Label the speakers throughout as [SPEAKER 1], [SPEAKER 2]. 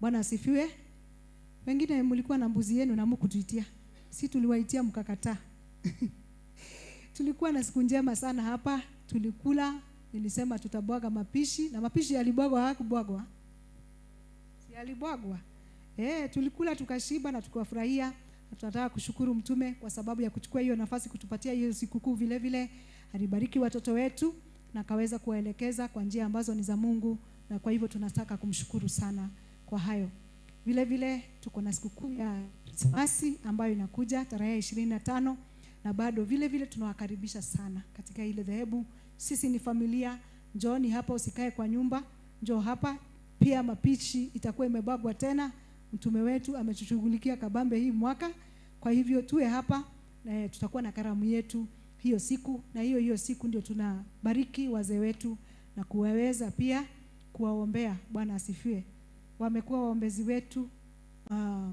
[SPEAKER 1] Bwana asifiwe. Wengine mlikuwa na mbuzi yenu na mkutuitia. Si tuliwaitia mkakataa. Tulikuwa na siku njema sana hapa, tulikula, nilisema tutabwaga mapishi na mapishi yalibwagwa, hayakubwagwa? Si yalibwagwa. Tulikula tukashiba na tukafurahia. Na tunataka kushukuru mtume kwa sababu ya kuchukua hiyo nafasi kutupatia hiyo sikukuu vile vile. Alibariki watoto wetu na akaweza kuwaelekeza kwa njia ambazo ni za Mungu, na kwa hivyo tunataka kumshukuru sana kwa hayo. Vile vile tuko na sikukuu ya Krismasi ambayo inakuja tarehe 25, na bado vile vile tunawakaribisha sana katika ile dhehebu. Sisi ni familia, njooni hapa, usikae kwa nyumba, njoo hapa. Pia mapishi itakuwa imebagwa tena, mtume wetu ametushughulikia kabambe hii mwaka. Kwa hivyo tuwe hapa na tutakuwa na karamu yetu hiyo siku, na hiyo hiyo siku ndio tunabariki wazee wetu na kuwaweza pia kuwaombea. Bwana asifiwe. Wamekuwa waombezi wetu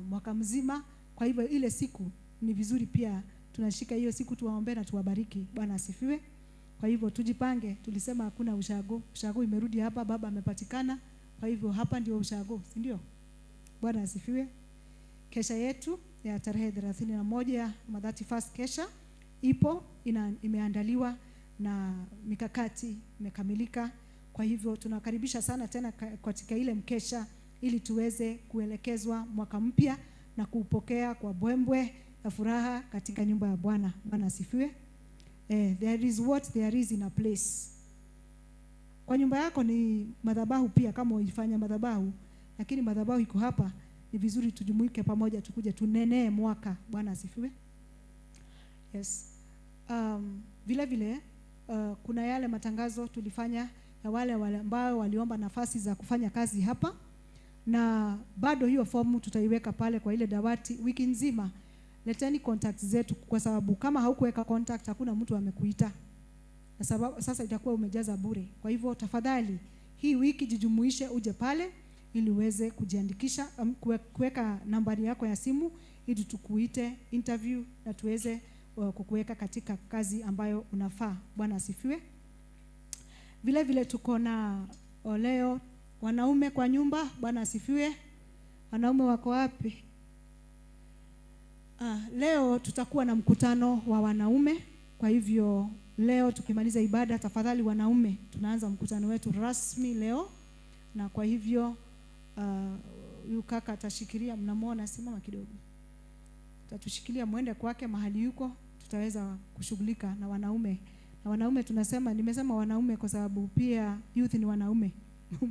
[SPEAKER 1] mwaka mzima. Kwa hivyo ile siku ni vizuri pia tunashika hiyo siku tuwaombee na tuwabariki. Bwana asifiwe. Kwa hivyo tujipange, tulisema hakuna ushago. Ushago imerudi hapa, baba amepatikana. Kwa hivyo hapa ndio ushago, si ndio? Bwana asifiwe. Kesha yetu ya tarehe 31 ama 31st kesha ipo, imeandaliwa na mikakati imekamilika. Kwa hivyo tunakaribisha sana tena katika ile mkesha ili tuweze kuelekezwa mwaka mpya na kuupokea kwa bwembwe na furaha katika nyumba ya Bwana. Bwana asifiwe. There is what there is in a place. Kwa nyumba yako ni madhabahu pia, kama uifanya madhabahu, lakini madhabahu iko hapa. Ni vizuri tujumuike pamoja, tukuje tunenee mwaka. Bwana asifiwe. Yes. Vile vile kuna yale matangazo tulifanya ya wale ambao waliomba nafasi za kufanya kazi hapa, na bado hiyo fomu tutaiweka pale kwa ile dawati wiki nzima. Leteni contact zetu, kwa sababu kama haukuweka contact hakuna mtu amekuita. Na sababu sasa itakuwa umejaza bure. Kwa hivyo tafadhali hii wiki jijumuishe, uje pale ili uweze kujiandikisha, kuweka nambari yako ya simu ili tukuite interview na tuweze kukuweka katika kazi ambayo unafaa. Bwana asifiwe. Vile vile tuko na leo wanaume kwa nyumba. Bwana asifiwe. Wanaume wako wapi? Leo tutakuwa na mkutano wa wanaume. Kwa hivyo leo tukimaliza ibada, tafadhali wanaume, tunaanza mkutano wetu rasmi leo. Na kwa hivyo huyu kaka atashikilia, mnamuona, simama kidogo. Tutatushikilia muende kwake mahali yuko, tutaweza kushughulika na wanaume. Na wanaume tunasema, nimesema wanaume kwa sababu pia youth ni wanaume.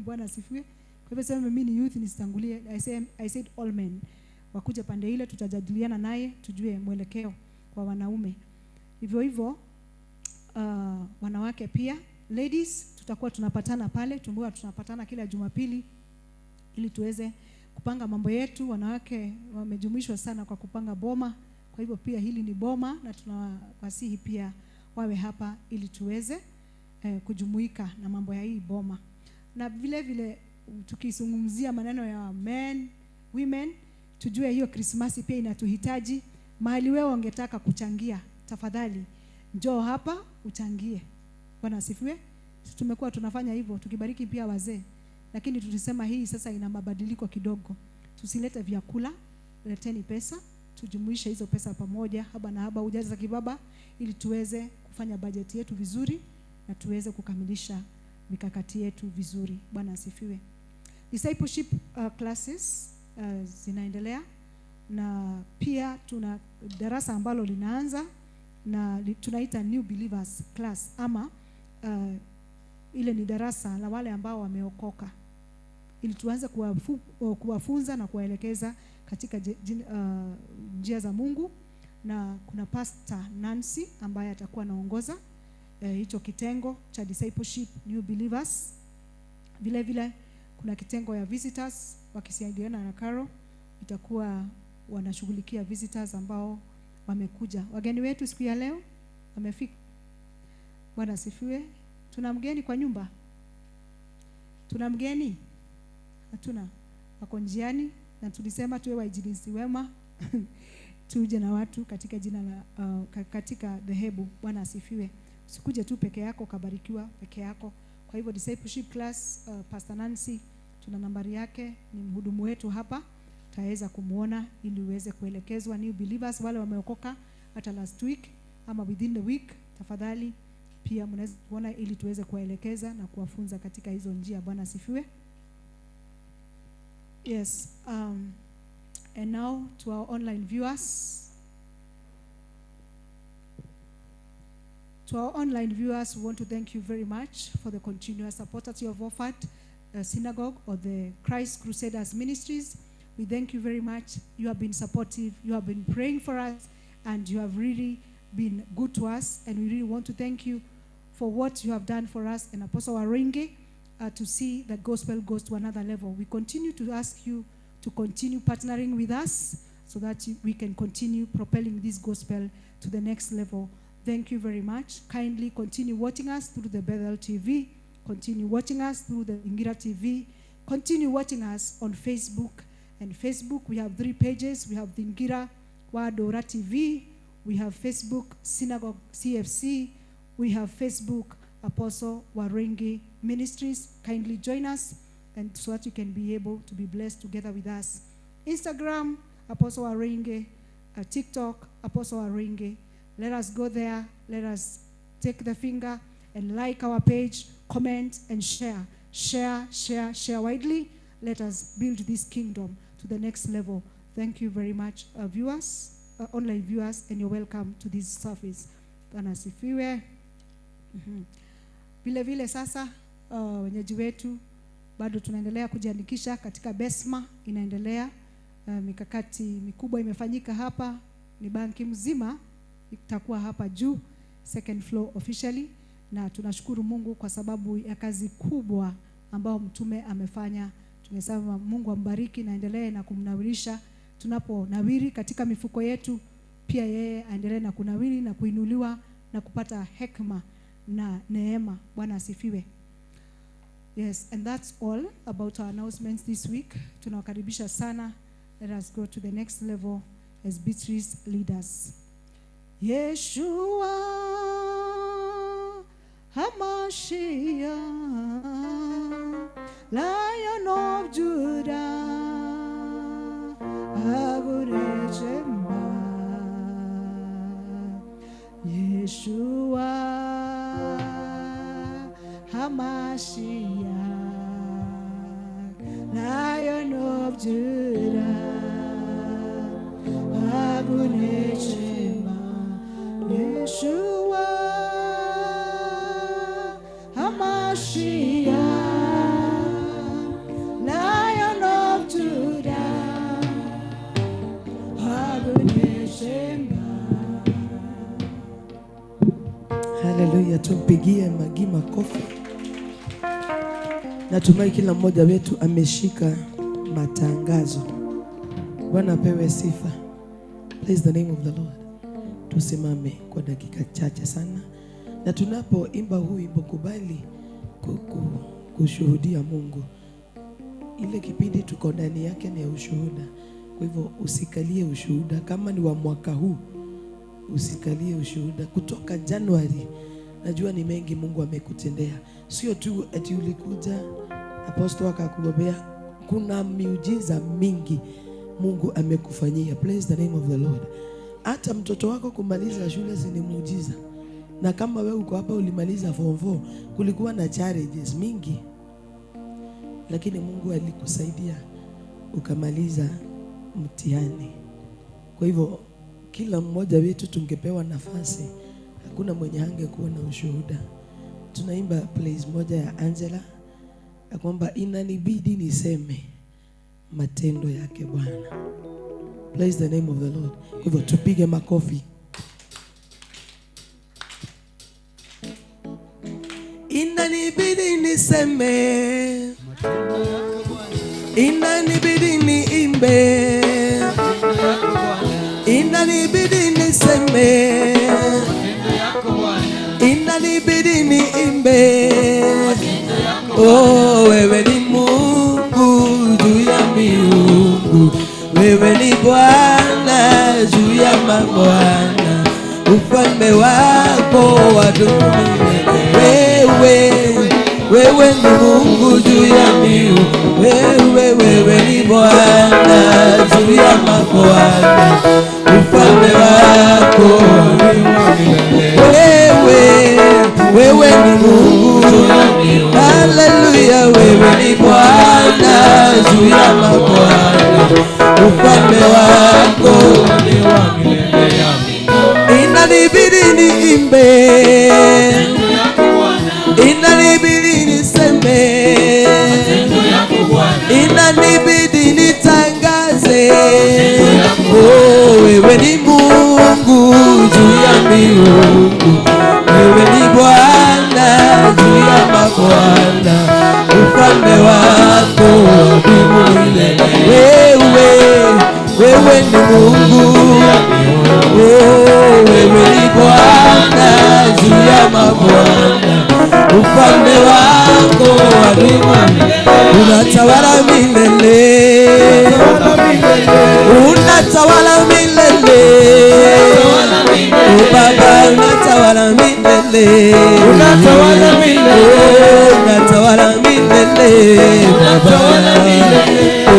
[SPEAKER 1] Bwana asifiwe. Kwa hivyo sema mimi ni youth nisitangulie. I said all men. Wakuja pande ile tutajadiliana naye tujue mwelekeo kwa wanaume. Hivyo hivyo wanawake pia, ladies, tutakuwa tunapatana pale, tumekuwa tunapatana kila Jumapili ili tuweze kupanga mambo yetu. Wanawake wamejumuishwa sana kwa kupanga boma. Kwa hivyo pia hili ni boma, na tunawasihi pia wawe hapa ili tuweze kujumuika na mambo ya hii boma. Na vile vile tukizungumzia maneno ya men, women, tujue hiyo Krismasi pia inatuhitaji. Mahali wewe ungetaka kuchangia, tafadhali njoo hapa uchangie. Bwana asifiwe. Tumekuwa tunafanya hivyo tukibariki pia wazee, lakini tulisema hii sasa ina mabadiliko kidogo. Tusilete vyakula, leteni pesa, tujumuishe hizo pesa pamoja, haba na haba ujaza kibaba, ili tuweze kufanya bajeti yetu vizuri na tuweze kukamilisha mikakati yetu vizuri. Bwana asifiwe. Discipleship classes zinaendelea, na pia tuna darasa ambalo linaanza na tunaita New Believers class, ama ile ni darasa la wale ambao wameokoka, ili tuanze kuwafunza na kuwaelekeza katika njia za Mungu. Na kuna Pastor Nancy ambaye atakuwa anaongoza hicho kitengo cha discipleship New Believers. Vile vile kuna kitengo ya visitors wakisaidiana na Caro, itakuwa wanashughulikia visitors ambao wamekuja. Wageni wetu siku ya leo wamefika. Bwana asifiwe. Tuna mgeni kwa nyumba? Tuna mgeni? Hatuna. Wako njiani, na tulisema tuwe wainjilisti wema. Tuje na watu katika jina la katika dhehebu. Bwana asifiwe. Usikuje tu peke yako kabarikiwa peke yako. Kwa hivyo discipleship class, Pastor Nancy Tuna nambari yake, ni mhudumu wetu hapa, utaweza kumuona ili uweze kuelekezwa. New believers, wale wameokoka hata last week ama within the week, tafadhali pia mnaweza kuona ili tuweze kuwaelekeza na kuwafunza katika hizo njia. Bwana asifiwe. Yes, and now to our online viewers. To our online viewers, we want to thank you very much for the continuous support that you have offered the synagogue or the Christ Crusaders Ministries. We thank you very much. You have been supportive, you have been praying for us, and you have really been good to us. And we really want to thank you for what you have done for us and Apostle Waruinge, to see that gospel goes to another level. We continue to ask you to continue partnering with us so that we can continue propelling this gospel to the next level. Thank you very much. Kindly continue watching us through the Bethel TV. Continue watching us through the Ingira TV. Continue watching us on Facebook. And Facebook, we have 3 pages. We have Thingira wa Ndura TV. We have Facebook Synagogue CFC. We have Facebook Apostle Waruinge Ministries. Kindly join us, and so that you can be able to be blessed together with us. Instagram, Apostle Waruinge. TikTok, Apostle Waruinge. Let us go there. Let us take the finger and like our page, comment and share. Share, share, share widely. Let us build this kingdom to the next level. Thank you very much, viewers, online viewers, and you're welcome to this service. Bwana asifiwe. Vile vile sasa, wenyeji wetu bado tunaendelea kujiandikisha katika Besma, inaendelea. Mikakati mikubwa imefanyika hapa, ni banki mzima itakuwa hapa juu, second floor officially, na tunashukuru Mungu kwa sababu ya kazi kubwa ambayo mtume amefanya. Tunasema Mungu ambariki na endelee na kumnawirisha. Tunaponawiri katika mifuko yetu, pia yeye aendelee na kunawiri na kuinuliwa na kupata hekima na neema. Bwana asifiwe. Yes, and that's all about our announcements this week. Tunawakaribisha sana. Let us go to the next level as Beatrice leaders. Yeshua HaMashiach, Lion of Judah, Agurechemba. Yeshua HaMashiach, Lion of Judah, Agurechemba. Yeshua HaMashiach, Lion of Judah, Agurechemba.
[SPEAKER 2] Haleluya, tumpigie Magi makofi. Natumai kila mmoja wetu ameshika matangazo. Bwana apewe sifa. Praise the name of the Lord. Tusimame kwa dakika chache sana, na tunapoimba huu wimbo kubali kushuhudia Mungu. Ile kipindi tuko ndani yake ni ya ushuhuda. Kwa hivyo usikalie ushuhuda. Kama ni wa mwaka huu, usikalie ushuhuda. Kutoka Januari, najua ni mengi Mungu amekutendea. Sio tu ati ulikuja apostle akakubobea, kuna miujiza mingi Mungu amekufanyia. Praise the name of the Lord. Hata mtoto wako kumaliza shule si ni muujiza. Na kama wewe uko hapa ulimaliza form 4, kulikuwa na challenges mingi, lakini Mungu alikusaidia ukamaliza mtihani. Kwa hivyo kila mmoja wetu tungepewa nafasi, hakuna mwenye hangekuwa na ushuhuda. Tunaimba praise moja ya Angela ya kwamba inanibidi niseme matendo yake Bwana. Praise the name of the Lord. Kwa hivyo tupige makofi. Inanibidi niseme, inanibidi niimbe, inanibidi niseme, inanibidi niimbe. Oh, wewe ni Mungu juu ya miungu, wewe ni Bwana juu ya mabwana, ufalme wako wadumu milele. Wewe, Wewe ni Mungu juu ya miungu, wewe wewe ni Bwana juu ya mabwana, ufalme wako wewe, wewe ni Mungu, haleluya, wewe ni Bwana juu ya mabwana, ufalme wako inanibidi niimbe, inanibidi niseme, inanibidi nitangaze, oh, wewe ni Mungu juu ya miungu, wewe ni Bwana juu ya mabwana, ufalme wako milele. Wewe, wewe ni Mungu, oh, wewe ni Bwana juu ya mabwana, ufalme wako unatawala milele, unatawala milele, oh Baba unatawala milele, unatawala milele, unatawala milele, unatawala milele, oh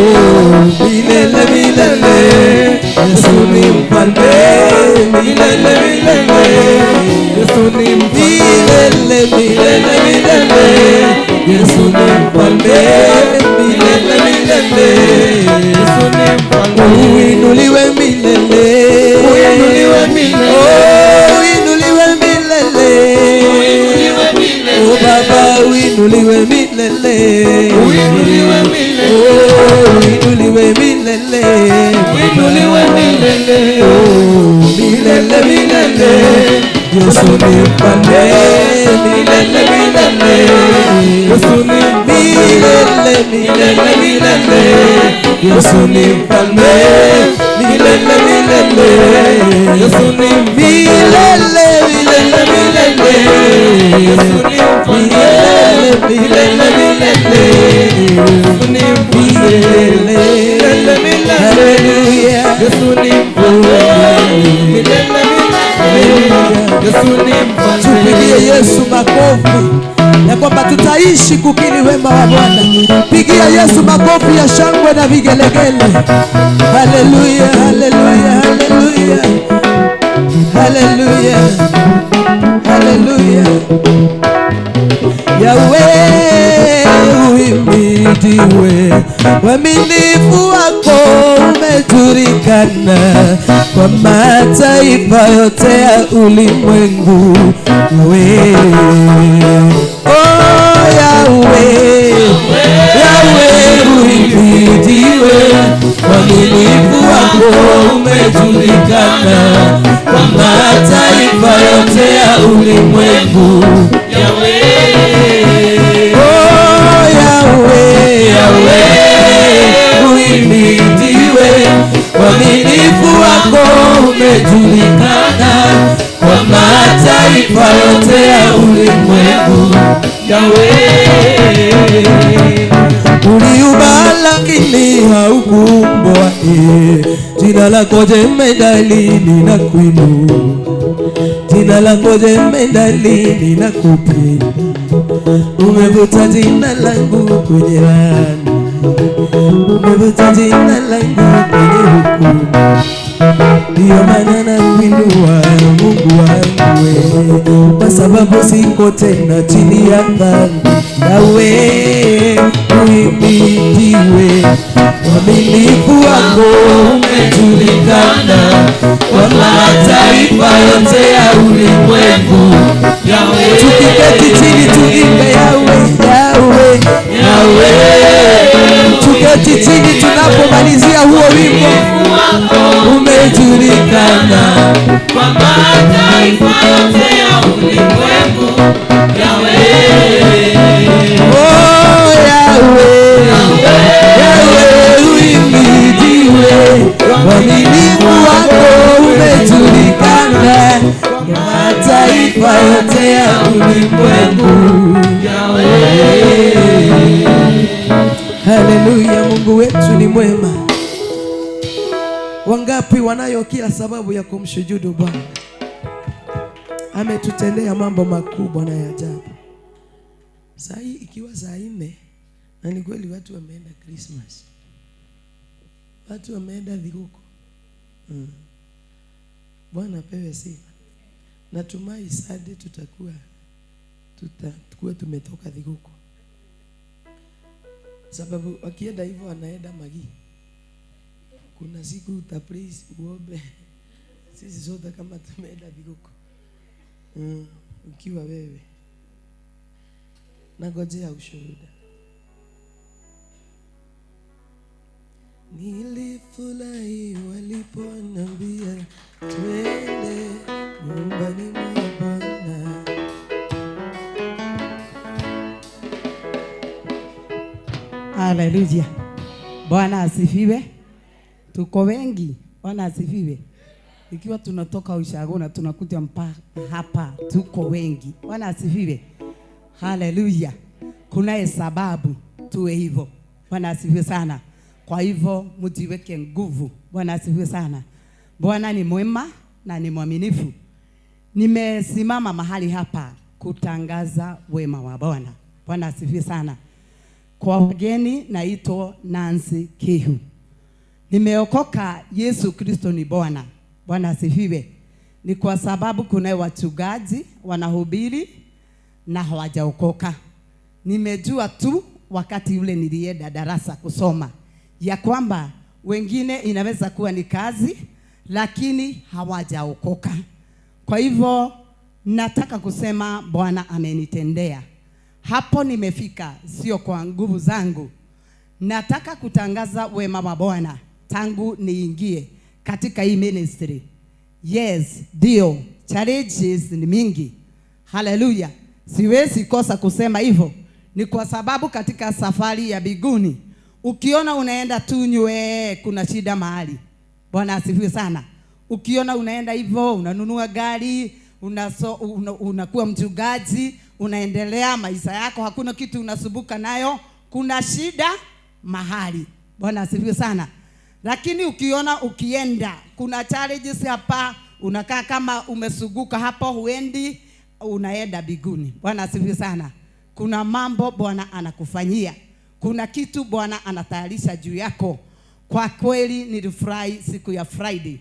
[SPEAKER 2] milele milele, Yesu ni mfalme milele milele, Yesu ni milele milele milele, Yesu ni mfalme milele milele, Yesu ni mfalme, uinuliwe milele, uinuliwe milele, oh uinuliwe milele, uinuliwe milele, oh Baba uinuliwe milele, uinuliwe milele, oh uinuliwe milele, uinuliwe milele, oh milele milele, Yesu ni mfalme milele milele, Yesu ni milele milele milele, Yesu ni mfalme milele milele, Yesu ni milele milele milele, Yesu ni milele milele milele, Yesu ni milele milele, haleluya, Yesu ni milele milele, Yesu ni mfalme. Tupigie Yesu makofi ya kwamba tutaishi kukiri wema wa Bwana. Pigia Yesu makofi ya shangwe na vigelegele. Haleluya, haleluya, haleluya, haleluya, haleluya. Yahweh uhimidiwe, uaminifu wako umejulikana kwa mataifa yote ya ulimwengu. Yahweh, oh Yahweh, Yahweh uhimidiwe, uaminifu wako umejulikana kwa mataifa yote ya ulimwengu. Yahweh, oh Yahweh, Yahweh uhimidiwe, uaminifu wako umejulikana kwa mataifa yote ya ulimwengu. Yahweh, uliumba lakini haukuumbwa, jina lako jemedali ninakuinua, jina lako jemedali ninakupenda, umevuta jina langu kwenye laana, umevuta jina langu kwenye hukumu, ndio maana nakuinua Mungu wangu wewe, kwa sababu siko tena chini ya dhambi. Yahweh uhimidiwe, uaminifu wako umejulikana kwa mataifa yote ya ulimwengu. Yahweh, tukiketi chini tuimbe Yahweh, Yahweh, Yahweh. Tuketi chini tunapomalizia huo wimbo, umejulikana
[SPEAKER 3] kwa mataifa yote ya ulimwengu. Yahweh,
[SPEAKER 2] oh Yahweh, Yahweh uhimidiwe, uaminifu wako umejulikana kwa mataifa yote ya ulimwengu. Yahweh, haleluya. Mungu wetu ni mwema. Wangapi wanayo kila sababu ya kumshujudu Bwana? Ametutendea mambo makubwa na ya ajabu. Saa hii ikiwa saa 4, na ni kweli watu wameenda Christmas. Watu wameenda dhiguku. Bwana apewe sifa. Natumai Sunday tutakuwa tumetoka dhiguku. Sababu wakienda hivyo wanaenda Magi. Kuna siku utapraise uombe. Sisi sote kama tumeenda dhiguku. Ukiwa wewe. Nangojea ushuhuda. Nilifurahi waliponiambia twende nyumbani mwa Bwana.
[SPEAKER 4] Haleluya. Bwana asifiwe. Tuko wengi. Bwana asifiwe. Ikiwa tunatoka ushago na tunakuja mpaka hapa, tuko wengi. Bwana asifiwe. Haleluya. Kunaye sababu tuwe hivyo. Bwana asifiwe sana. Kwa hivyo mjiweke nguvu. Bwana asifiwe sana. Bwana ni mwema na ni mwaminifu. Nimesimama mahali hapa kutangaza wema wa Bwana. Bwana asifiwe sana. Kwa wageni naitwa Nancy Kihu. Nimeokoka, Yesu Kristo ni Bwana. Bwana asifiwe. Ni kwa sababu kuna wachungaji wanahubiri na hawajaokoka. Nimejua tu wakati ule nilienda darasa kusoma ya kwamba wengine inaweza kuwa ni kazi lakini hawajaokoka. Kwa hivyo nataka kusema Bwana amenitendea. Hapo nimefika sio kwa nguvu zangu. Nataka kutangaza wema wa Bwana tangu niingie katika hii ministry. Yes, ndio, challenges ni mingi. Haleluya. Siwezi kosa kusema hivyo. Ni kwa sababu katika safari ya biguni ukiona unaenda tunywe, kuna shida mahali. Bwana asifiwe sana. Ukiona unaenda hivyo, unanunua gari, unakuwa mchungaji, unaendelea maisha yako, hakuna kitu unasumbuka nayo, kuna shida mahali. Bwana asifiwe sana. Lakini ukiona ukienda, kuna challenges hapa, unakaa kama umesuguka hapo, huendi, unaenda biguni. Bwana asifiwe sana. Kuna mambo Bwana anakufanyia. Kuna kitu Bwana anatayarisha juu yako. Kwa kweli nilifurahi siku ya Friday.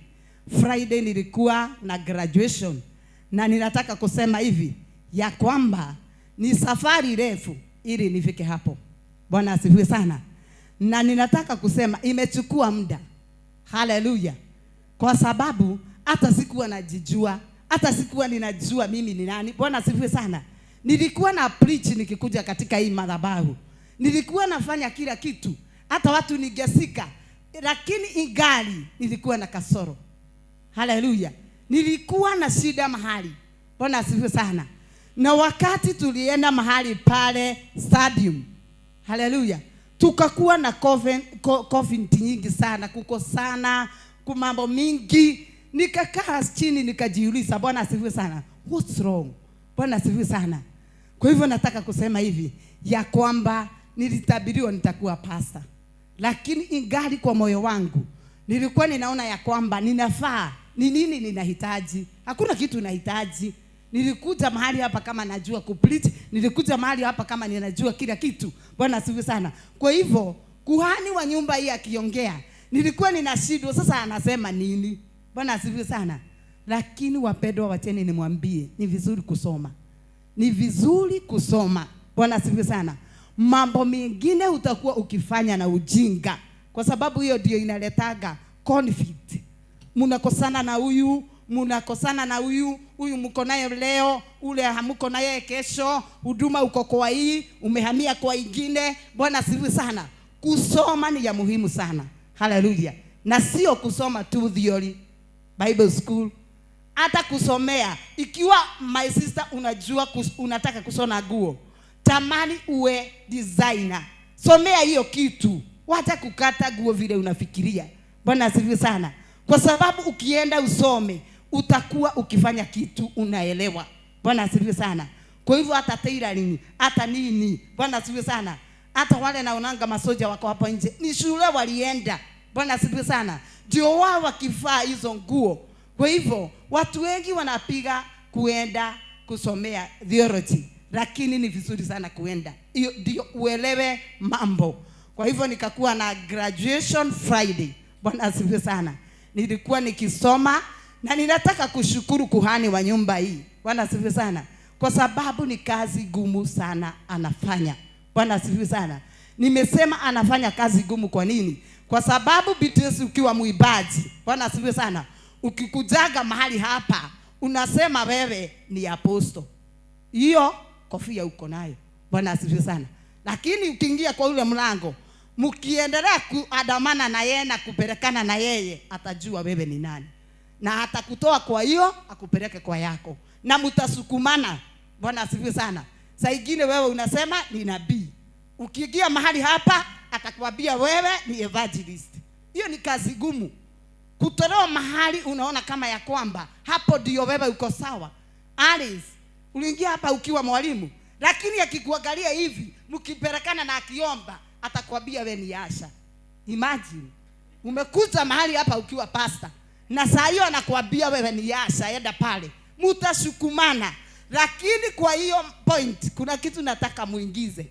[SPEAKER 4] Friday nilikuwa na graduation. Na ninataka kusema hivi ya kwamba ni safari refu ili nifike hapo. Bwana asifiwe sana. Na ninataka kusema imechukua muda. Haleluya. Kwa sababu hata sikuwa najijua, hata sikuwa ninajua mimi ni nani. Bwana asifiwe sana. Nilikuwa na preach nikikuja katika hii madhabahu. Nilikuwa nafanya kila kitu. Hata watu ningesika, lakini ingali nilikuwa na kasoro. Haleluya. Nilikuwa na shida mahali. Bwana asifiwe sana. Na wakati tulienda mahali pale stadium, haleluya, tukakuwa na covenant nyingi sana, kukosana, mambo mingi. Nikakaa chini nikajiuliza, Bwana asifiwe sana, what's wrong? Bwana asifiwe sana. Kwa hivyo nataka kusema hivi ya kwamba nilitabiriwa nitakuwa pastor, lakini ingali kwa moyo wangu nilikuwa ninaona ya kwamba ninafaa. Ni nini ninahitaji? Hakuna kitu nahitaji. Nilikuja mahali hapa kama najua kupreach, nilikuja mahali hapa kama ninajua kila kitu. Bwana asifiwe sana. Kwa hivyo kuhani wa nyumba hii akiongea, nilikuwa ninashindwa sasa anasema nini? Bwana asifiwe sana. Lakini wapendwa, wacheni nimwambie, ni vizuri kusoma. Ni vizuri kusoma. Bwana asifiwe sana. Mambo mengine utakuwa ukifanya na ujinga, kwa sababu hiyo ndio inaletaga conflict. Mnakosana na huyu, mnakosana na huyu, huyu mko naye leo, ule hamko naye kesho, huduma uko kwa hii, umehamia kwa ingine. Bwana asifiwe sana. Kusoma ni ya muhimu sana. Haleluya. Na sio kusoma tu theory, Bible school, hata kusomea. Ikiwa my sister unajua unataka kusona nguo, tamani uwe designer, somea hiyo kitu. Wacha kukata nguo vile unafikiria. Bwana asifiwe sana. Kwa sababu ukienda usome, utakuwa ukifanya kitu unaelewa. Bwana asifiwe sana. Kwa hivyo hata tailoring, hata nini, Bwana asifiwe sana. Hata wale naonanga masoja wako hapa nje, ni shule walienda. Bwana asifiwe sana. Ndio wao wakivaa hizo nguo. Kwa hivyo watu wengi wanapiga kuenda kusomea theology, Lakini ni vizuri sana kuenda. Hiyo ndio uelewe mambo. Kwa hivyo nikakuwa na graduation Friday. Bwana asifiwe sana. Nilikuwa nikisoma na ninataka kushukuru kuhani wa nyumba hii. Bwana asifiwe sana. Kwa sababu ni kazi gumu sana anafanya. Bwana asifiwe sana. Nimesema anafanya kazi gumu kwa nini? Kwa sababu BTS ukiwa muibaji, Bwana asifiwe sana, ukikujaga mahali hapa unasema wewe ni apostle. Hiyo kofia uko nayo. Bwana asifiwe sana. Lakini ukiingia kwa ule mlango, mkiendelea kuandamana na yeye na kupelekana na yeye, atajua wewe ni nani. Na atakutoa kwa hiyo akupeleke kwa yako. Na mtasukumana. Bwana asifiwe sana. Saa ingine wewe unasema ni nabii. Ukiingia mahali hapa atakwambia wewe ni evangelist. Hiyo ni kazi gumu. Kutolewa mahali unaona kama ya kwamba hapo ndio wewe uko sawa. Alice, uliingia hapa ukiwa mwalimu, lakini akikuangalia hivi, mkipelekana na akiomba, atakwambia wewe ni Asha. Imagine, umekuja mahali hapa ukiwa pastor, na saa hiyo anakuambia wewe ni Asha, enda pale. Mtasukumana. Lakini kwa hiyo point kuna kitu nataka muingize.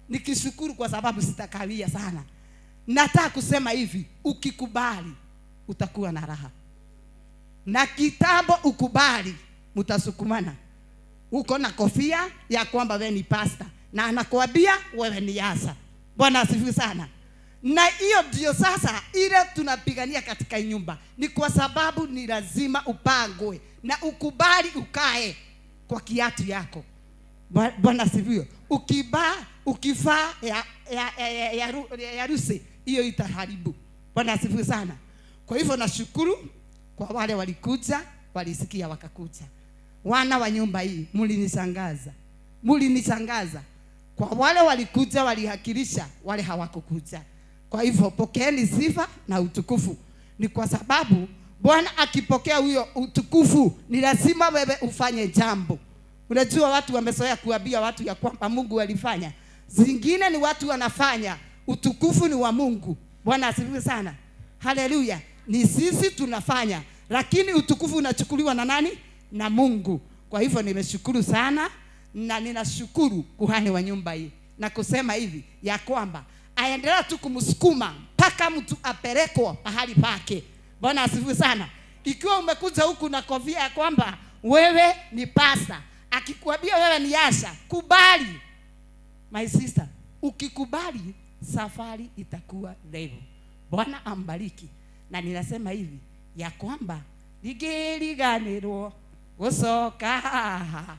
[SPEAKER 4] Nikishukuru kwa sababu sitakawia sana. Nataka kusema hivi, ukikubali utakuwa na raha. Na kitambo ukubali, mtasukumana. Uko na kofia ya kwamba wewe ni pastor na anakuambia wewe ni Asa. Bwana asifiwe sana. Na hiyo ndio sasa ile tunapigania katika nyumba. Ni kwa sababu ni lazima upangwe na ukubali ukae kwa kiatu yako. Bwana asifiwe. Ukifaa ya rusi, hiyo itaharibu. Bwana asifiwe sana. Kwa hivyo nashukuru kwa wale walikuja, walisikia wakakuja. Wana wa nyumba hii mlinishangaza. Mlinishangaza. Kwa wale walikuja walihakilisha, wale hawakukuja. Kwa hivyo pokeeni sifa na utukufu. Ni kwa sababu Bwana akipokea huyo utukufu ni lazima wewe ufanye jambo. Unajua watu wamezoea kuambia watu ya kwamba Mungu alifanya. Zingine ni watu wanafanya, utukufu ni wa Mungu. Bwana asifiwe sana. Haleluya. Ni sisi tunafanya, lakini utukufu unachukuliwa na nani? Na Mungu. Kwa hivyo nimeshukuru sana na ninashukuru kuhani wa nyumba hii na kusema hivi ya kwamba aendelea tu kumsukuma mpaka mtu apelekwe mahali pake. Bwana asifiwe sana. Ikiwa umekuja huku na kofia ya kwamba wewe ni pastor, akikwambia wewe ni Asha, kubali. My sister, ukikubali safari itakuwa ndefu. Bwana ambariki. Na ninasema hivi ya kwamba nigiriganirwo gucoka haha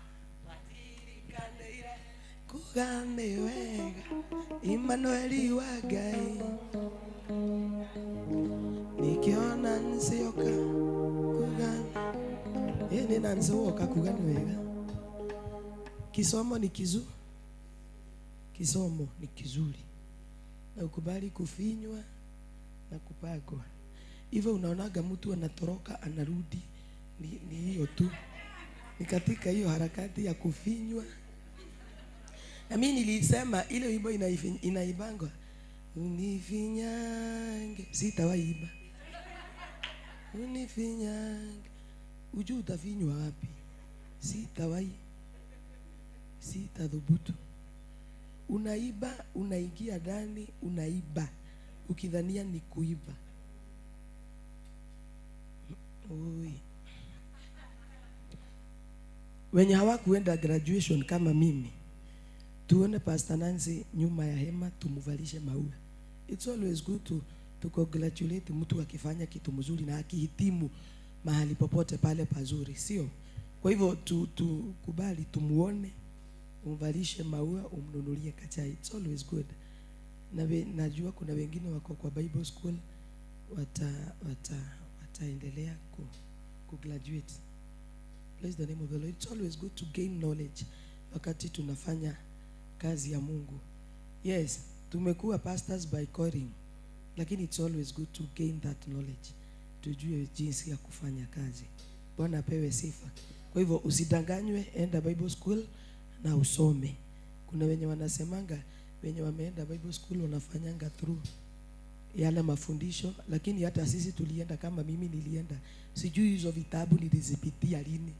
[SPEAKER 2] kuga nĩ wega Immanueli wa Ngai nikiona nsioka kuga nĩ Nancy woka kuga nĩ wega. Kisomo ni kizuri, kisomo ni kizuri, na ukubali kufinywa na kupagwa. Hivyo unaonaga mtu anatoroka anarudi, ni hiyo tu, ni katika hiyo harakati ya kufinywa. Na mimi nilisema ile wimbo inaibangwa, unifinyange, sitawaiba. Unifinyange, ujue utafinywa wapi? Sitawai, sitadhubutu. Unaiba, unaingia ndani, unaiba ukidhania ni kuiba. Oi. Wenye hawakuenda graduation kama mimi, tuone Pastor Nancy nyuma ya hema, tumuvalishe maua. It's always good to congratulate mtu akifanya kitu mzuri na akihitimu mahali popote pale pazuri, sio? Kwa hivyo tukubali tumuone, umvalishe maua, umnunulie kachai. It's always good. Na najua kuna wengine wako kwa Bible school wataendelea ku graduate. Praise the name of the Lord. It's always good to gain knowledge wakati tunafanya kazi ya Mungu. Yes, tumekuwa pastors by calling, lakini it's always good to gain that knowledge, tujue jinsi ya kufanya kazi. Bwana apewe sifa. Kwa hivyo usidanganywe, enda Bible school na usome. Kuna wenye wanasemanga wenye wameenda Bible school wanafanyanga through yale mafundisho, lakini hata sisi tulienda, kama mimi nilienda, sijui hizo vitabu nilizipitia lini.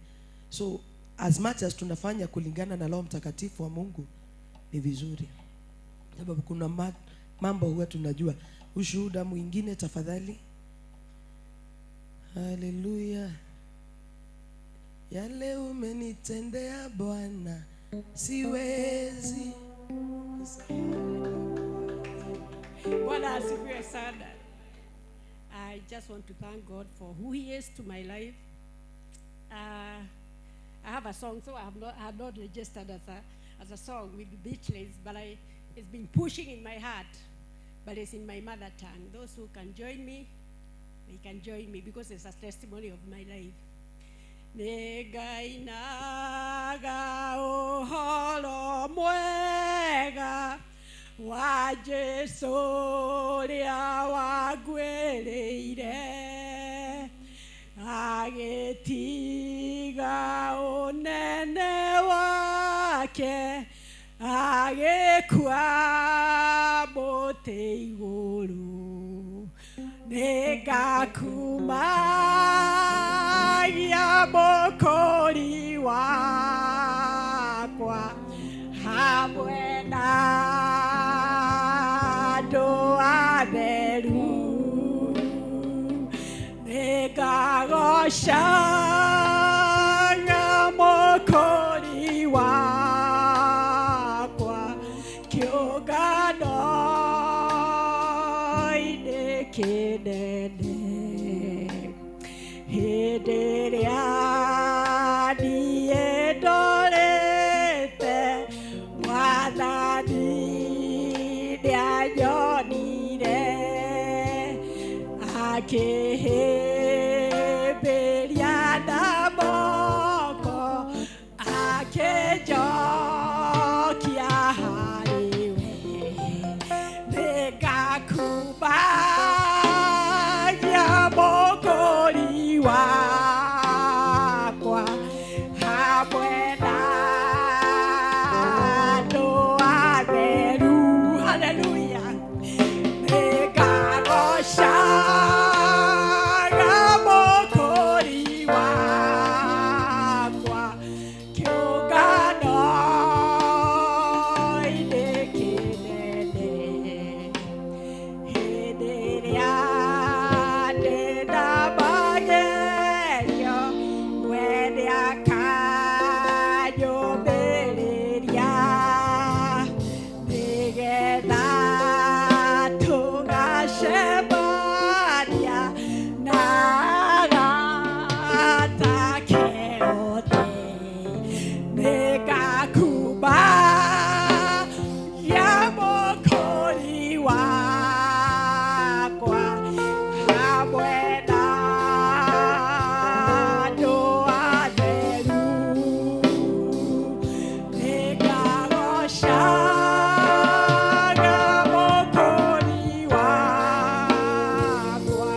[SPEAKER 2] So As much as tunafanya kulingana na Roho Mtakatifu wa Mungu ni vizuri, sababu kuna mambo huwa tunajua. Ushuhuda mwingine tafadhali. Haleluya. Yale umenitendea Bwana siwezi.
[SPEAKER 5] Bwana asifiwe sana. I just want to thank God for who he is to my life. I have a song, so I have not registered as a song with Beatrice, but it's been pushing in my heart, but it's in my mother tongue. Those who can join me, they can join me because it's a testimony of my life. Negainaga ohoro mwega wa Jesu ria wagwĩrĩire, agĩtiga ũnene wake, agĩkua mũtĩ igũrũ. Nĩngakumagia mũkũri wakwa hamwe na andũ atheru. Nĩngagoca mũkũri wakwa kĩũngano-inĩ kĩnene. Hĩndĩ ĩrĩa niĩ ndorĩte, Mwathani nĩanyonire, akĩhĩmbĩria na moko, akĩnjokia harĩ we. Nĩngakumagia mũkũri wakwa hamwe na andũ atheru. Haleluya. Nĩngagoca mũkũri wakwa kĩũngano-inĩ kĩnene. Hĩndĩ ĩrĩa ndĩ na magerio, we nĩakanyũmĩrĩria, nĩgetha tũgacemania na arata ake othe. Nĩngakumagia mũkũri wakwa hamwe na andũ atheru. Nĩngagocaga mũkũri wakwa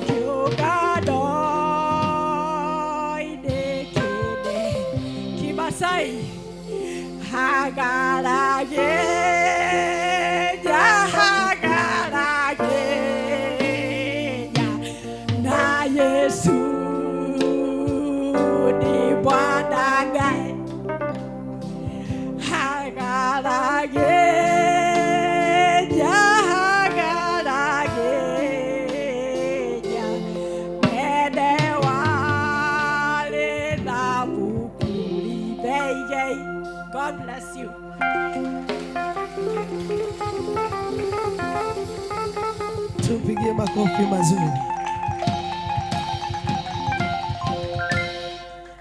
[SPEAKER 5] kĩũngano-inĩ kĩnene. Kimasai hagarageja, hagarageja na Yesu ni Bwana Ngai. Hagarageja, hagarageja mene wale na bukuri beigei. God bless you.
[SPEAKER 2] Tumpigie makofi mazuri.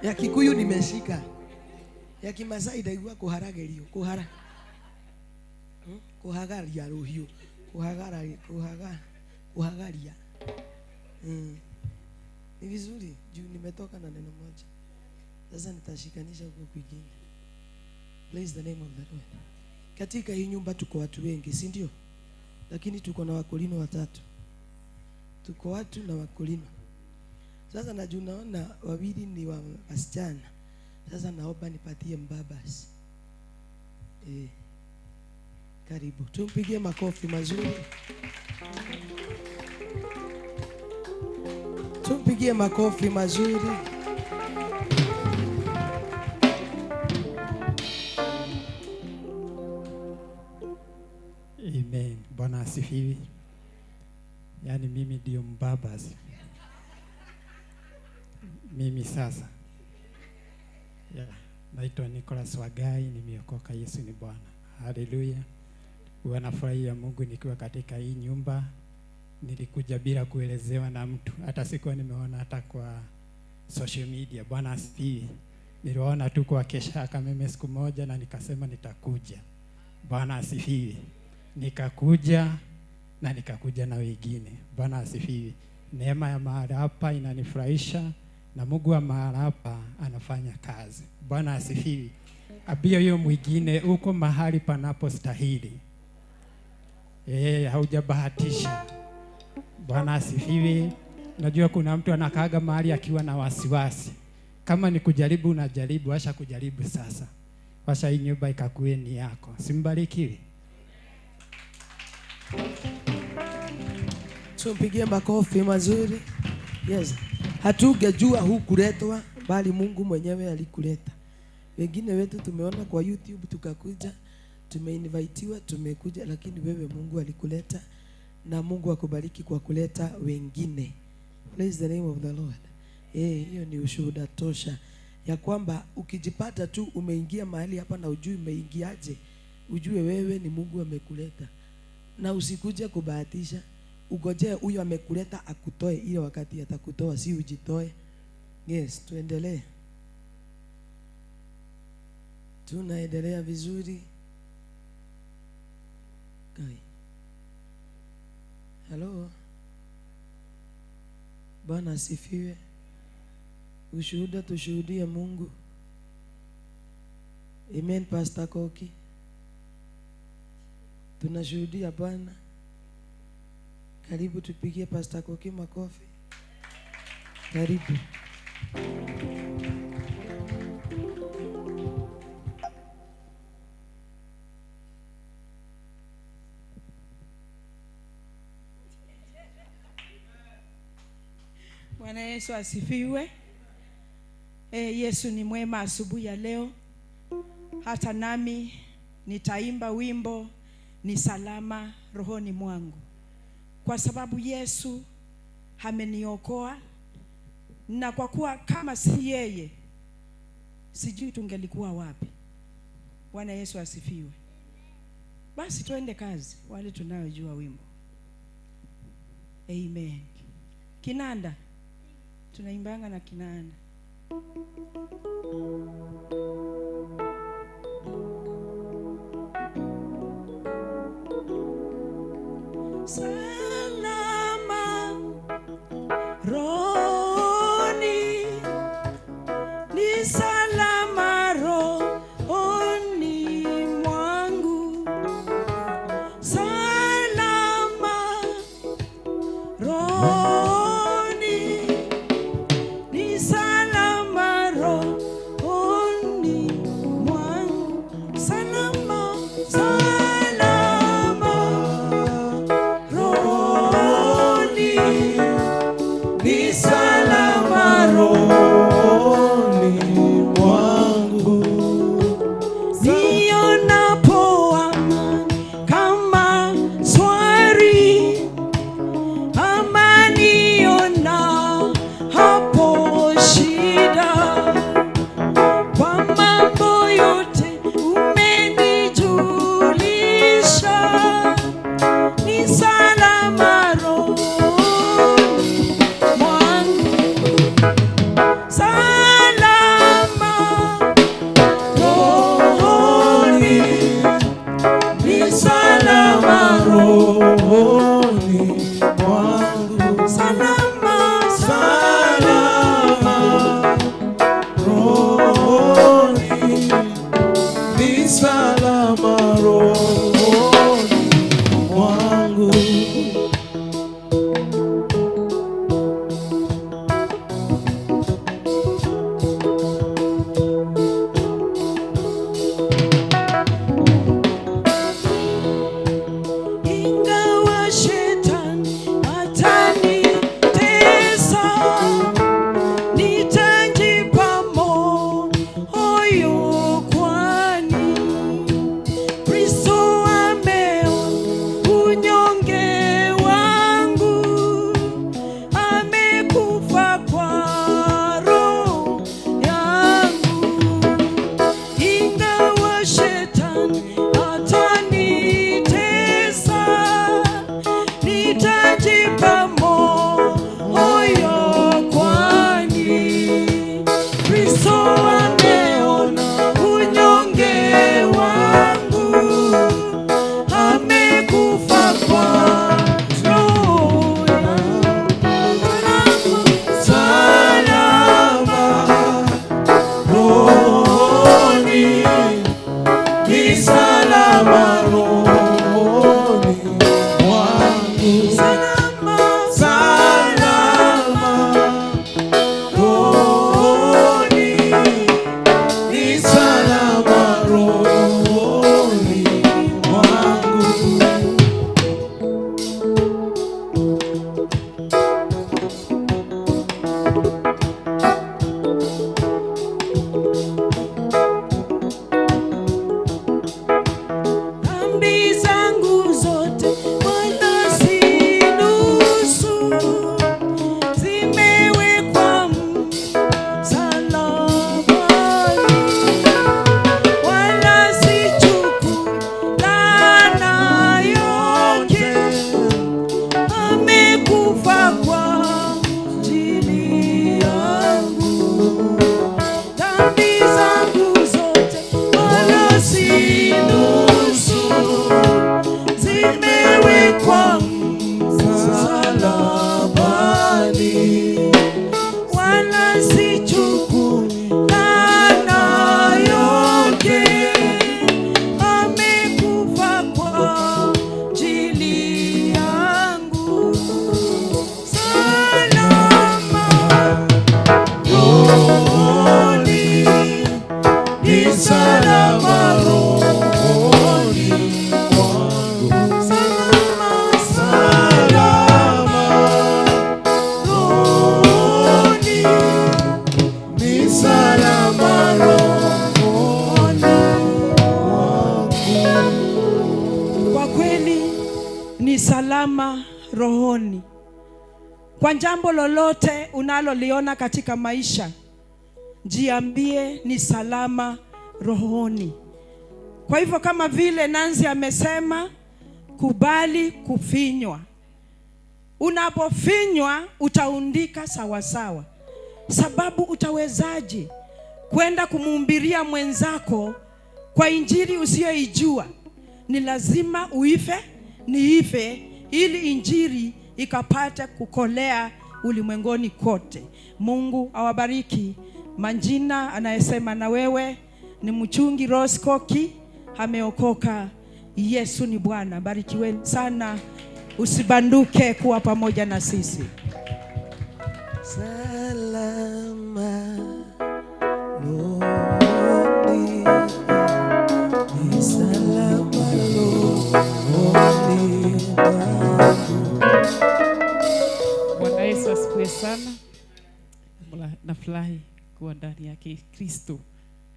[SPEAKER 2] Ya Kikuyu nimeshika. Ya Kimasai ndaigua kuharagerio, kuhara. Kuhagaria rũhiũ, kuhagara, kuhaga, kuhagaria. Ni vizuri juu nimetoka na neno moja. Sasa nitashikanisha huko kwingine. Praise the name of the Lord. Katika hii nyumba tuko watu wengi, si ndio? Lakini tuko na Wakolino watatu. Tuko watu na Wakolino. Sasa na juu naona wawili ni wa wasichana. Sasa naomba nipatie mbabas. Karibu. Tumpigie makofi mazuri. Tumpigie makofi mazuri.
[SPEAKER 6] asifiwe. Yaani mimi ndio mbabas. Mimi sasa. Yeah. Naitwa Nicholas Wagai, nimeokoka, Yesu ni Bwana. Haleluya. Huwa nafurahia Mungu nikiwa katika hii nyumba. Nilikuja bila kuelezewa na mtu. Hata sikuwa nimeona hata kwa social media. Bwana asifiwe. Niliona tu kwa kesha kama siku moja na nikasema nitakuja. Bwana asifiwe. Nikakuja na nikakuja na wengine. Bwana asifiwe. Neema ya mahali hapa inanifurahisha na Mungu wa mahali hapa anafanya kazi. Bwana asifiwe. Abia hiyo mwingine uko mahali panapostahili. Haujabahatisha. Bwana asifiwe. Najua kuna mtu anakaaga mahali akiwa na wasiwasi. Kama ni kujaribu unajaribu, acha kujaribu sasa. Washa hii nyumba ikakue ni yako. Simbarikiwe.
[SPEAKER 2] Tumpigie makofi mazuri. Yes. Hatungejua hukuletwa, bali Mungu mwenyewe alikuleta. Wengine wetu tumeona kwa YouTube tukakuja, tumeinvitiwa, tumekuja, lakini wewe Mungu alikuleta na Mungu akubariki kwa kuleta wengine. Praise the name of the Lord. Hiyo ni ushuhuda tosha ya kwamba ukijipata tu umeingia mahali hapa na ujui umeingiaje, ujue wewe ni Mungu amekuleta. Na usikuje kubahatisha, ugojee huyo amekuleta akutoe ile wakati atakutoa, si ujitoe. Yes, tuendelee. Tunaendelea vizuri. Kai. Hello. Bwana asifiwe. Ushuhuda tushuhudie Mungu. Amen, Pastor Koki. Tunashuhudia Bwana. Karibu tupigie Pastor Koki makofi. Karibu.
[SPEAKER 7] Bwana Yesu asifiwe. Yesu ni mwema asubuhi ya leo. Hata nami nitaimba wimbo ni salama rohoni mwangu, kwa sababu Yesu ameniokoa, na kwa kuwa kama si yeye sijui tungelikuwa wapi. Bwana Yesu asifiwe. Basi tuende kazi wale tunayojua wimbo. Amen. Kinanda. Tunaimbanga na kinanda. Salama rohoni, ni salama rohoni mwangu. Salama rohoni, ni salama rohoni mwangu. Salama, salama rohoni, ni salama rohoni mwangu. Nionapo amani kama swari, amani ona hapo shida. Kwa mambo yote umenijulisha, ni salama rohoni mwangu. Salama rohoni. Kwa jambo lolote unaloliona katika maisha, jiambie ni salama rohoni. Kwa hivyo kama vile Nancy amesema, kubali kufinywa. Unapofinywa utaundika sawasawa. Sababu utawezaje kwenda kumhumbiria mwenzako kwa injili usiyoijua? Ni lazima uife, niife, ili injili ikapate kukolea ulimwenguni kote. Mungu awabariki. Manjina anayesema na wewe ni mchungi Rose Koki, ameokoka. Yesu ni Bwana. Barikiweni sana. Usibanduke kuwa pamoja na sisi.
[SPEAKER 2] Salama rohoni, ni salama rohoni mwangu.
[SPEAKER 8] Bwana Yesu asifiwe sana. Nafurahi kuwa ndani yake Kristo.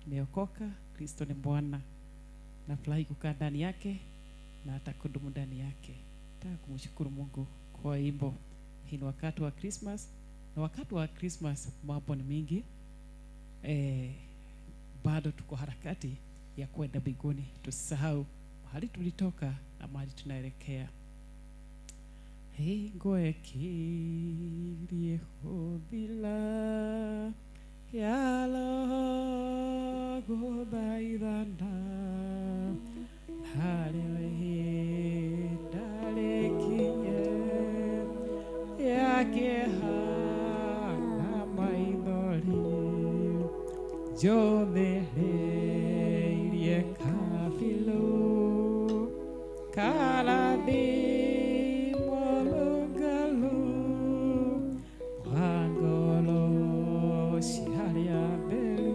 [SPEAKER 8] Nimeokoka, Kristo ni Bwana. Nafurahi kukaa ndani yake na hata kudumu ndani yake. Nataka kumshukuru Mungu kwa wimbo. Hii ni wakati wa Christmas, na wakati wa Christmas mambo ni mingi. Bado tuko harakati ya kwenda mbinguni. Tusisahau mahali tulitoka na mahali tunaelekea. Hingo ekirie hobila yalo godaidana halewe dalekinye yake hana maidori jodhele kafilu kaladi mologalu wangolo shiaria belu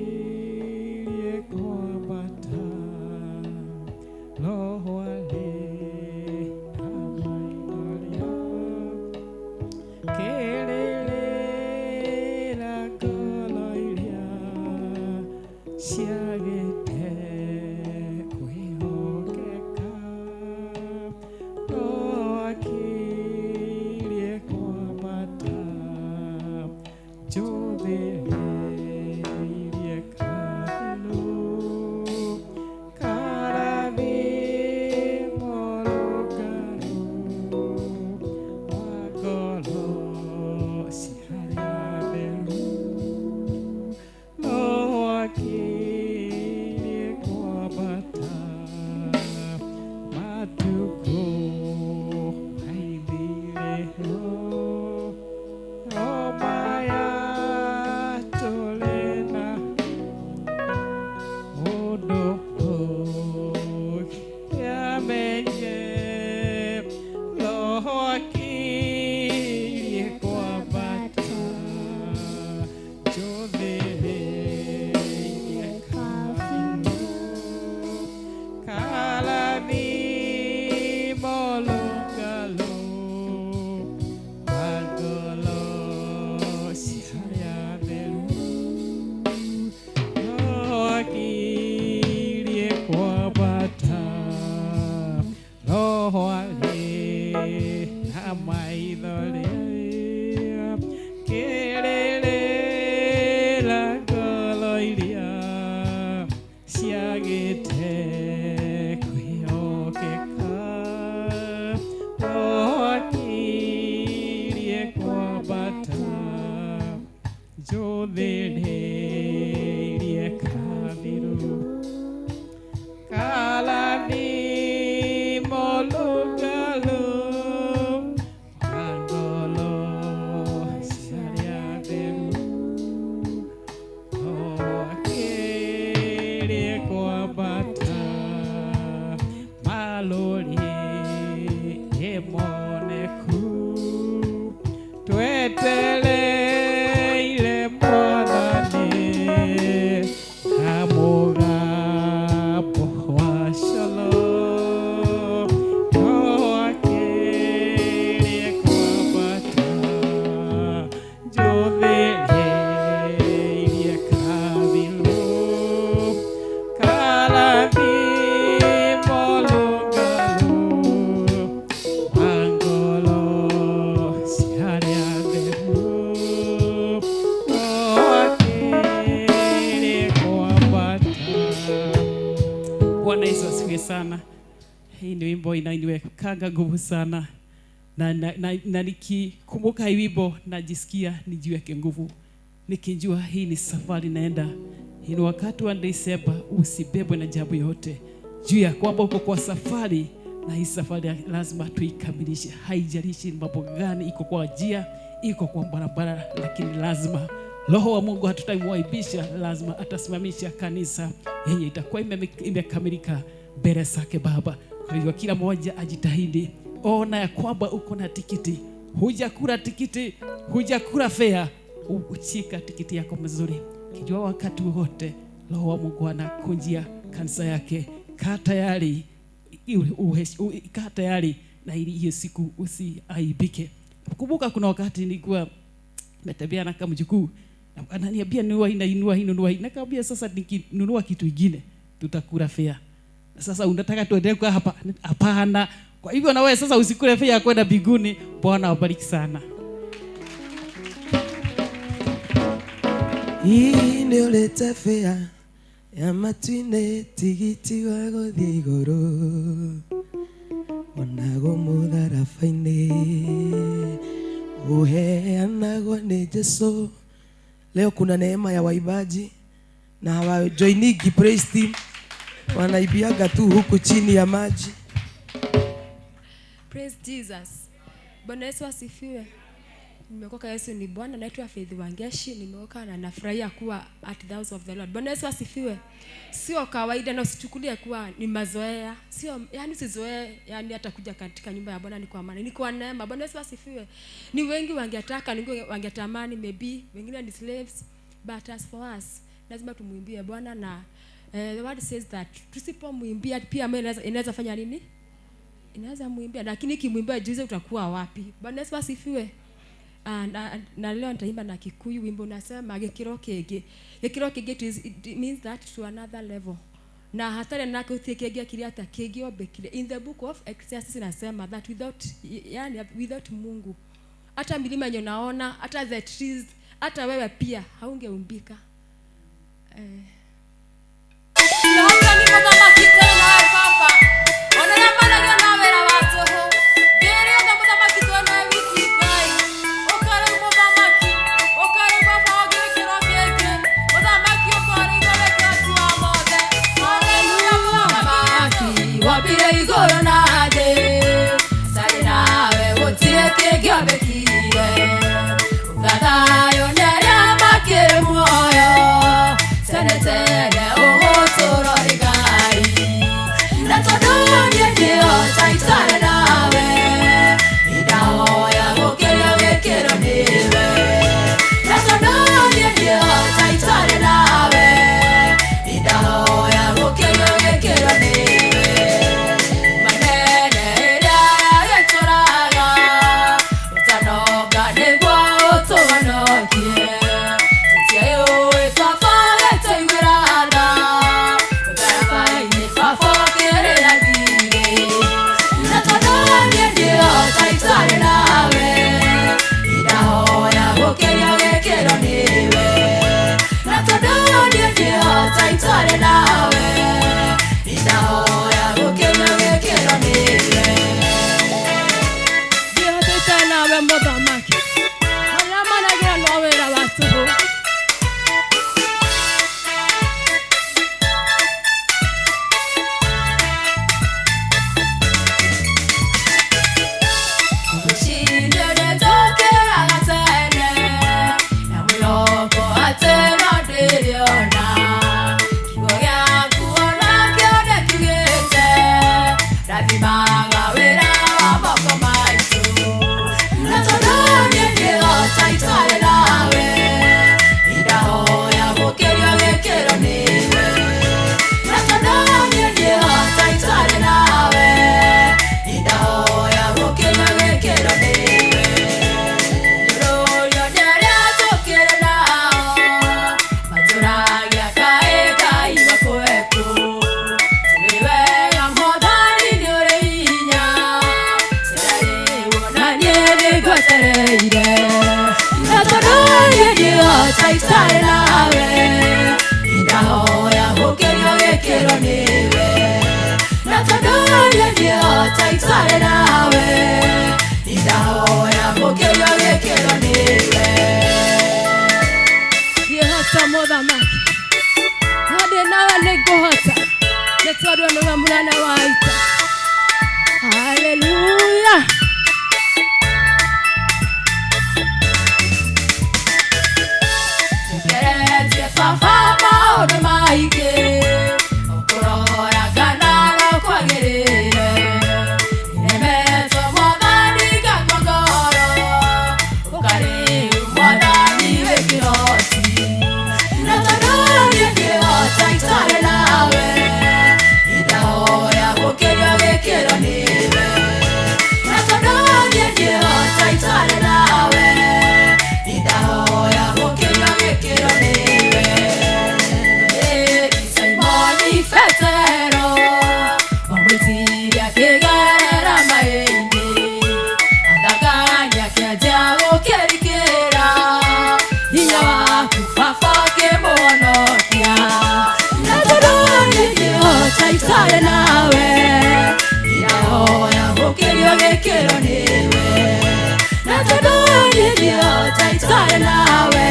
[SPEAKER 8] lokirie kwambata lohwale amainoria kelele la goloiria siagete kwihokeka lokirie kwambata jodhele kafilu karathi morogaru wagolo siharia beru lokirie kwambata matuko maithireho omaya tolena mundu yamenye lokirie kwambata jodhele kafilu kalathi molungalo wangolo siharia beru lokirie kwambata rohwale na maithori kelele la ngolo iria ciagĩte kwĩhokeka lokirie kwambata njũthĩrĩirie kathiru kalathi molungalu wangolo Hii ni wimbo inaniwekanga nguvu sana. Na nikikumbuka hii wimbo najisikia nijiweke nguvu. Nikijua hii ni safari naenda. Hii ni wakati wa Desemba, usibebwe na jambo yote. Juu ya kwamba uko kwa safari, na hii safari lazima tuikamilishe. Haijalishi mambo gani iko kwa njia, iko kwa barabara, lakini lazima Roho wa Mungu hatutamwaibisha, lazima atasimamisha kanisa yenye itakuwa imekamilika mbele zake Baba. Kwa hivyo kila mmoja ajitahidi. Ona ya kwamba uko na tikiti. Hujakula tikiti, hujakula fare, uchika tikiti yako mzuri. Kijua wakati wote Roho wa Mungu anakunjia kanisa yake. Kaa tayari, kaa tayari na ili hiyo siku usiaibike. Kumbuka kuna wakati nilikuwa natembea na kama mjukuu, ananiambia nunua hii, nunua hii, nunua hii. Nikamwambia sasa nikinunua kitu kingine tutakula fare. Sasa unataka tuendelee kwa hapa? Hapana. Kwa hivyo na wewe sasa usikule fare kwenda mbinguni. Bwana awabariki sana.
[SPEAKER 2] Hii ndio leta fare ya matwine tigiti wa gũthiĩ igũrũ onagwo mũtharaba-inĩ uheanagwo nĩ Jesu. Leo kuna neema ya waibaji na hawajoinigi praise team, wanaibiaga tu huku chini ya maji.
[SPEAKER 9] Praise Jesus. Bwana Yesu asifiwe. Nimeokoka, Yesu ni Bwana. Naitwa Faith Wangeshi, nimeokoka na nafurahia kuwa at the house of the Lord. Bwana Yesu asifiwe. Sio kawaida na usichukulie kuwa ni mazoea. Sio, yani usizoee, yani hata kuja katika nyumba ya Bwana ni kwa amani, ni kwa neema. Bwana Yesu asifiwe. Ni wengi wangetaka, ni wengi wangetamani, maybe wengine ni slaves, but as for us lazima tumuimbie Bwana na the word says that tusipomwimbia pia inaweza fanya nini? Inaweza muimbia, lakini kimwimbia juzi utakuwa wapi? Bwana Yesu asifiwe. Na leo nitaimba na Kikuyu wimbo unasema gikiro kingi. Gikiro kingi it means that to another level. Na hatari na kuthi kingi kiria hata kingi obekile. In the book of Ecclesiastes inasema that without, yani without Mungu, hata milima yenye unaona, hata the trees, hata wewe pia haungeumbika.
[SPEAKER 3] Nawe, niĩ ngĩhota itarĩ nawe, ndahoya gũkĩrio gĩkĩro nĩwe.
[SPEAKER 9] Ngĩhota mũthamaki, no ndĩ nawe nĩngũhota, nĩ tondũ nĩwe mũnene wa ita. Haleluya.
[SPEAKER 3] Ngeretie baba maũndũ maingĩ, ũkũrora kana no kwagĩrĩire. Nĩremetwo mwathani ngakua ngoro, ũkarĩu mwathani wĩ kĩhoti. Na tondũ niĩ ngĩhota itarĩ nawe, ndahoya gũkĩrio gĩkĩro nĩwe. Na tondũ niĩ ngĩhota itarĩ nawe, ndahoya gũkĩrio gĩkĩro nĩwe. Simoni Petero wamwĩtirie akĩgerera maĩ-inĩ, athakania akĩanjia gũkĩrikĩra, hinya waku baba ũkĩmũhonokia. Na tondũ niĩ ngĩhota itarĩ nawe, ndahoya gũkĩrio gĩkĩro nĩwe. Na tondũ niĩ ngĩhota itarĩ nawe,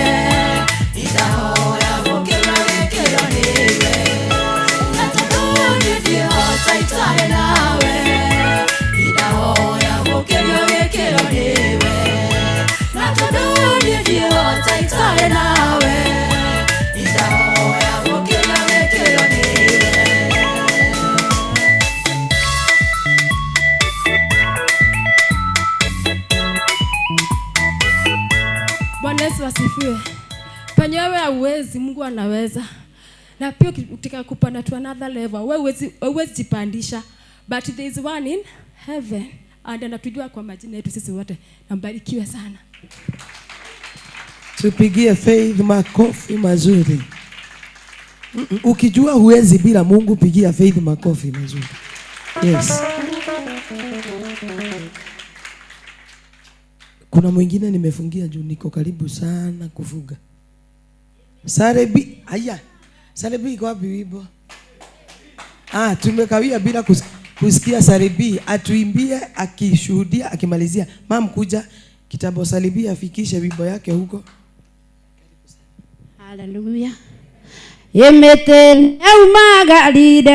[SPEAKER 3] ndahoya gũkĩrio gĩkĩro nĩwe. Na tondũ niĩ ngĩhota itarĩ nawe, ndahoya gũkĩrio gĩkĩro nĩwe. Na tondũ niĩ ngĩhota itarĩ nawe, ndahoya gũkĩrio gĩkĩro nĩwe.
[SPEAKER 9] Bwana Yesu asifiwe. Penye wewe hauwezi, Mungu anaweza. Na pia ukitaka kupanda to another level, wewe huwezi jipandisha. But there is one in heaven and anatujua kwa majina yetu sisi wote. Na mbarikiwe sana.
[SPEAKER 2] Tupigie Faith makofi mazuri. Ukijua huwezi bila Mungu, pigia Faith makofi mazuri. Yes. Kuna mwingine nimefungia juu niko karibu sana kufuga. Sarebi, aya. Sarebi iko wapi wimbo? Ah, tumekawia bila kusikia Sarebi atuimbie akishuhudia akimalizia. Mam kuja kitambo Sarebi afikishe wimbo yake huko.
[SPEAKER 10] Hallelujah. Emete neumagarire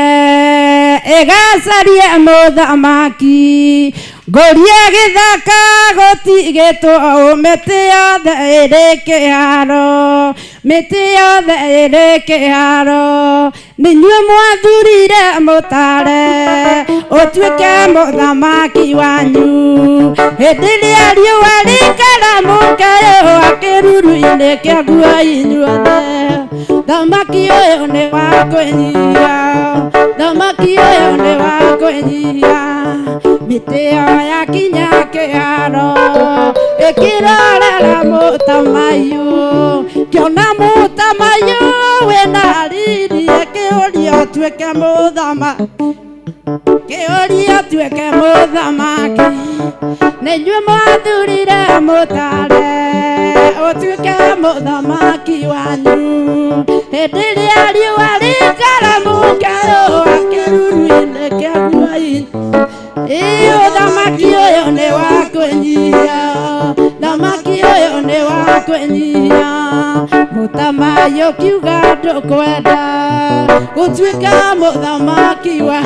[SPEAKER 10] egacarie muthamaki ngorie gĩthaka gũtigĩtwo mĩtĩ yothe ĩrĩ kĩharo, mĩtĩ yothe ĩrĩ kĩharo. Nĩinyuĩ mwathurire mũtare ũtuĩke mũthamaki wanyu, hĩndĩ ĩrĩa riũa rĩkaramũkayũa kĩruru-inĩ kĩa nguo inyuothe. Thamaki ũyũ nĩ wa kwĩnyihia, thamaki ũyũ nĩ wa kwĩnyihia, mĩtĩ ĩyo yakinya kĩharo ĩkĩrorera mũtamaiyũ, kĩona mũtamaiyũ wĩna riri ĩkĩũria ũtuĩke mũthamaki, kĩũria ũtuĩke mũthamaki. Nĩinyuĩ mwathurire mũtare ũtuĩke mũthamaki wanyu, hĩndĩ ĩrĩa riũa rĩkaramũkayũa kĩruru-inĩ kĩa nguo inyu. Ũthamaki ũyũ nĩ wa kwĩnyihia, thamaki ũyũ nĩ wa kwĩnyihia, mũtamaiyũ kiuga ndũkwenda gũtuĩka mũthamaki wa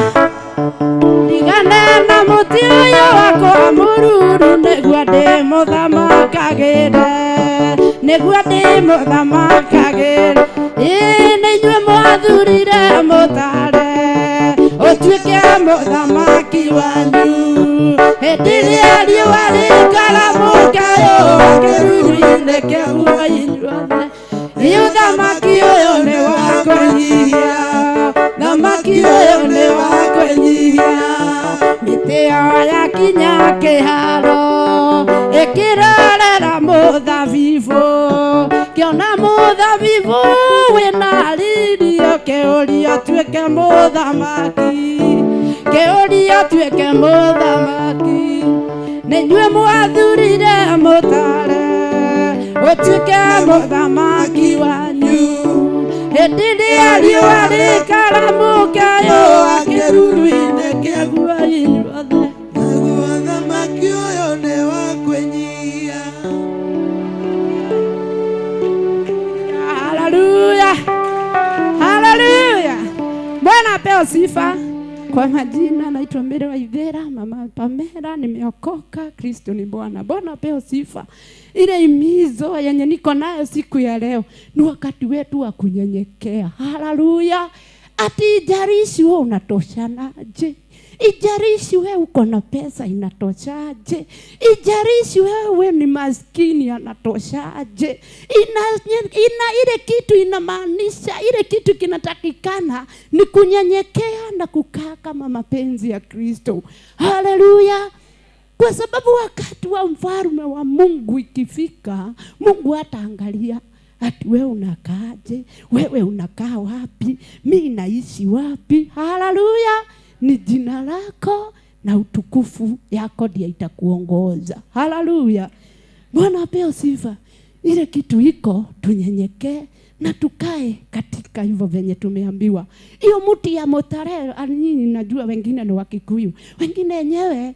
[SPEAKER 10] tigana na mũtĩ ũyũ wakwa mũruru, nĩguo ndĩ mũthamakagĩre, nĩguo ndĩ mũthamakagĩre. Ĩĩ nĩ inyuĩ mwathurire mũtare ũtuĩke mũthamaki wanyu, hĩndĩ ĩrĩa riũa rĩkaramũkayũa kĩruru-inĩ kĩa nguo inyuothe. Ũthamaki ũyũ nĩ wa kwĩnyihia, thamaki ũyũ nĩ wa kwĩnyihia, mĩtĩ ĩyo yakinya kĩharo ĩkĩrorera mũthabibũ, kĩona mũthabibũ wĩna riri ũkĩũria ũtuĩke mũthamaki, kĩũria ũtuĩke mũthamaki. Nĩinyuĩ mwathurire mũtare ũtuĩke mũthamaki wanyu, Hĩndĩ ĩrĩa riũa rĩkaramũka kĩruru-inĩ kĩaguo inyuothe.
[SPEAKER 2] Naguo thamaki ũyũ nĩ wa kwĩnyihia.
[SPEAKER 10] Haleluya, haleluya. Bwana apewe sifa. Kwa majina naitwa Mary Waithera, mama Pamela, nimeokoka, Kristo ni Bwana. Bwana apewe sifa. Ile imizo yenye niko nayo siku ya leo ni wakati wetu wa kunyenyekea. Haleluya. Ati ijarishi wewe unatoshanaje? Ijarishi wewe uko na pesa inatoshaje? Ijarishi wewe ni maskini anatoshaje? Ina ile kitu inamaanisha, ile kitu kinatakikana ni kunyenyekea na kukaa kama mapenzi ya Kristo. Haleluya. Kwa sababu wakati wa mfalme wa Mungu ikifika, Mungu hataangalia ati wewe unakaaje, wewe unakaa wapi, mimi naishi wapi. Haleluya. Ni jina lako na utukufu yako ndiye itakuongoza. Haleluya. Bwana apewe sifa. Ile kitu iko tunyenyekee na tukae katika hivyo venye tumeambiwa. Hiyo mti ya motare, nyinyi najua wengine ni Wakikuyu, wengine wenyewe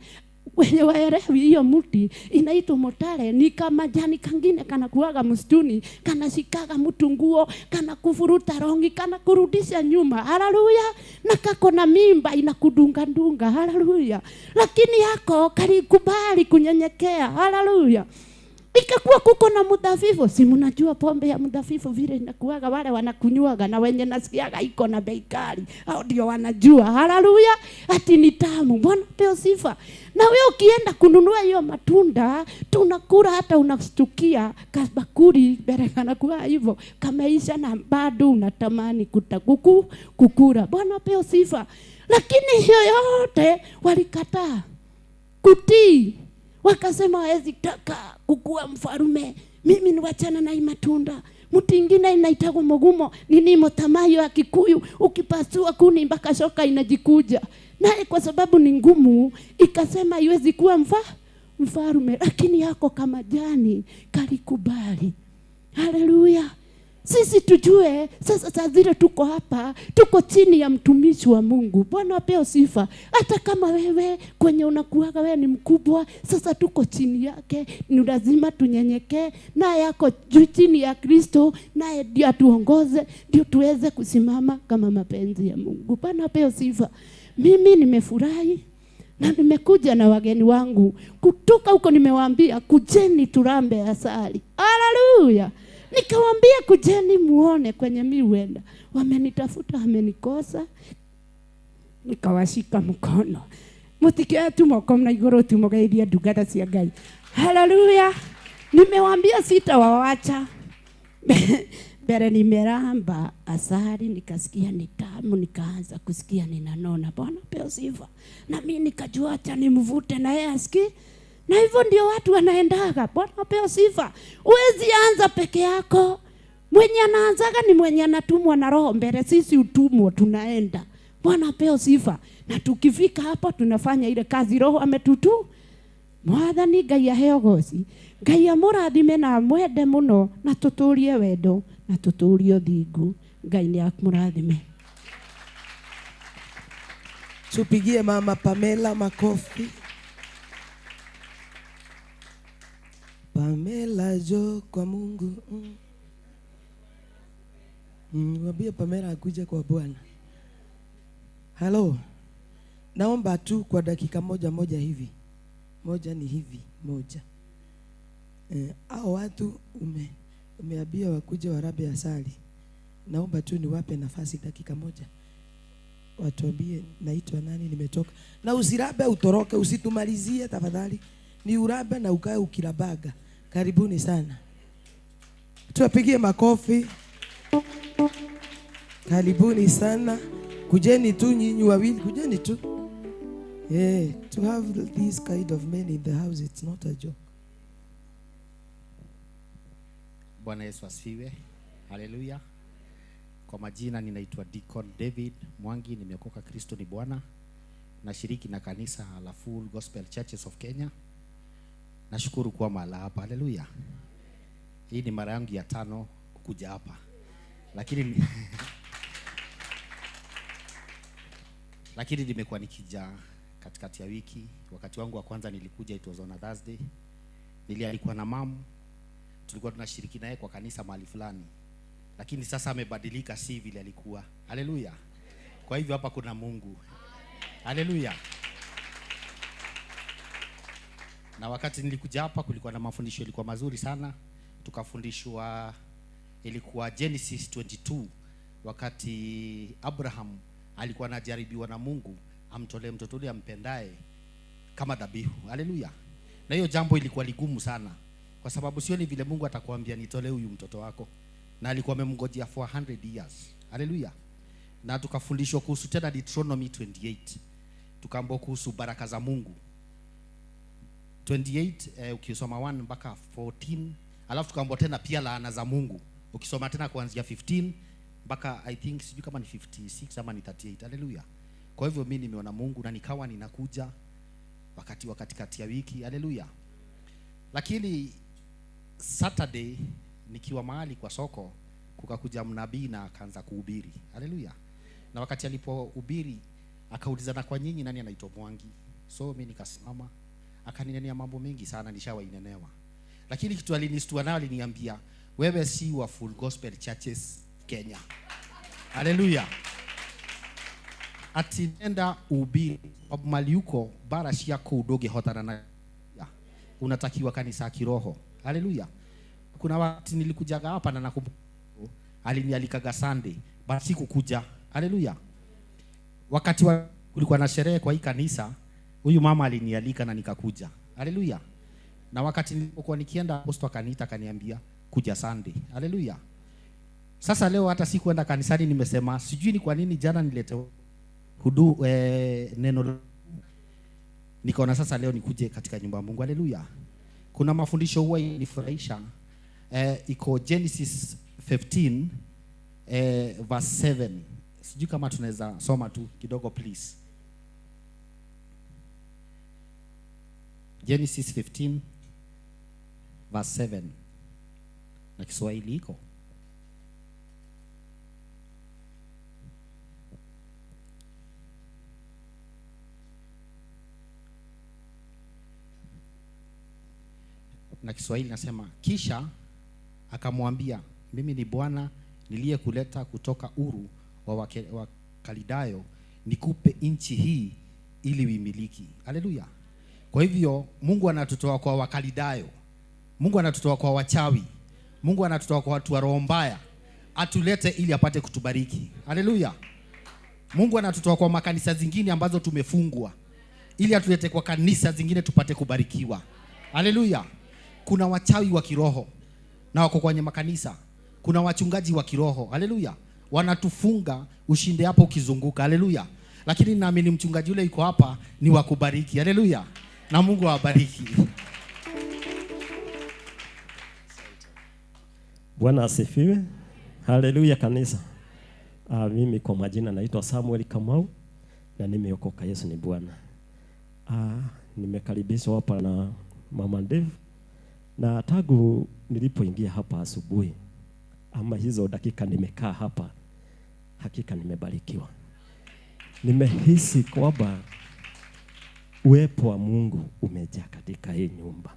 [SPEAKER 10] wenye waelewi hiyo mti inaitwa motare, ni kama jani kangine kana kuaga msituni, kana shikaga mtu nguo, kana kufuruta rongi, kana kurudisha nyuma. Haleluya. Na kako na mimba inakudunga dunga. Haleluya. Lakini yako kalikubali kunyenyekea. Haleluya. Ikakuwa kuko na mudhafifu. Si mnajua pombe ya mudhafifu vile inakuaga, wale wanakunywaga na wenye nasikiaga iko na bei kali, hao ndio wanajua. Haleluya. Ati ni tamu. Bwana pewe sifa. Na wewe ukienda kununua hiyo matunda tunakula, hata unastukia kabakuri mbele kana kuwa hivyo kameisha, na bado unatamani kutakuku kukula. Bwana pewe sifa. Lakini hiyo yote walikataa kutii. Wakasema hawezi taka kukua mfarume, mimi ni wachana na hii matunda. Mti ingine inaitagwa mugumo, nini motamayo ya Kikuyu, ukipasua kuni mpaka shoka inajikuja. Naye kwa sababu ni ngumu, ikasema haiwezi kuwa mfarume, lakini yako kama jani kalikubali. Haleluya. Sisi tujue sasa, saa zile tuko hapa, tuko chini ya mtumishi wa Mungu. Bwana apewe sifa. Hata kama wewe kwenye unakuaga wewe ni mkubwa, sasa tuko chini yake, ni lazima tunyenyekee, naye yako juu chini ya Kristo, naye ndio atuongoze, ndio tuweze kusimama kama mapenzi ya Mungu. Bwana apewe sifa. Mimi nimefurahi na nimekuja na wageni wangu kutoka huko, nimewaambia kujeni turambe asali. Haleluya. Nikawaambia kujeni muone kwenye mi huenda. Wamenitafuta, wamenikosa. Nikawashika mkono. Mutikia tu moko na igoro tu mogeithia ndungata cia Ngai. Haleluya. Nimewaambia sitawaacha. Mbere nimeramba asali nikasikia ni tamu, nikaanza kusikia ninanona. Bwana pewe sifa. Na mimi nikajua acha nimvute na yeye asikie. Na hivyo ndio watu wanaendaga. Bwana pewe sifa. Huwezi anza peke yako. Mwenye anaanzaga ni mwenye anatumwa na Roho mbele. Sisi utumwa tunaenda. Bwana pewe sifa. Na tukifika hapo tunafanya ile kazi Roho ametutu. Mwathani Ngai aheo goci. Ngai amũrathime na amwende mũno, na tũtũrie wendo na tũtũrie ũthingu. Ngai nĩ amũrathime.
[SPEAKER 2] Tupigie mama Pamela makofi. Pamela jo kwa Mungu. Mwambie Pamela akuje kwa Bwana. Hello. Naomba tu kwa dakika moja moja hivi. Moja ni hivi, moja. Hao watu umeambia wakuje warabe asali. Naomba tu niwape nafasi dakika moja. Watuambie naitwa nani, nimetoka. Na usirabe utoroke, usitumalizie tafadhali. Ni urabe na ukae ukirabaga. Karibuni sana. Tuwapigie makofi. Karibuni sana. Kujeni tu nyinyi wawili, kujeni tu. Yeah, to have this kind of men in the house, it's not a joke.
[SPEAKER 11] Bwana Yesu asifiwe. Haleluya. Kwa majina ninaitwa Deacon David Mwangi, nimeokoka, Kristo ni Bwana. Nashiriki na kanisa la Full Gospel Churches of Kenya. Nashukuru kuwa mahali hapa. Haleluya. Hii ni mara yangu ya 5 kukuja hapa. Lakini lakini nimekuwa nikija katikati ya wiki. Wakati wangu wa kwanza nilikuja, it was on a Thursday. Nilialikwa na mamu, tulikuwa tunashiriki naye kwa kanisa mahali fulani. Lakini sasa amebadilika, si vile alikuwa. Haleluya. Kwa hivyo hapa kuna Mungu. Haleluya. Na wakati nilikuja hapa kulikuwa na mafundisho ilikuwa mazuri sana. Tukafundishwa, ilikuwa Genesis 22, wakati Abraham alikuwa anajaribiwa na Mungu amtolee mtoto yule ampendaye kama dhabihu. Haleluya. Na hiyo jambo ilikuwa ligumu sana, kwa sababu sio ni vile Mungu atakwambia nitolee huyu mtoto wako, na alikuwa amemngojea for 100 years. Haleluya. Na tukafundishwa kuhusu tena Deuteronomy 28. Tukaambiwa kuhusu baraka za Mungu. 28 ukisoma 1 mpaka 14, alafu tukaambiwa tena pia laana za Mungu. Ukisoma tena kuanzia 15 mpaka I think sijui kama ni 56 ama ni 38. Haleluya. Kwa hivyo mimi nimeona Mungu na nikawa ninakuja wakati wa katikati ya wiki. Haleluya. Lakini Saturday nikiwa mahali kwa soko, kukakuja mnabii na akaanza kuhubiri. Haleluya. Na wakati alipohubiri akaulizana, kwa nyinyi nani anaitwa Mwangi? So mimi nikasimama, akaninenea mambo mengi sana nishawainenewa. Lakini kitu alinistua nayo, aliniambia wewe si wa Full Gospel Churches Kenya. Haleluya. Ati nenda uhubiri mali huko bara ciako udoge hotana na unatakiwa kanisa kiroho. Haleluya. Kuna wakati nilikujaga hapa na nakumbuka alinialikaga Sunday, but sikukuja. Haleluya. Wakati wa kulikuwa na sherehe kwa hii kanisa, huyu mama alinialika na nikakuja. Haleluya. Na wakati nilipokuwa nikienda, apostle akaniita akaniambia kuja Sunday. Haleluya. Sasa leo hata sikuenda kanisani, nimesema sijui ni kwa nini jana nilete hudu neno, nikaona sasa leo nikuje katika nyumba ya Mungu. Haleluya. Kuna mafundisho huwa inifurahisha. Iko Genesis 15 verse 7. Sijui kama tunaweza soma tu kidogo please. Genesis 15 verse 7. Na Kiswahili iko. Na Kiswahili nasema, kisha akamwambia, mimi ni Bwana niliyekuleta kutoka Uru wa Kalidayo, nikupe nchi hii ili uimiliki. Haleluya. Kwa hivyo Mungu anatutoa kwa Wakalidayo, Mungu anatutoa kwa wachawi, Mungu anatutoa kwa watu wa roho mbaya, atulete ili apate kutubariki. Haleluya. Mungu anatutoa kwa makanisa zingine ambazo tumefungwa, ili atulete kwa kanisa zingine tupate kubarikiwa. Haleluya. Kuna wachawi wa kiroho na wako kwenye makanisa. Kuna wachungaji wa kiroho. Haleluya. Wanatufunga ushinde hapo ukizunguka. Haleluya. Lakini naamini mchungaji yule yuko hapa ni wa kubariki. Haleluya. Na Mungu awabariki.
[SPEAKER 12] Bwana asifiwe. Haleluya kanisa. Mimi kwa majina naitwa Samuel Kamau na nimeokoka, Yesu ni Bwana. Nimekaribishwa hapa na Mama Dave. Na tangu nilipoingia hapa asubuhi, ama hizo dakika nimekaa hapa, hakika nimebarikiwa. Nimehisi kwamba uwepo wa Mungu umejaa katika hii nyumba.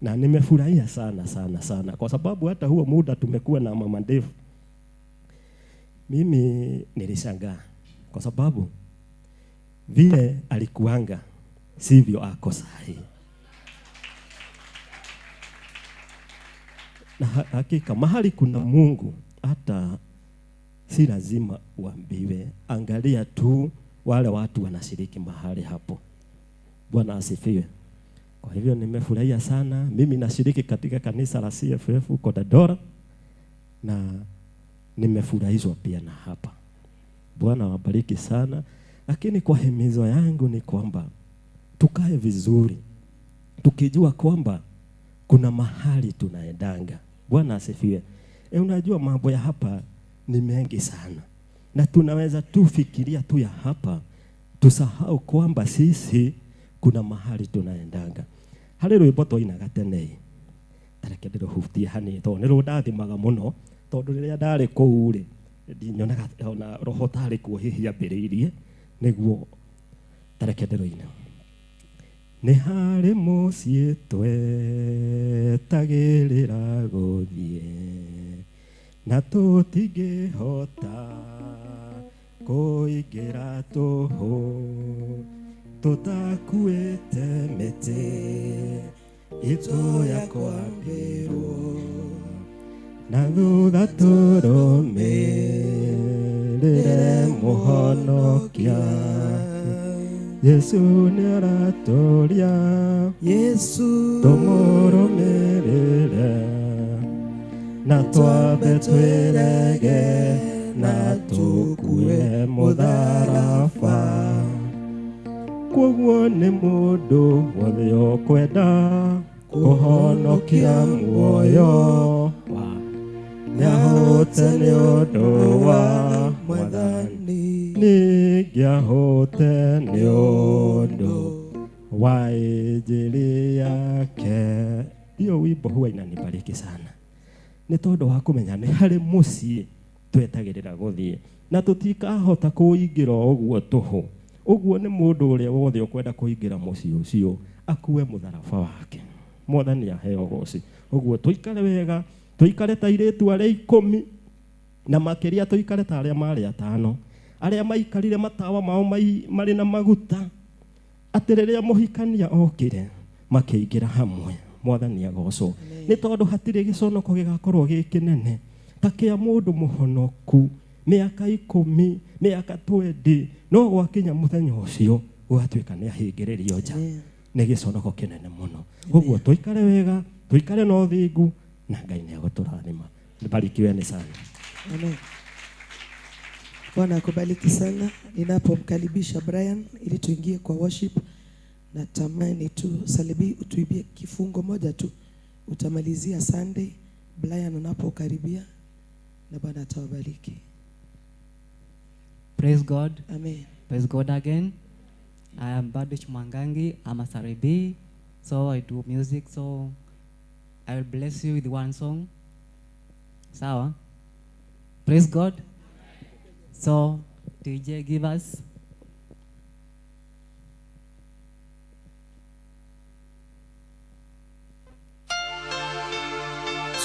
[SPEAKER 12] Na nimefurahia sana sana sana, kwa sababu hata huo muda tumekuwa na Mama Dave, mimi nilishangaa kwa sababu vile alikuanga sivyo ako sahi. Na hakika mahali kuna Mungu hata si lazima uambiwe, angalia tu wale watu wanashiriki mahali hapo. Bwana asifiwe. Kwa hivyo nimefurahia sana. Mimi nashiriki katika kanisa la CFF huko Dandora na nimefurahishwa pia na hapa. Bwana wabariki sana. Lakini kwa himizo yangu ni kwamba tukae vizuri, tukijua kwamba kuna mahali tunaendanga. Bwana asifiwe. Unajua mambo ya hapa ni mengi sana, na tunaweza tu fikiria tu ya hapa, tusahau kwamba sisi kuna mahali tunaendanga. Hali rwimbo twainaga tene, Tareke ndĩrũhutie hanini tondũ nĩ rũndathimaga mũno, tondũ rĩrĩa ndarĩ kũu rĩ ndinyonaga ona roho tarĩ kuo hihi ambĩrĩirie, nĩguo tareke ndĩrũine. Nĩ harĩ mũciĩ twetagĩrĩra gũthiĩ, na tũtingĩhota kũingĩra tũhũ, tũtakuĩte mĩtĩ itũ ya kwambĩrwo, na thutha tũrũmĩrĩre Mũhonokia. Yesu nĩaratũria,
[SPEAKER 2] Yesu
[SPEAKER 12] tũmũrũmĩrĩre, na twambe twĩrege, na tũkue mũtharaba. Kwoguo nĩ mũndũ wothe ũkwenda kũhonokia muoyo wa nĩahũte nĩ ũndũ wa Mwathani, ningĩahũte nĩ ũndũ wa injili yake. Hiyo wimbo huwa inanibariki sana nĩ tondũ wa kũmenya nĩ harĩ mũciĩ twetagĩrĩra gũthiĩ, na tũtikahota kũingĩra ũguo tũhũ. Ũguo nĩ mũndũ ũrĩa wothe ũkwenda kũingĩra mũciĩ ũcio akue mũtharaba wake. Mwathani aheo ũgoci. Ũguo tũikare wega, tũikare ta airĩtu arĩa 10, na makĩria tũikare ta arĩa marĩ 5, arĩa maikarire matawa mao marĩ na maguta, atĩ rĩrĩa mũhikania okire makĩingĩra hamwe. Mwathani agocwo. Nĩ tondũ hatirĩ gĩconoko gĩgakorwo gĩ kĩnene ta kĩa mũndũ mũhonoku mĩaka 10, mĩaka 20, no gwakinya mũthenya ũcio gũgatuĩka nĩ ahingĩrĩrio nja. Nĩ gĩconoko kĩnene mũno. Ũguo tũikare wega, tũikare na ũthingu, na Ngai nĩ egũtũrathima. Barikiweni sana.
[SPEAKER 2] Amen. Bwana akubariki sana. Ninapomkaribisha Brian ili tuingie kwa worship, natamani tu Salibi utuibie kifungo moja tu, utamalizia Sunday. Brian unapokaribia, na Bwana atawabariki.
[SPEAKER 13] Praise God.
[SPEAKER 2] Amen.
[SPEAKER 13] Praise God again. I am Badich Mwangangi. I'm a Saribi, so I do music. So I will bless you with one song. Sawa. Praise God. So DJ, give us.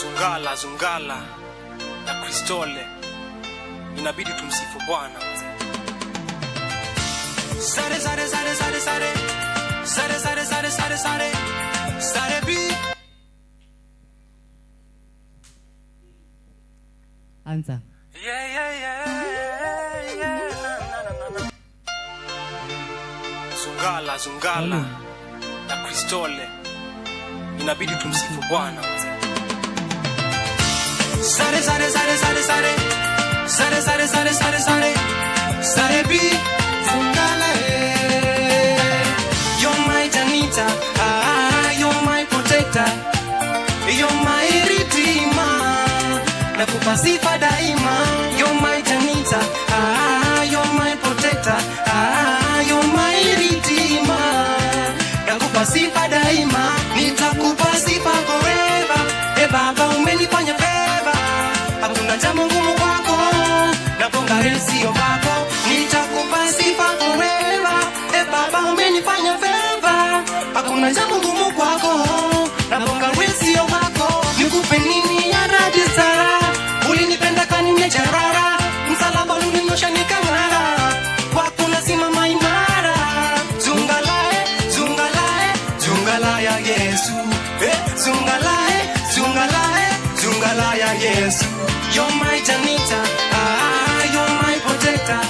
[SPEAKER 14] Zungala, zungala na Kristole, inabidi tumsifu Bwana. Sare sare sare sare sare sare sare sare sare sare sare bi.
[SPEAKER 13] Anza.
[SPEAKER 14] Yeah yeah yeah yeah na na na na. Zungala zungala na Kristole, inabidi tumsifu Bwana. Sare sare sare sare sare sare sare sare sare sare sare bi. Zungala, eh. You're my Janita, ah, you're my protector, you're my redeemer, nakupa sifa daima. You're my Janita, ah, you're my protector, ah, you're my redeemer, nakupa sifa daima. Nitakupa sifa forever. E Baba, umenifanya favor, hakuna jambo ngumu kwako, naponga sio bako. Nitakupa sifa forever. E Baba, umenifanya favor, hakuna jambo ngumu kwako, naponga sio wako. Nikupe nini ya rajisara, ulinipenda kanimejarara, msalaba ulininyosha nikang'ara, kwako nasimama imara. Zungalae, zungalae, zungalaya Yesu, eh, zungalae, zungalae, zungalaya Yesu. You're my Janita, ah, you're my protector,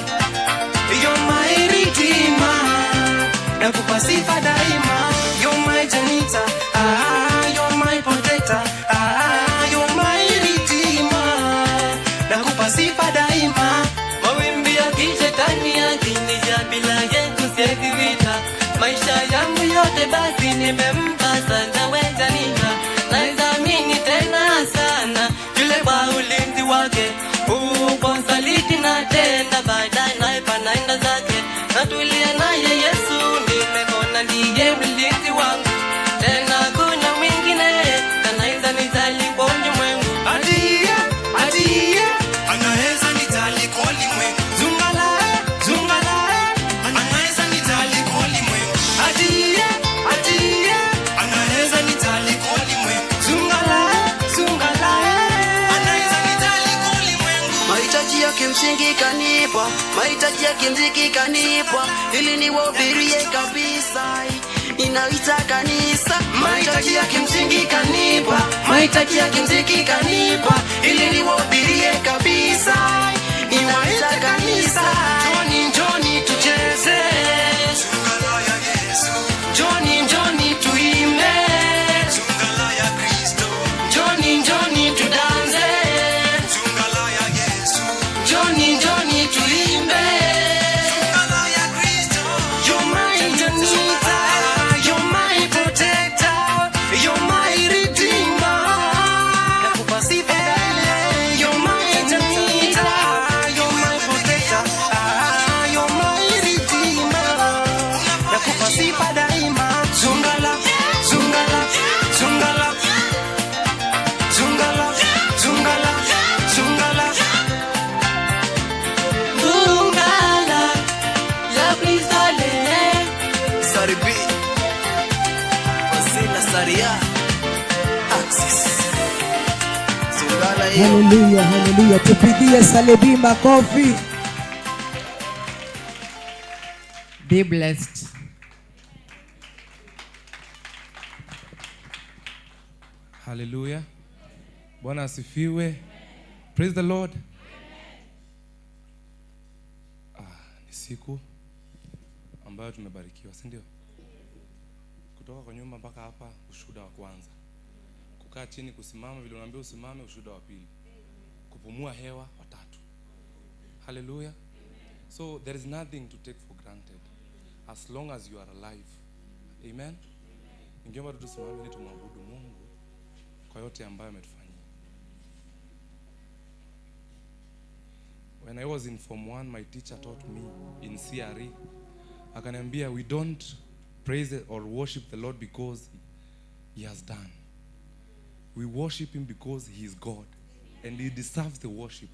[SPEAKER 14] you're my redeemer, nakupa sifa daima. You're my Janita, ah, you're my protector, ah, you're my redeemer, nakupa sifa daima.
[SPEAKER 15] Mawimbi ya kishetani yakinija bila Yesu siwezi vita. Maisha yangu yote basi nimempa sana we Janita, naithamini tena sana yule wa ulinzi wake. Upo msaliti na tena baadaye naye panaenda zake. Natulia naye Yesu, nimekona ndiye mlinzi wangu, tena kuna mwingine anaweza. Kanipa, mahitaji ya kimziki kanipa, ili niwahubirie kabisa. Ninaita kanisa, mahitaji ya kimsingi kanipa, mahitaji ya kimziki kanipa, ili niwahubirie kabisa. Ninaita kanisa,
[SPEAKER 14] Njoni, njoni tucheze. Njoni, njoni tuimbe. Njoni, njoni tudanse. Njoni, njoni tuimbe. You're my Janita, you're my protector, you're my redeemer. Nakupa sifa daima. You're my Janita, you're my protector, ah, you're my redeemer. Nakupa sifa daima. Zungala, zungala, zungala. Zungala, zungala, zungala.
[SPEAKER 15] Zungala ya Kristo le.
[SPEAKER 14] Sari B, Wazila Saria, Axis.
[SPEAKER 15] Zungala hiyo.
[SPEAKER 4] Haleluya, haleluya. Tupigie Salebi makofi.
[SPEAKER 8] Be blessed.
[SPEAKER 16] Hallelujah. Bwana asifiwe. Praise the Lord. Ah, ni siku ambayo tumebarikiwa, si ndio? Kutoka kwa nyumba mpaka hapa, ushuhuda wa kwanza. Kukaa chini, kusimama vile unaambiwa usimame, ushuhuda wa pili. Kupumua hewa wa tatu. Hallelujah. So there is nothing to take for granted as long as you are alive. Amen. Ningeomba tu tusimame ili tumwabudu Mungu kwa yote ambayo ametufanyia. When I was in Form 1, my teacher taught me in CRE. Akaniambia, we don't praise or worship the Lord because he has done. We worship him because he is God and he deserves the worship.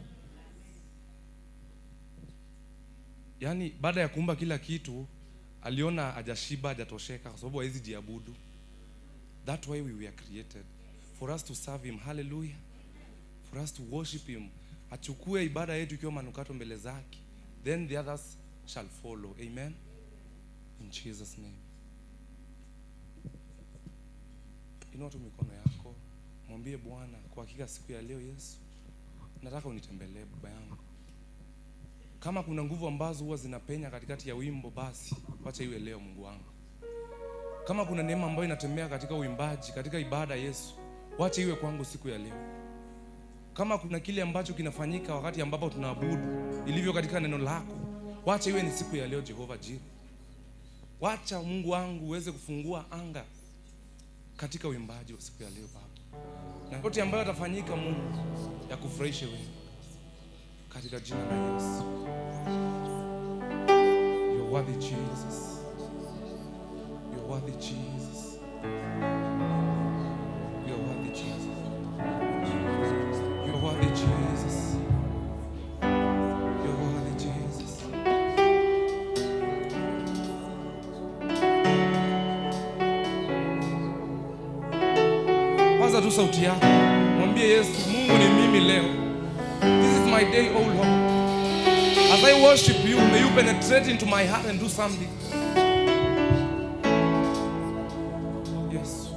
[SPEAKER 16] Yaani baada ya kuumba kila kitu, aliona hajashiba, hajatosheka kwa sababu hawezi jiabudu. That's why we were created. For us to serve him. Hallelujah. For us to worship him. Achukue ibada yetu ikiwa manukato mbele zake. Then the others shall follow. Amen. In Jesus' name. Inua tu mikono yako. Mwambie Bwana, kwa hakika siku ya leo Yesu, nataka unitembelee baba yangu. Kama kuna nguvu ambazo huwa zinapenya katikati ya wimbo, basi wacha iwe leo Mungu wangu. Kama kuna neema ambayo inatembea katika uimbaji, katika ibada Yesu, wacha iwe kwangu siku ya leo. Kama kuna kile ambacho kinafanyika wakati ambapo tunaabudu, ilivyo katika neno lako, wacha iwe ni siku ya leo Jehova Jireh. Wacha Mungu wangu uweze kufungua anga katika uimbaji wa siku ya leo Baba. Na yote ambayo yatafanyika Mungu, yakufurahishe wewe. Katika jina la Yesu. You're worthy Jesus. You're worthy Jesus. You're worthy Jesus. You're worthy Jesus. You're worthy Jesus. Paza tu sauti yako. Mwambie Yesu, Mungu ni mimi leo. This is my day, oh Lord. As I worship you, may you penetrate into my heart and do something. Yes.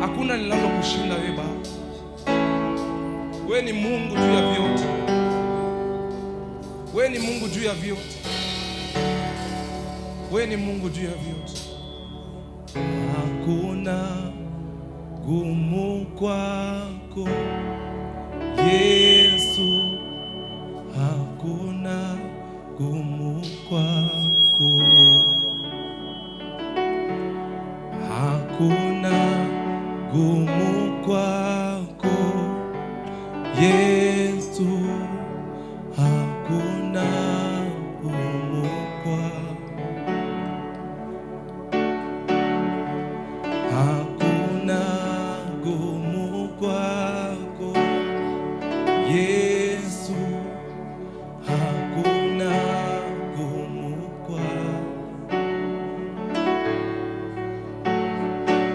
[SPEAKER 16] Hakuna linalokushinda wewe Baba. Wewe ni Mungu juu ya vyote. Wewe ni Mungu juu ya vyote. Wewe ni Mungu juu ya vyote. Hakuna gumu kwako Yesu, hakuna gumu kwako. Hakuna gumu kwako Yesu, hakuna gumu kwako. Hakuna gumu kwako Yesu, hakuna gumu kwako.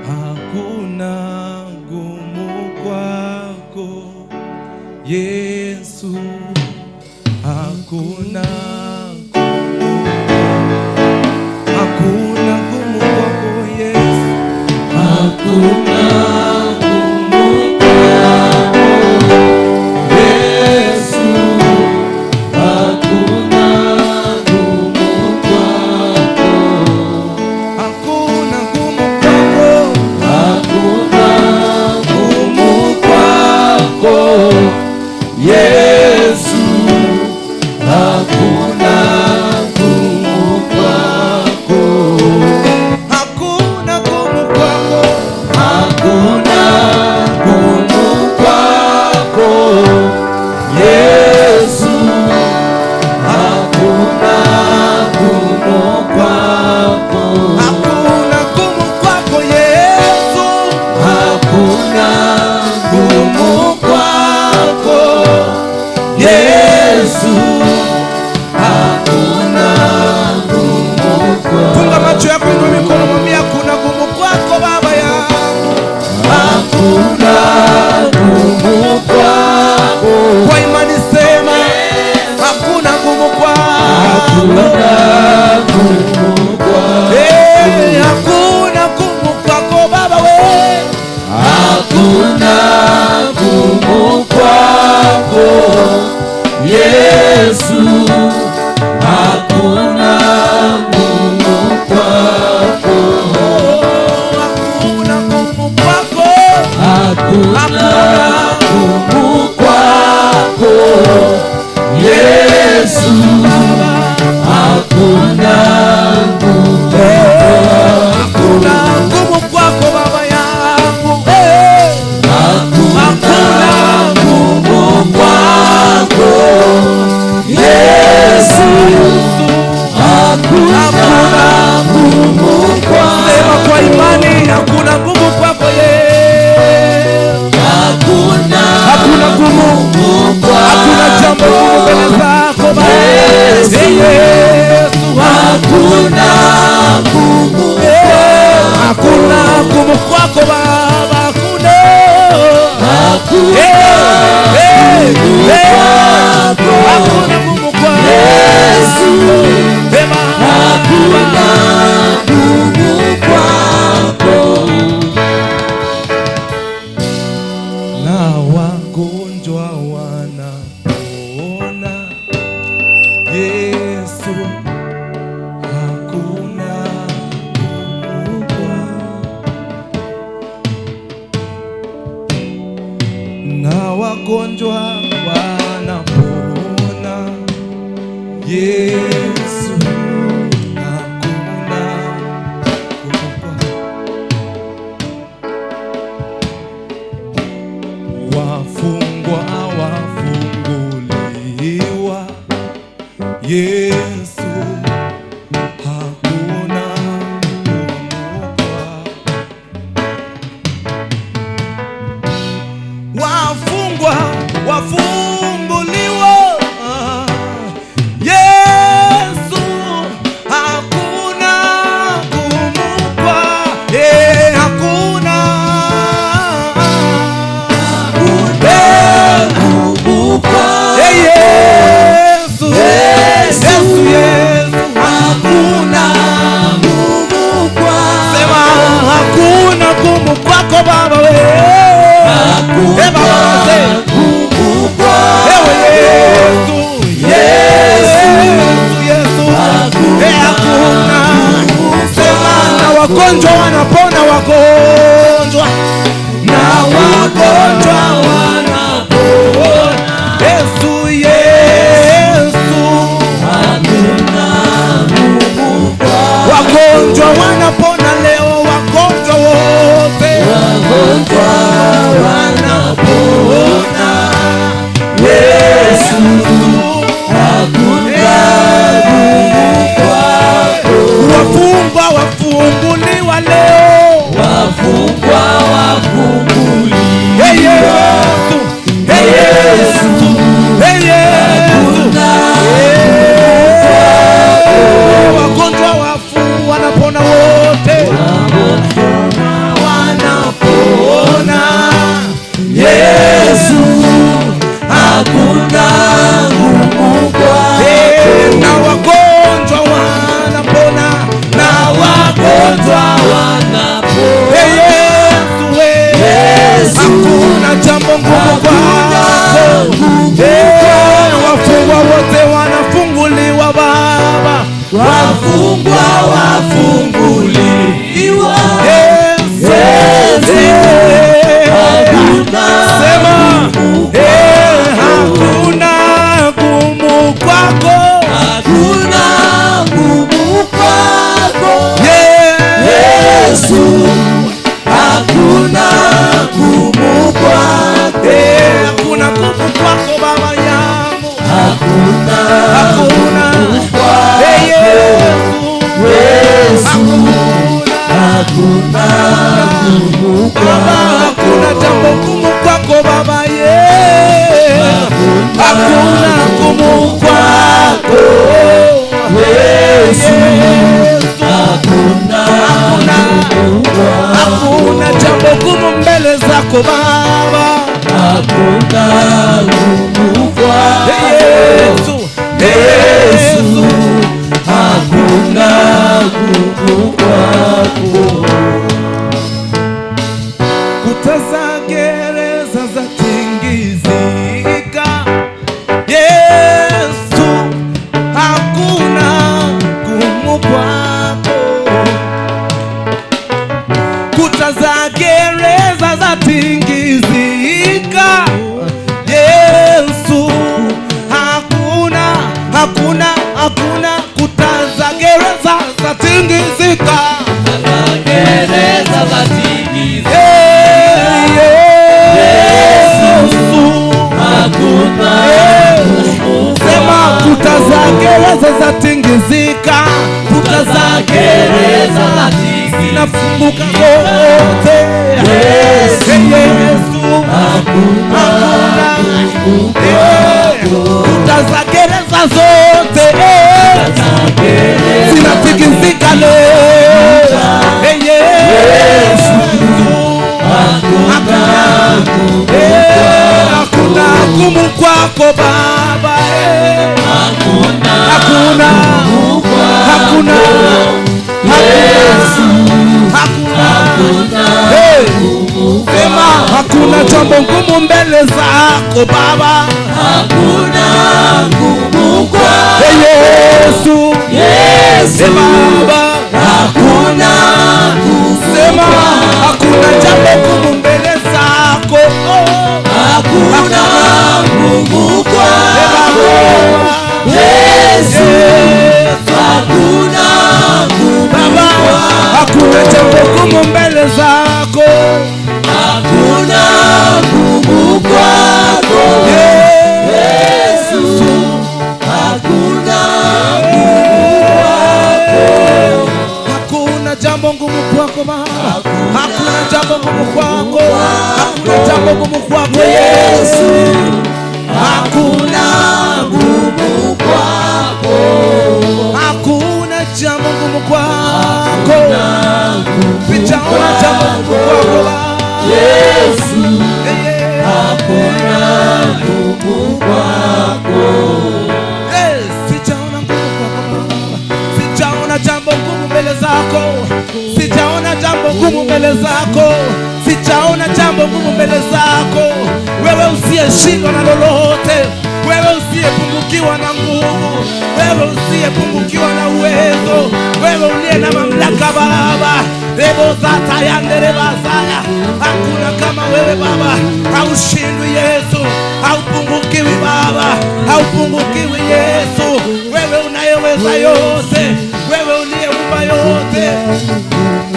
[SPEAKER 16] Hakuna gumu kwako Yesu, hakuna Hakuna hakuna gumu kwako Yesu,
[SPEAKER 15] hakuna gumu kwako Yesu, hakuna gumu kwako,
[SPEAKER 16] hakuna gumu kwako,
[SPEAKER 15] hakuna gumu kwako Yesu, hakuna gumu kwako,
[SPEAKER 16] hakuna gumu kwako,
[SPEAKER 15] hakuna gumu kwako Yesu, hakuna gumu kwako,
[SPEAKER 16] hakuna gumu kwako Yesu,
[SPEAKER 15] hakuna gumu kwako Yesu, hakuna gumu kwako.
[SPEAKER 16] Funga macho yako, inua mikono, mwambie hakuna gumu kwako Baba yangu,
[SPEAKER 15] hakuna gumu kwako.
[SPEAKER 16] Kwa imani sema hakuna gumu kwako,
[SPEAKER 15] hakuna gumu kwako,
[SPEAKER 16] hakuna gumu kwako Baba we,
[SPEAKER 15] hakuna gumu kwako Yesu, hakuna gumu kwako,
[SPEAKER 16] hakuna gumu kwako,
[SPEAKER 15] hakuna gumu kwako Yesu, hakuna gumu kwako,
[SPEAKER 16] hakuna gumu kwako Baba yangu,
[SPEAKER 15] hakuna gumu kwako Yesu, hakuna gumu kwako.
[SPEAKER 16] Sema kwa imani, hakuna gumu kwako Yesu,
[SPEAKER 15] hakuna
[SPEAKER 16] hakuna gumu, hakuna jambo gumu mbele zako Baba
[SPEAKER 15] Yesu,
[SPEAKER 16] Yesu,
[SPEAKER 15] hakuna gumu,
[SPEAKER 16] hakuna gumu kwako Baba, hakuna,
[SPEAKER 15] hakuna
[SPEAKER 16] hakuna gumu kwako
[SPEAKER 15] Yesu,
[SPEAKER 16] Sema
[SPEAKER 15] hakuna gumu kwako.
[SPEAKER 16] Na wagonjwa wanapona Yesu, hakuna gumu kwako. Na wagonjwa wanapona Yesu, hakuna gumu kwako. Wafungwa wafunguliwa Yesu, hakuna gumu kwako. Wafungwa wafunguliwa Yesu, hakuna gumu kwako, hakuna
[SPEAKER 15] gumu kwako
[SPEAKER 16] Yesu,
[SPEAKER 15] Yesu,
[SPEAKER 16] Yesu,
[SPEAKER 15] hakuna gumu kwako.
[SPEAKER 16] Sema hakuna gumu kwako Baba we,
[SPEAKER 15] hakuna gumu kwako
[SPEAKER 16] ewe Yesu,
[SPEAKER 15] Yesu,
[SPEAKER 16] Yesu, hakuna. Sema na wagonjwa wanapona, wagonjwa
[SPEAKER 15] na wagonjwa wanapona
[SPEAKER 16] Yesu, Yesu,
[SPEAKER 15] hakuna gumu kwako.
[SPEAKER 16] Wagonjwa wanapona leo, wagonjwa wote,
[SPEAKER 15] wagonjwa wanapona Yesu, hakuna gumu kwako.
[SPEAKER 16] Wafungwa wafunguliwa leo,
[SPEAKER 15] wafungwa
[SPEAKER 17] kwako Baba,
[SPEAKER 15] hakuna ngumu kwako
[SPEAKER 17] Yesu,
[SPEAKER 15] Yesu, hakuna ngumu kwako.
[SPEAKER 17] Kuta za gereza zatingizika, Yesu, hakuna ngumu kwako. Kuta za gereza zatingizika, Yesu, hakuna, hakuna, hakuna. Kuta za gereza zatingizika,
[SPEAKER 15] gereza zatingizika,
[SPEAKER 17] Yesu,
[SPEAKER 15] hakuna ngumu.
[SPEAKER 17] Sema kuta za gereza zatingizika, kuta za
[SPEAKER 15] gereza zatingizika,
[SPEAKER 17] zinafunguka zote.
[SPEAKER 15] Yesu,
[SPEAKER 17] Yesu,
[SPEAKER 15] hakuna ngumu kwako.
[SPEAKER 17] Kuta za gereza zote zinatingizika leo.
[SPEAKER 15] Yesu, hakuna ngumu
[SPEAKER 17] Hakuna ngumu kwako Baba,
[SPEAKER 15] hakuna,
[SPEAKER 17] hakuna, hakuna,
[SPEAKER 15] Yesu,
[SPEAKER 17] hakuna. Sema hakuna jambo ngumu mbele zako Baba,
[SPEAKER 15] hakuna ngumu kwako
[SPEAKER 17] Yesu,
[SPEAKER 15] Yesu,
[SPEAKER 17] Baba,
[SPEAKER 15] hakuna ngumu.
[SPEAKER 17] Sema hakuna jambo ngumu mbele zako,
[SPEAKER 15] hakuna ngumu kwako Yesu, hakuna ngumu
[SPEAKER 17] Baba, hakuna jambo ngumu mbele zako,
[SPEAKER 15] hakuna ngumu kwako Yesu, hakuna ngumu kwako.
[SPEAKER 17] Hakuna jambo ngumu kwako Baba, hakuna jambo ngumu kwako, hakuna jambo ngumu kwako
[SPEAKER 15] Yesu,
[SPEAKER 17] hakuna
[SPEAKER 15] ngumu kwako,
[SPEAKER 17] hakuna jambo ngumu kwako, sijaona jambo ngumu kwako Baba
[SPEAKER 15] Yesu, hakuna ngumu kwako.
[SPEAKER 17] Sijaona ngumu kwako Baba, sijaona jambo ngumu mbele zako, sijaona jambo ngumu mbele zako, sijaona jambo ngumu mbele zako. Wewe usiyeshindwa na lolote, wewe usiyepungukiwa na nguvu, wewe usiyepungukiwa na uwezo, wewe uliye na mamlaka Baba, rebozatayanderebazaya, hakuna kama wewe Baba. Haushindwi Yesu, haupungukiwi Baba, haupungukiwi Yesu. Wewe unayeweza yote, wewe uliyeumba yote.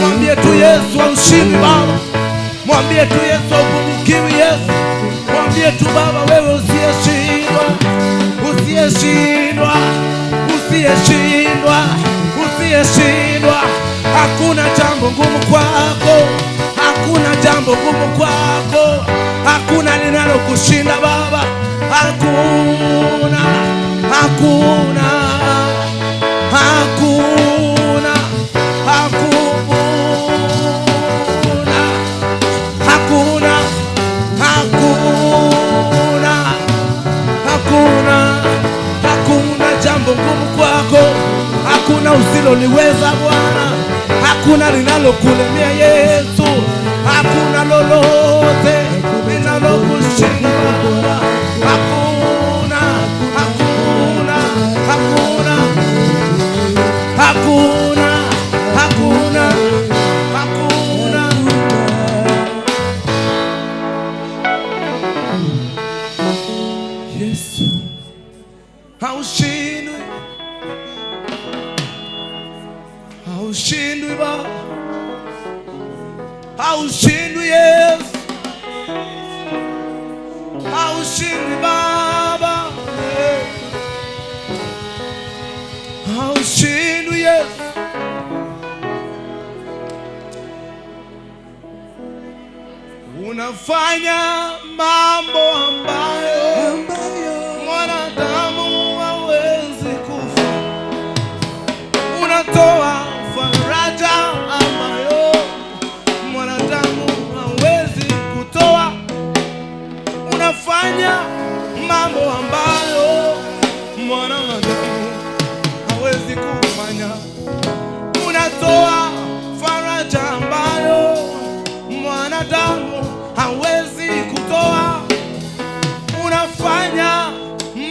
[SPEAKER 17] Mwambie tu Yesu haushindwi Baba, mwambie tu Yesu haupungukiwi Yesu, mwambie tu Baba wewe usiyeshindwa, usiyeshindwa, usiyeshindwa, usiyeshindwa. Hakuna jambo ngumu kwako, hakuna jambo ngumu kwako, hakuna linalokushinda Baba, hakuna, hakuna, hakuna, hakuna, hakuna, hakuna, hakuna, hakuna jambo ngumu kwako, hakuna usiloliweza Bwana, hakuna linalokulemea Yesu, hakuna lolote linalokushinda Baba, hakuna, hakuna, hakuna, hakuna, hakuna, hakuna. Yesu, haushindwi, haushindwi Baba, haushindwi Yesu, haushindwi Baba, haushindwi Yesu. Unafanya mambo ambayo mwanadamu hawezi kufa. Unatoa faraja ambayo mwanadamu hawezi kutoa. mambo ambayo mwanadamu hawezi kufanya. Unatoa faraja ambayo mwanadamu hawezi kutoa. Unafanya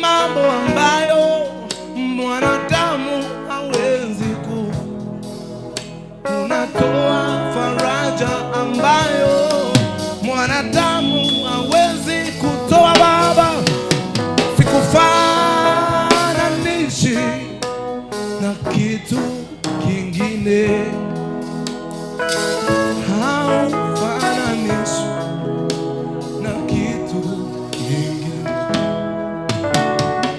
[SPEAKER 17] mambo ambayo mwanadamu hawezi ku. Unatoa faraja ambayo mwanadamu hawezi kutoa. Baba, sikufananishi na kitu kingine, haufananishwi na kitu kingine,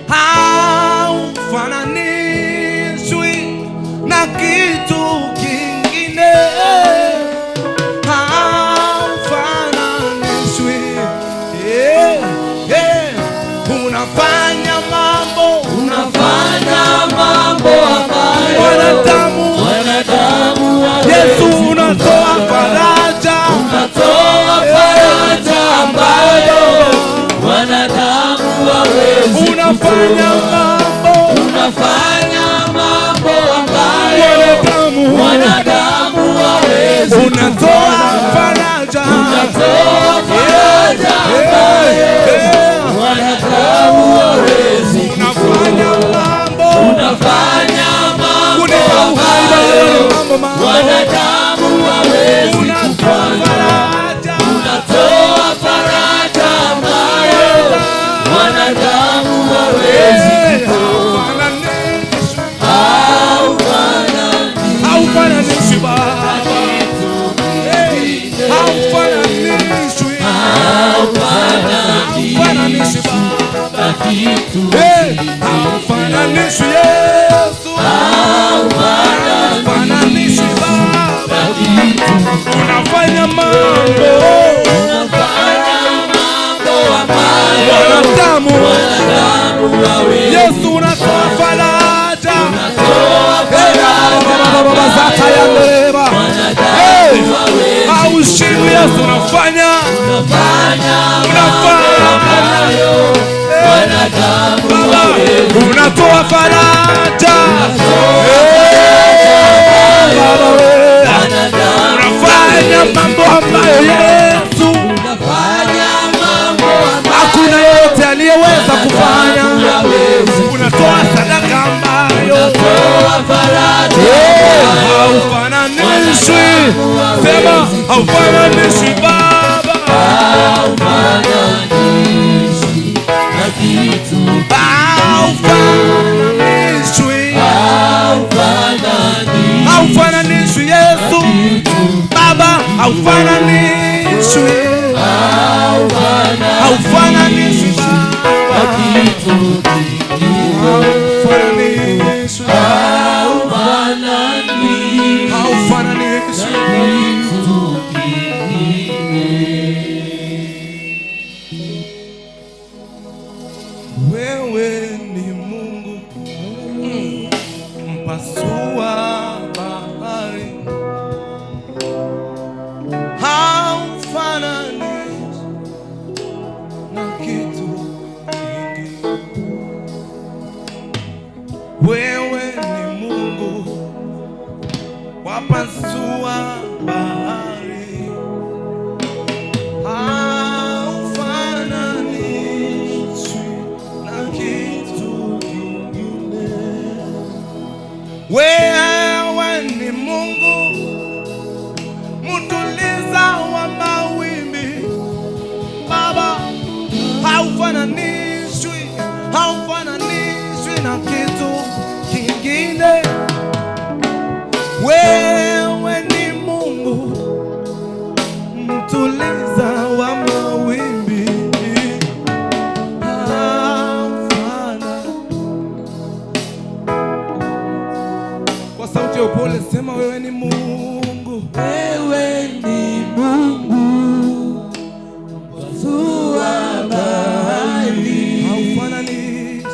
[SPEAKER 17] haufananishwi na kitu kingine, haufananishwi. Unafanya mambo,
[SPEAKER 15] unafanya mambo ambayo
[SPEAKER 17] wanadamu Yesu, unatoa faraja,
[SPEAKER 15] unatoa faraja ambayo wanadamu hawezi.
[SPEAKER 17] Unafanya mambo,
[SPEAKER 15] unafanya mambo ambayo wanadamu hawezi.
[SPEAKER 17] Unatoa faraja,
[SPEAKER 15] unatoa faraja ambayo wanadamu hawezi.
[SPEAKER 17] Unafanya mambo,
[SPEAKER 15] unafanya mambo ambayo wanadamu hawezi.
[SPEAKER 17] Unatoa faraja,
[SPEAKER 15] unatoa faraja ambayo wanadamu hawezi.
[SPEAKER 17] Haufananishwi Baba, haufananishwi, haufananishwi Baba, haufananishwi Yesu, haufananishwi Baba. Unafanya mambo,
[SPEAKER 15] unafanya mambo ambayo
[SPEAKER 17] wanadamu
[SPEAKER 15] hawezi.
[SPEAKER 17] Yesu, unatoa faraja,
[SPEAKER 15] unatoa faraja
[SPEAKER 17] haushindwi Yesu, unafanya,
[SPEAKER 15] unafanya
[SPEAKER 17] Baba, unatoa faraja, Baba wewe, unafanya mambo ambayo Yesu hakuna yeyote aliyeweza kufanya. Unatoa sadaka ambayo haufananishwi. Sema haufananishwi Baba,
[SPEAKER 15] haufananishwi na kitu,
[SPEAKER 17] haufananishwi, haufananishwi Yesu Baba, haufananishwi, haufananishwi Baba, haufananishwi, haufananishwi. Wewe ni Mungu mpasua bahari, haufananishwi na kitu kingine. Wewe ni Mungu wapasua bahari, haufananishwi na kitu kingine. Wewe ni Mungu mtuliza wa mawimbi, Baba, haufananishwi, haufananishwi na kitu kingine. Wewe ni Mungu mtuliza wa mawimbi, haufana. Kwa sauti ya upole sema, wewe ni Mungu,
[SPEAKER 15] wewe ni Mungu mpasua bahari,
[SPEAKER 17] haufananishwi,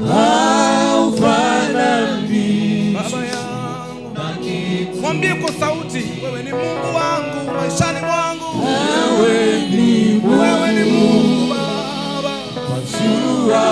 [SPEAKER 15] haufananishwi
[SPEAKER 17] Baba yangu. Mwambie kwa sauti, wewe ni Mungu wangu maishani mwangu,
[SPEAKER 15] wewe ni
[SPEAKER 17] wewe ni Mungu Baba,
[SPEAKER 15] Pasua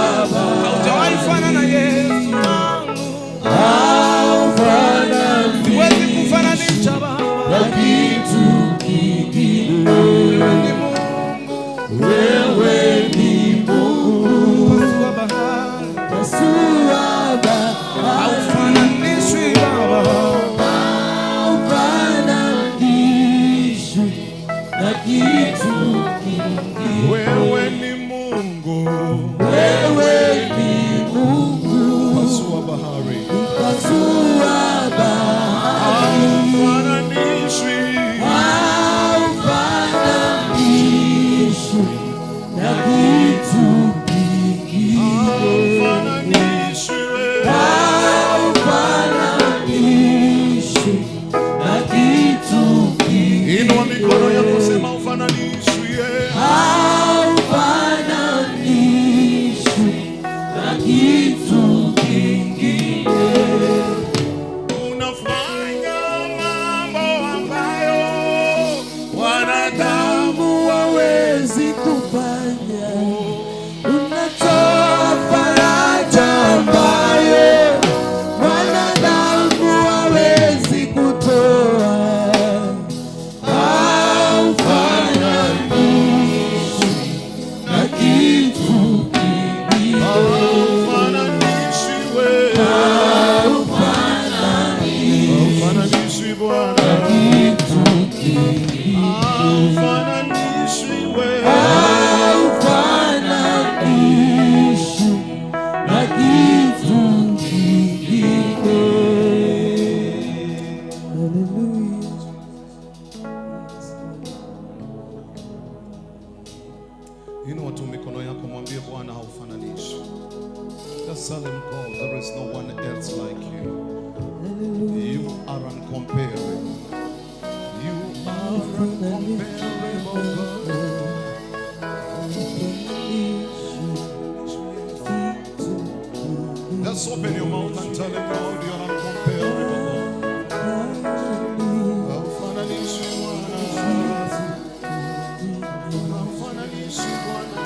[SPEAKER 18] Wewe ni Mungu. Pasua bahari, pasua bahari.
[SPEAKER 16] Haufananishwi Baba,
[SPEAKER 18] haufananishwi na kitu kingine.
[SPEAKER 19] Wewe ni Mungu,
[SPEAKER 18] wewe ni Mungu.
[SPEAKER 19] Pasua bahari,
[SPEAKER 18] pasua bahari.
[SPEAKER 19] Haufananishwi,
[SPEAKER 18] haufananishwi na kitu kingine.
[SPEAKER 19] Haufananishwi wewe,
[SPEAKER 18] haufananishwi na kitu kingine.
[SPEAKER 19] Inua mikono yako, sema haufananishwi.
[SPEAKER 18] Haufananishwi na kitu kingine.
[SPEAKER 19] Unafanya mambo ambayo wanadamu
[SPEAKER 18] hawawezi kufanya. Unatoa faraja ambayo mwanadamu hawezi kutoa. Haufananishwi na kitu kingine.
[SPEAKER 19] Haufananishwi wewe, haufananishwi Bwana,
[SPEAKER 18] na kitu kingine.
[SPEAKER 19] Haufananishwi wewe,
[SPEAKER 18] haufananishwi na kitu kingine. Hallelujah.
[SPEAKER 19] Inua tu mikono yako, mwambie Bwana haufananishwi. Just tell him, God, there is no one else like you. You are uncomparable. You are uncomparable, God. Just open your mouth and tell him, God, you are uncomparable, God. Haufananishwi Bwana. Haufananishwi Bwana.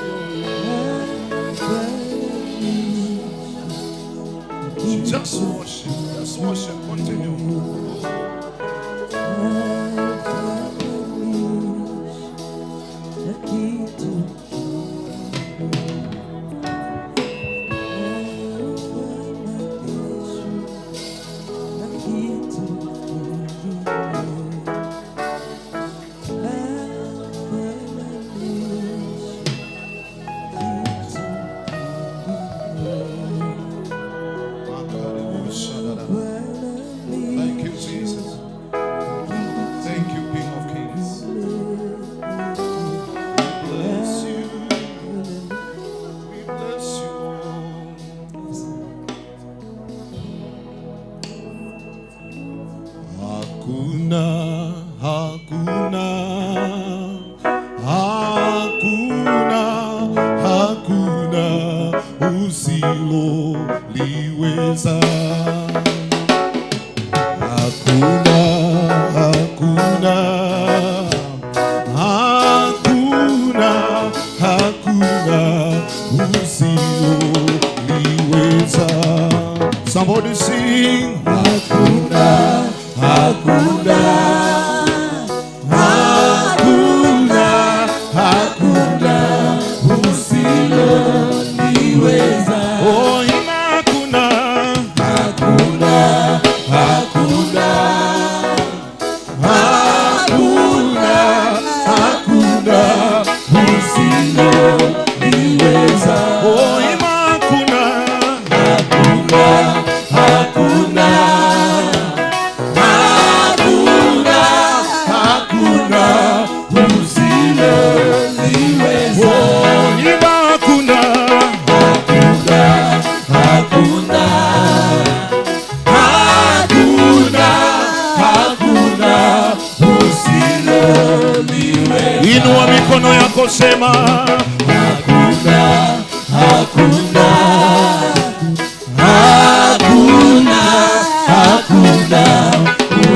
[SPEAKER 19] Just worship, just worship, continue. Thank you, Jesus. Thank you, King of Kings. We bless you. We bless you. Hakuna, hakuna, hakuna, hakuna usiloliweza. Hakuna, hakuna, hakuna, hakuna usiloliweza. Somebody sing.
[SPEAKER 18] Hakuna, hakuna, hakuna, hakuna usiloliweza.
[SPEAKER 19] Oh, ima hakuna,
[SPEAKER 18] hakuna, hakuna, hakuna, hakuna usiloliweza.
[SPEAKER 19] Oh, ima hakuna,
[SPEAKER 18] hakuna, hakuna, hakuna, hakuna usiloliweza.
[SPEAKER 19] Oh, ima hakuna,
[SPEAKER 18] hakuna, hakuna, hakuna, hakuna usiloliweza.
[SPEAKER 19] Inua mikono yako, sema
[SPEAKER 18] hakuna, hakuna, hakuna, hakuna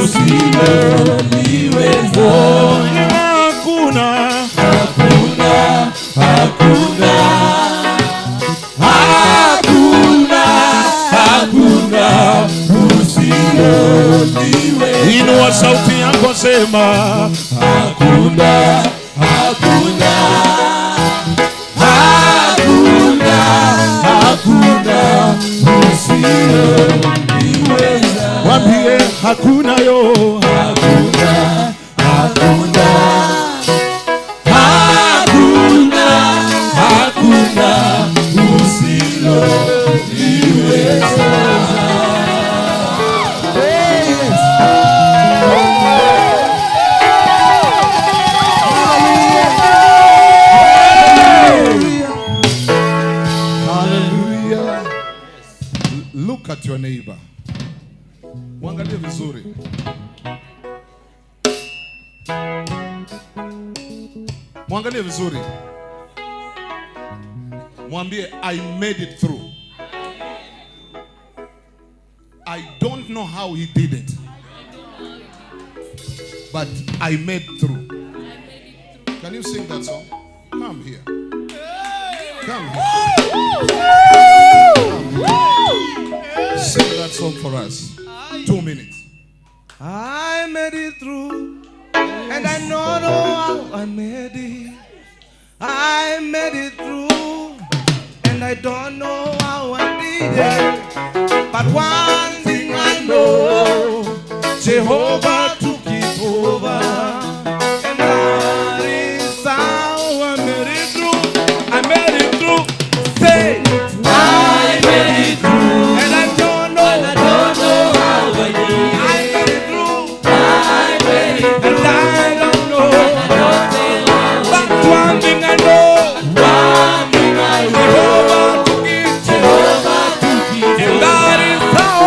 [SPEAKER 18] usiloliweza.
[SPEAKER 19] Oh, hakuna,
[SPEAKER 18] hakuna, hakuna, hakuna, hakuna usiloliweza.
[SPEAKER 19] Inua sauti yako, sema
[SPEAKER 18] hakuna, hakuna, Hakuna yo, hakuna, hakuna, hakuna, hakuna usiloliweza.
[SPEAKER 19] Hallelujah. Look at your neighbor. Mwangalie vizuri. Mwangalie vizuri. Mwambie, I made it through. I don't know how he did it, but I made through. Can you sing that song? Come here. Come here. Come here. Sing that song for us. 2 minutes.
[SPEAKER 17] I made it through, and I don't know how I made it. I made it through, and I don't know how I did it. But one thing I know, Jehovah took it over, and that is how I made it through. I made it through. Say, I made it through, and I don't know. And I don't know how I did it. I made it through. I made it through, and I don't know. But one thing I know, one thing I know, Jehovah took it, Jehovah took it, and that is how.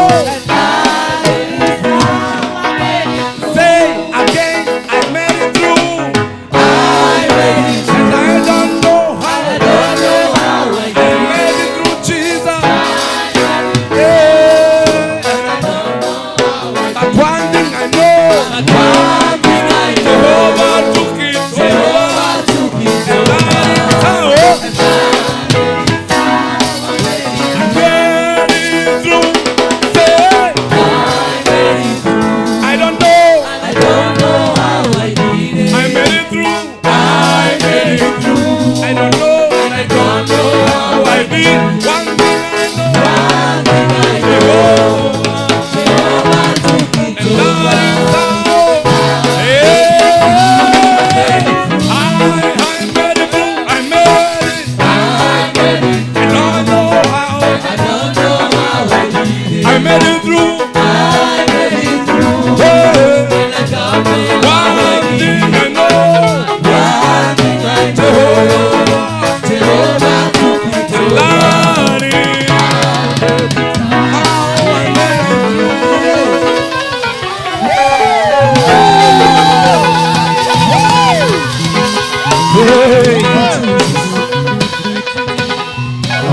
[SPEAKER 17] Say again, I made it through. I made it through, and I don't know how. I don't know how I made it through, Jesus. Yeah. But one thing I know, one thing I know, Jehovah took it, Jehovah took it, and that is how. I made it through. Say, I don't know. I don't know how I did it. I made it through. I made it through. I don't know, and I don't know how I did. One thing I know, one thing I know, Jehovah took it, and that is how. Hey, I made it through. I made it. I made it. I don't know how. I don't know how I did it. I made it through. I made it through. Hey. One thing I know, one thing I know, Jehovah took it, and that is how I made it through.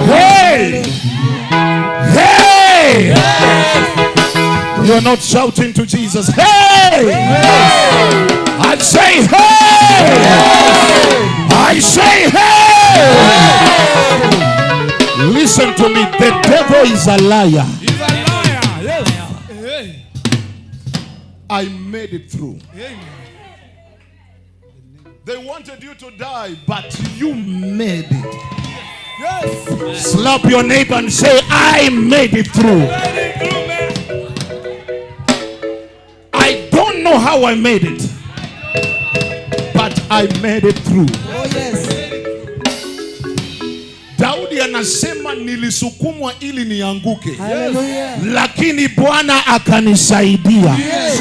[SPEAKER 19] Hey! Hey! You're not shouting to Jesus. Hey! I say hey! I say hey! Listen to me. The devil is a liar.
[SPEAKER 16] He's a liar. Yes.
[SPEAKER 19] I made it through. They wanted you to die, but you made it.
[SPEAKER 16] Yes.
[SPEAKER 19] Slap your neighbor and say, I made it through. I don't know how I made it, but I made it through.
[SPEAKER 2] Oh, yes.
[SPEAKER 19] Daudi anasema nilisukumwa ili nianguke.
[SPEAKER 2] Hallelujah.
[SPEAKER 19] Lakini Bwana akanisaidia.
[SPEAKER 2] Yes.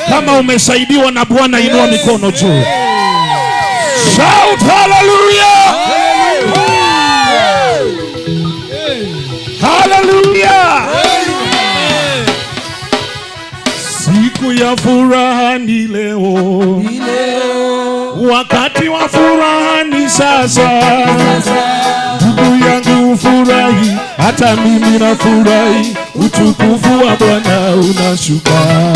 [SPEAKER 19] Kama umesaidiwa na Bwana, inua mikono juu. Shout hallelujah! Hallelujah! Siku ya furaha ni leo, wakati wa furaha ni sasa. Ndugu yangu furahi, hata mimi nafurahi, utukufu wa Bwana unashuka.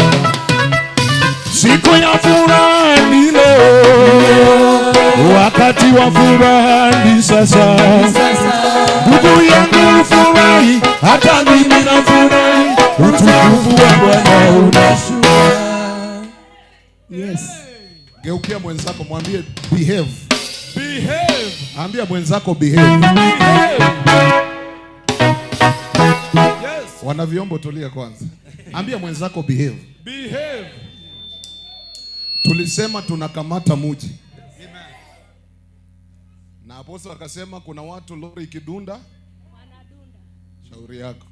[SPEAKER 19] Siku ya furaha ni leo, wakati wa furaha ni sasa. Ndugu yangu furahi, hata mimi nafurahi, utukufu wa Bwana unashuka.
[SPEAKER 2] Yes.
[SPEAKER 19] Geukia mwenzako mwambie behave.
[SPEAKER 16] Behave.
[SPEAKER 19] Ambia mwenzako behave.
[SPEAKER 16] Behave. Yes.
[SPEAKER 19] Wana vyombo tulia kwanza. Ambia mwenzako behave. Behave. Tulisema tunakamata muji. Na apostle akasema kuna watu lori ikidunda shauri yako.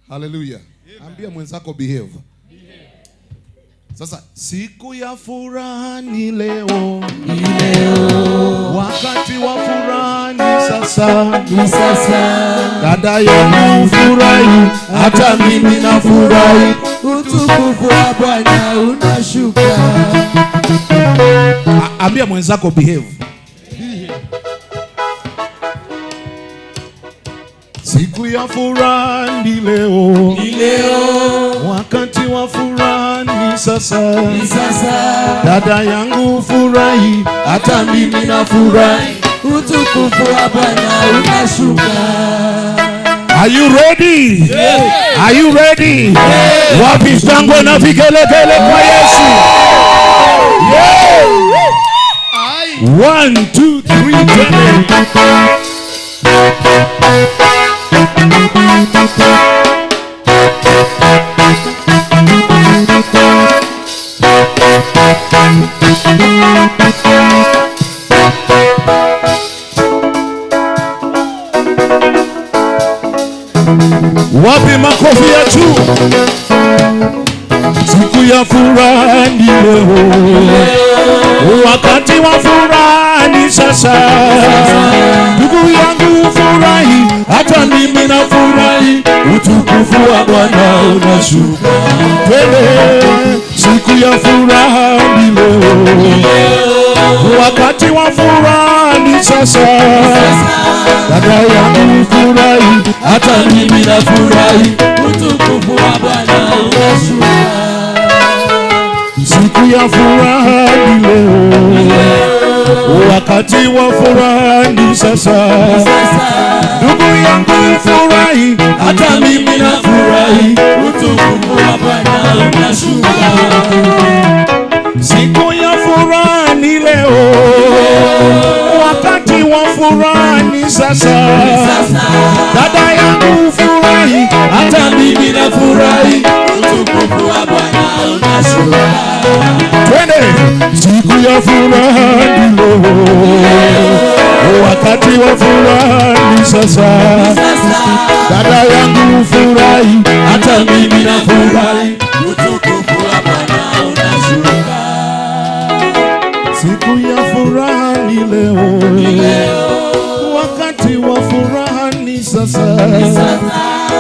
[SPEAKER 19] Hallelujah. Ambia mwenzako behave. Sasa siku ya furaha ni leo. Ni leo. Wakati wa furaha ni sasa. Ni sasa. Dada yangu furahi, hata mimi nafurahi.
[SPEAKER 18] Utukufu wa Bwana unashuka.
[SPEAKER 19] Ambia mwenzako behave. Siku ya furaha ni leo. Ni leo. Wakati wa furaha ni sasa. Ni sasa. Dada yangu furahi, hata mimi nafurahi.
[SPEAKER 18] Utukufu wa Bwana unashuka.
[SPEAKER 19] Are you ready? Yes. Are you ready? Yes. Wapi shangwe na vigelegele kwa Yesu? Yeah. 1 2 3 twende. Wapi makofi ya juu? Siku ya furaha ni leo, wakati wa furaha ni sasa. Ndugu yangu furahi, hata mimi nafurahi. Utukufu wa Bwana unashuka. Twende, siku ya furaha ni leo, wakati wa furaha ni sasa. Dada yangu furahi, hata mimi nafurahi.
[SPEAKER 18] Utukufu wa Bwana unashuka.
[SPEAKER 19] Siku ya furaha ni leo, wakati wa furaha ni sasa. Ndugu yangu furahi, hata mimi nafurahi.
[SPEAKER 18] Utukufu wa Bwana unashuka.
[SPEAKER 19] Siku ya furaha ni leo, wakati wa furaha ni sasa. Dada yangu furahi, hata mimi nafurahi.
[SPEAKER 18] Utukufu wa Bwana unashuka.
[SPEAKER 19] Twende. Siku ya furaha ni leo, wakati wa furaha ni sasa. Dada yangu furahi, hata mimi nafurahi.
[SPEAKER 18] Utukufu wa Bwana unashuka.
[SPEAKER 19] Siku ya furaha ni leo, wakati wa furaha ni sasa.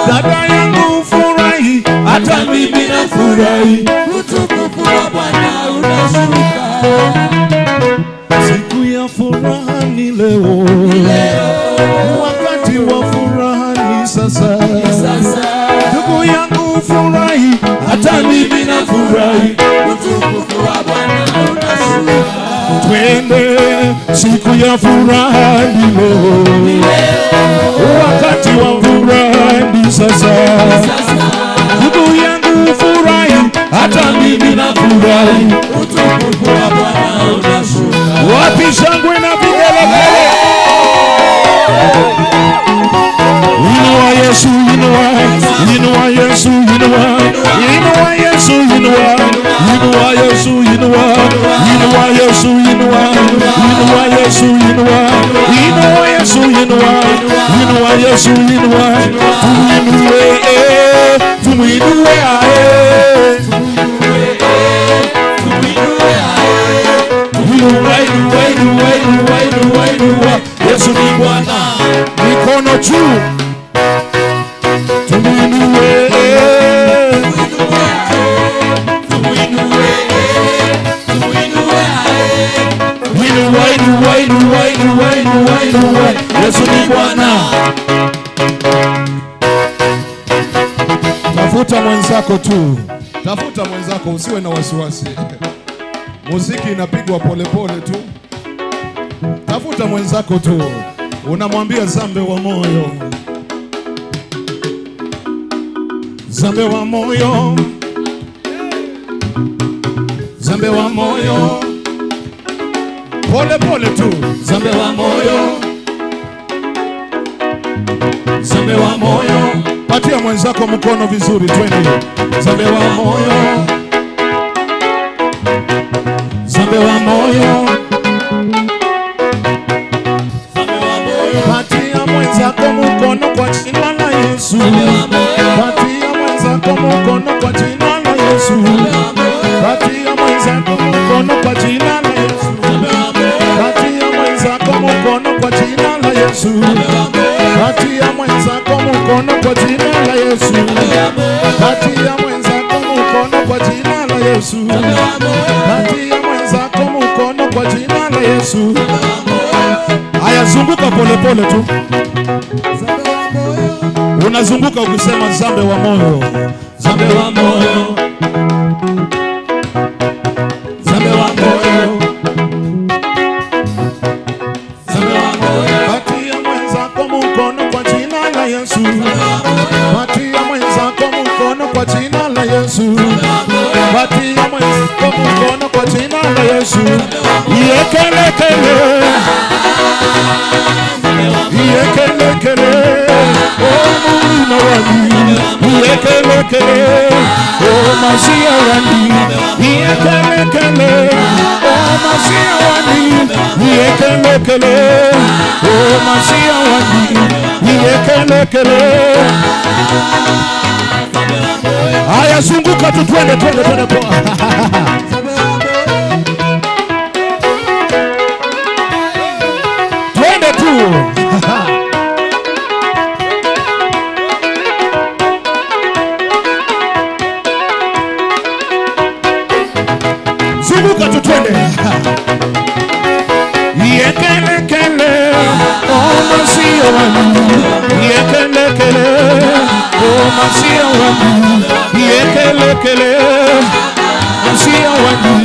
[SPEAKER 19] Dada yangu furahi, hata mimi nafurahi.
[SPEAKER 18] Utukufu wa Bwana unashuka.
[SPEAKER 19] Siku ya furaha ni leo, wakati wa furaha ni sasa. Ndugu yangu furahi, hata mimi nafurahi.
[SPEAKER 18] Utukufu wa Bwana unashuka.
[SPEAKER 19] Twende, siku ya furaha ni leo, wakati wa furaha ni sasa. Ndugu yangu furahi, hata mimi nafurahi.
[SPEAKER 18] Utukufu wa Bwana unashuka.
[SPEAKER 19] Wapi shangwe na vigelegele? Inua Yesu, inua, inua Yesu, inua, inua Yesu, inua, inua Yesu, inua, inua Yesu, inua, inua Yesu, inua, inua Yesu, inua, inua Yesu, inua. Tumuinue, tumuinue ae, tumuinue ae, inua, inua, inua, inua, inua, inua. Yesu ni Bwana. Mikono juu. Tumuinue,
[SPEAKER 18] tumuinue, tumuinue ae.
[SPEAKER 19] Inua, inua, inua, inua, inua, inua. Yesu ni Bwana. Tafuta mwenzako tu. Tafuta mwenzako, usiwe na wasiwasi. Muziki inapigwa polepole tu. Tafuta mwenzako tu. Unamwambia zambe wa moyo, zambe wa moyo, zambe wa moyo. Pole pole tu. Zambe wa moyo, zambe wa moyo.
[SPEAKER 17] Patia mwenzako mkono vizuri, twende. Zambe wa moyo, Zambe wa moyo, patia mwenzako mkono kwa jina la Yesu. Patia mwenzako mkono kwa jina la Yesu. Patia mwenzako mkono kwa jina la Yesu. Patia mwenzako mkono kwa jina la Yesu. Patia mwenzako mkono kwa jina la Yesu. Patia mwenzako mkono kwa jina la Yesu. Patia mwenzako mkono kwa jina la Yesu. Haya, zunguka pole pole tu. Unazunguka ukisema Zambe wa moyo, Zambe wa moyo, Zambe wa moyo, Zambe wa moyo. Patia mwenzako mkono kwa jina la Yesu. Patia mwenzako mkono kwa jina la Yesu. Patia mwenzako mkono kwa jina la Yesu. Yekelekele, yekelekele, oh Mungu wangu. Yekelekele, oh Masia wangu. Yekelekele, oh Masia wangu. Yekelekele, oh Masia wangu. Yekelekele. Haya, zunguka tu, twende twende twende poa. Twende tu. Zunguka tu, twende. Yekelekele, oh Masia wangu. Yekelekele, oh Masia wangu. Yekelekele, Masia wangu.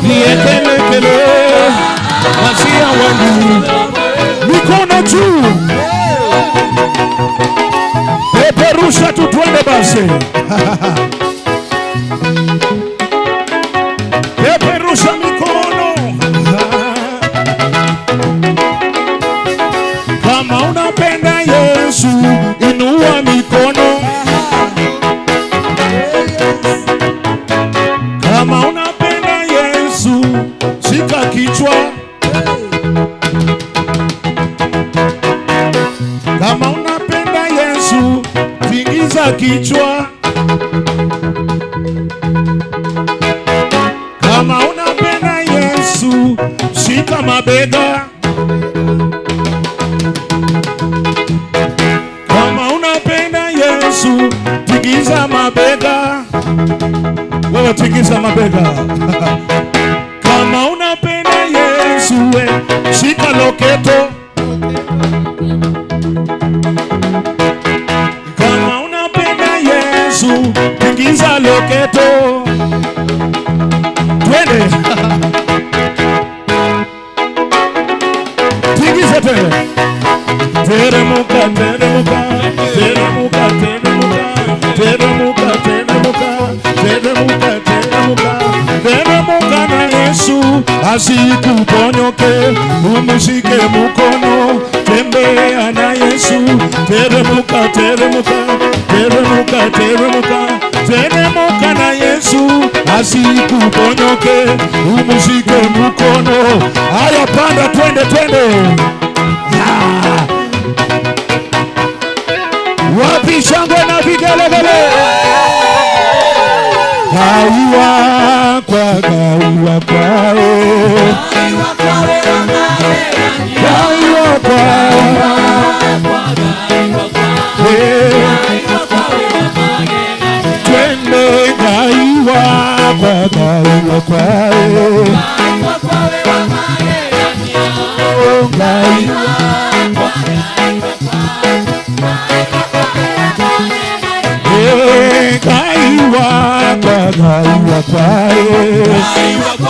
[SPEAKER 17] Yekelekele, Masia wangu. Mikono juu, peperusha tu, twende basi. Peperusha mikono. Kama unapenda Yesu, inua mikono. Kama unapenda Yesu, shika kichwa. Kama unapenda Yesu, tingiza kichwa. Kama unapenda Yesu, shika mabega. Kama unapenda Yesu, tingiza mabega. Wewe tingiza mabega. Kama unapenda Yesu, we shika loketo. Kama unapenda Yesu, tingiza loketo. Twende. Tingiza twende. Teremuka, teremuka, teremuka, teremuka, teremuka, teremuka, teremuka, teremuka, teremuka na Yesu asikuponyoke, umushike mkono, tembea na Yesu. Teremuka, teremuka, teremuka, teremuka, teremuka na Yesu asikuponyoke, umushike mkono. Haya, panda, twende twende. Wapi shangwe na vigelegele? Gaiwa kwa, gaiwa kwae, gaiwa kwa, twende. Gaiwa kwa, gaiwa kwae, gaiwa. Gaiwa kwa, gaiwa kwae, gaiwa kwae, gaiwa kwa, gaiwa kwae, gaiwa kwae.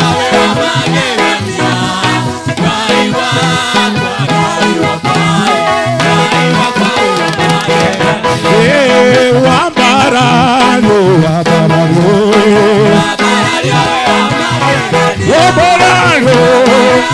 [SPEAKER 17] Wambaralo, wambaralo, wambaralo, wambaralo.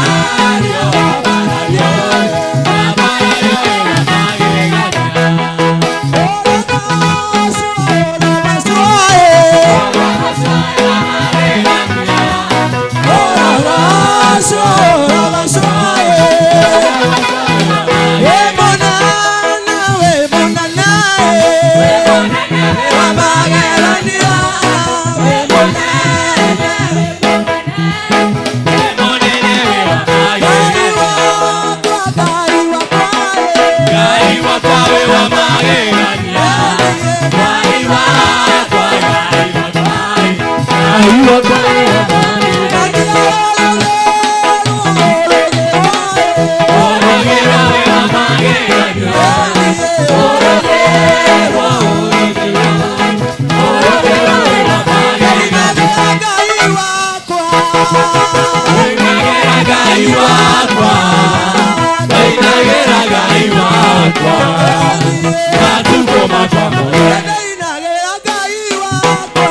[SPEAKER 2] Ndainagĩra Ngai wakwa.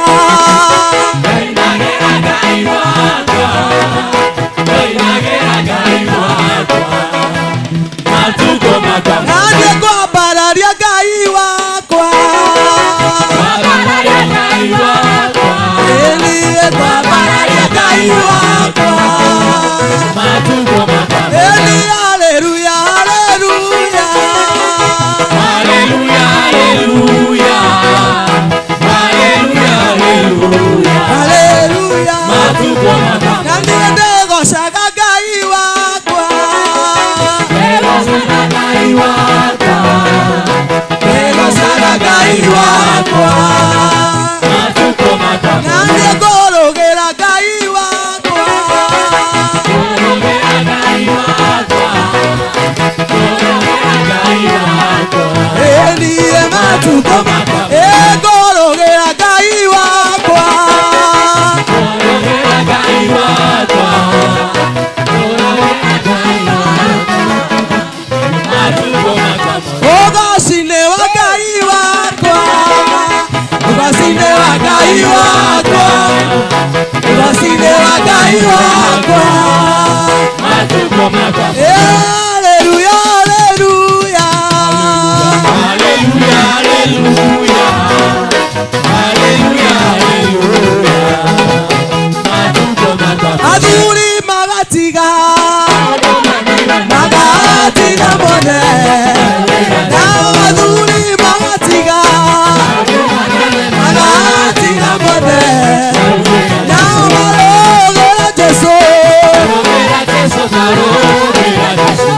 [SPEAKER 19] Ndainagĩra Ngai wakwa. Ndainagĩra Ngai wakwa. Matuko makwa.
[SPEAKER 2] Naniĩ ngwambararia Ngai wakwa.
[SPEAKER 19] Kwambararia Ngai wakwa.
[SPEAKER 2] Ĩniĩ ngwambararia Ngai wakwa.
[SPEAKER 19] Matuko makwa.
[SPEAKER 2] Ĩni haleluya, haleluya.
[SPEAKER 19] Haleluya, haleluya. Haleluya, haleluya.
[SPEAKER 2] Haleluya.
[SPEAKER 19] Matuko makwa.
[SPEAKER 2] Na niĩ ndĩgocaga Ngai wakwa.
[SPEAKER 19] Ndĩgocaga Ngai wakwa.
[SPEAKER 2] Ndĩgocaga Ngai wakwa.
[SPEAKER 19] Matuko makwa.
[SPEAKER 2] Na niĩ ngũrũgĩra Ngai wakwa.
[SPEAKER 19] Ngũrũgĩra Ngai wakwa. Ngũrũgĩra Ngai wakwa.
[SPEAKER 2] Ĩniĩ matukũ makwa. Ngũrũgĩra Ngai wakwa.
[SPEAKER 19] Ngũrũgĩra Ngai wakwa. Ngũrũgĩra Ngai wakwa. Matuko makwa.
[SPEAKER 2] Ũgoci-inĩ wa Ngai wakwa. Ũgoci-inĩ wa Ngai wakwa. Ũgoci-inĩ wa Ngai wakwa.
[SPEAKER 19] Matuko makwa.
[SPEAKER 2] Haleluya, haleluya.
[SPEAKER 19] Haleluya, haleluya. Haleluya, haleluya. Matuko makwa.
[SPEAKER 2] Athuri magatiga magatiga mwene. Nao athuri magatiga magatiga mwene. Nao marũgĩra Jesũ.
[SPEAKER 19] Marũgĩra Jesũ, marũgĩra Jesũ.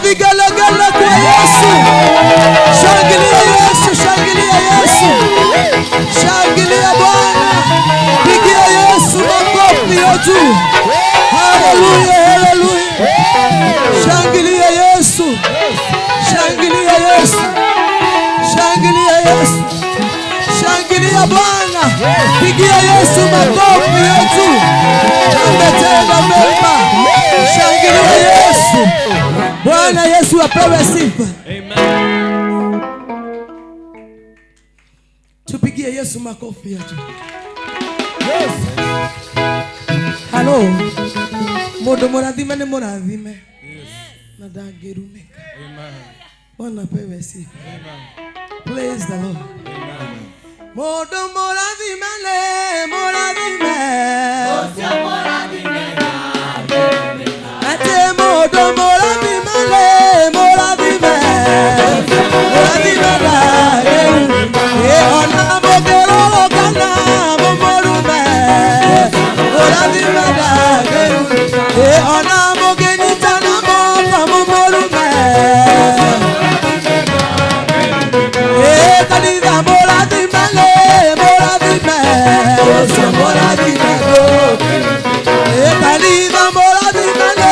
[SPEAKER 2] Vigelegele kwa Yesu. Shangilia Yesu, shangilia Yesu. Shangilia Bwana. Pigia Yesu makofi yote. Haleluya, haleluya. Shangilia Yesu. Shangilia Yesu. Shangilia Yesu. Shangilia Bwana. Pigia Yesu makofi yetu. Ametenda mema. Shangilia Yesu. Bwana Yesu apewe sifa. Amen. Tupigie Yesu makofi yetu. Yes. Hello. Mundu murathime ni murathime. Yes. Na ndangirumika. Amen. Bwana apewe sifa. Amen. Praise the Lord. Amen. Mundu murathime ni murathime. Ocio murathime na ate mundu murathime ni murathime. Murathime na ona mugirurukana mumurume. Murathime na ona muginyitana moko mumurume. Kanitha murathime ni murathime. Ocio murathime kanitha murathime ni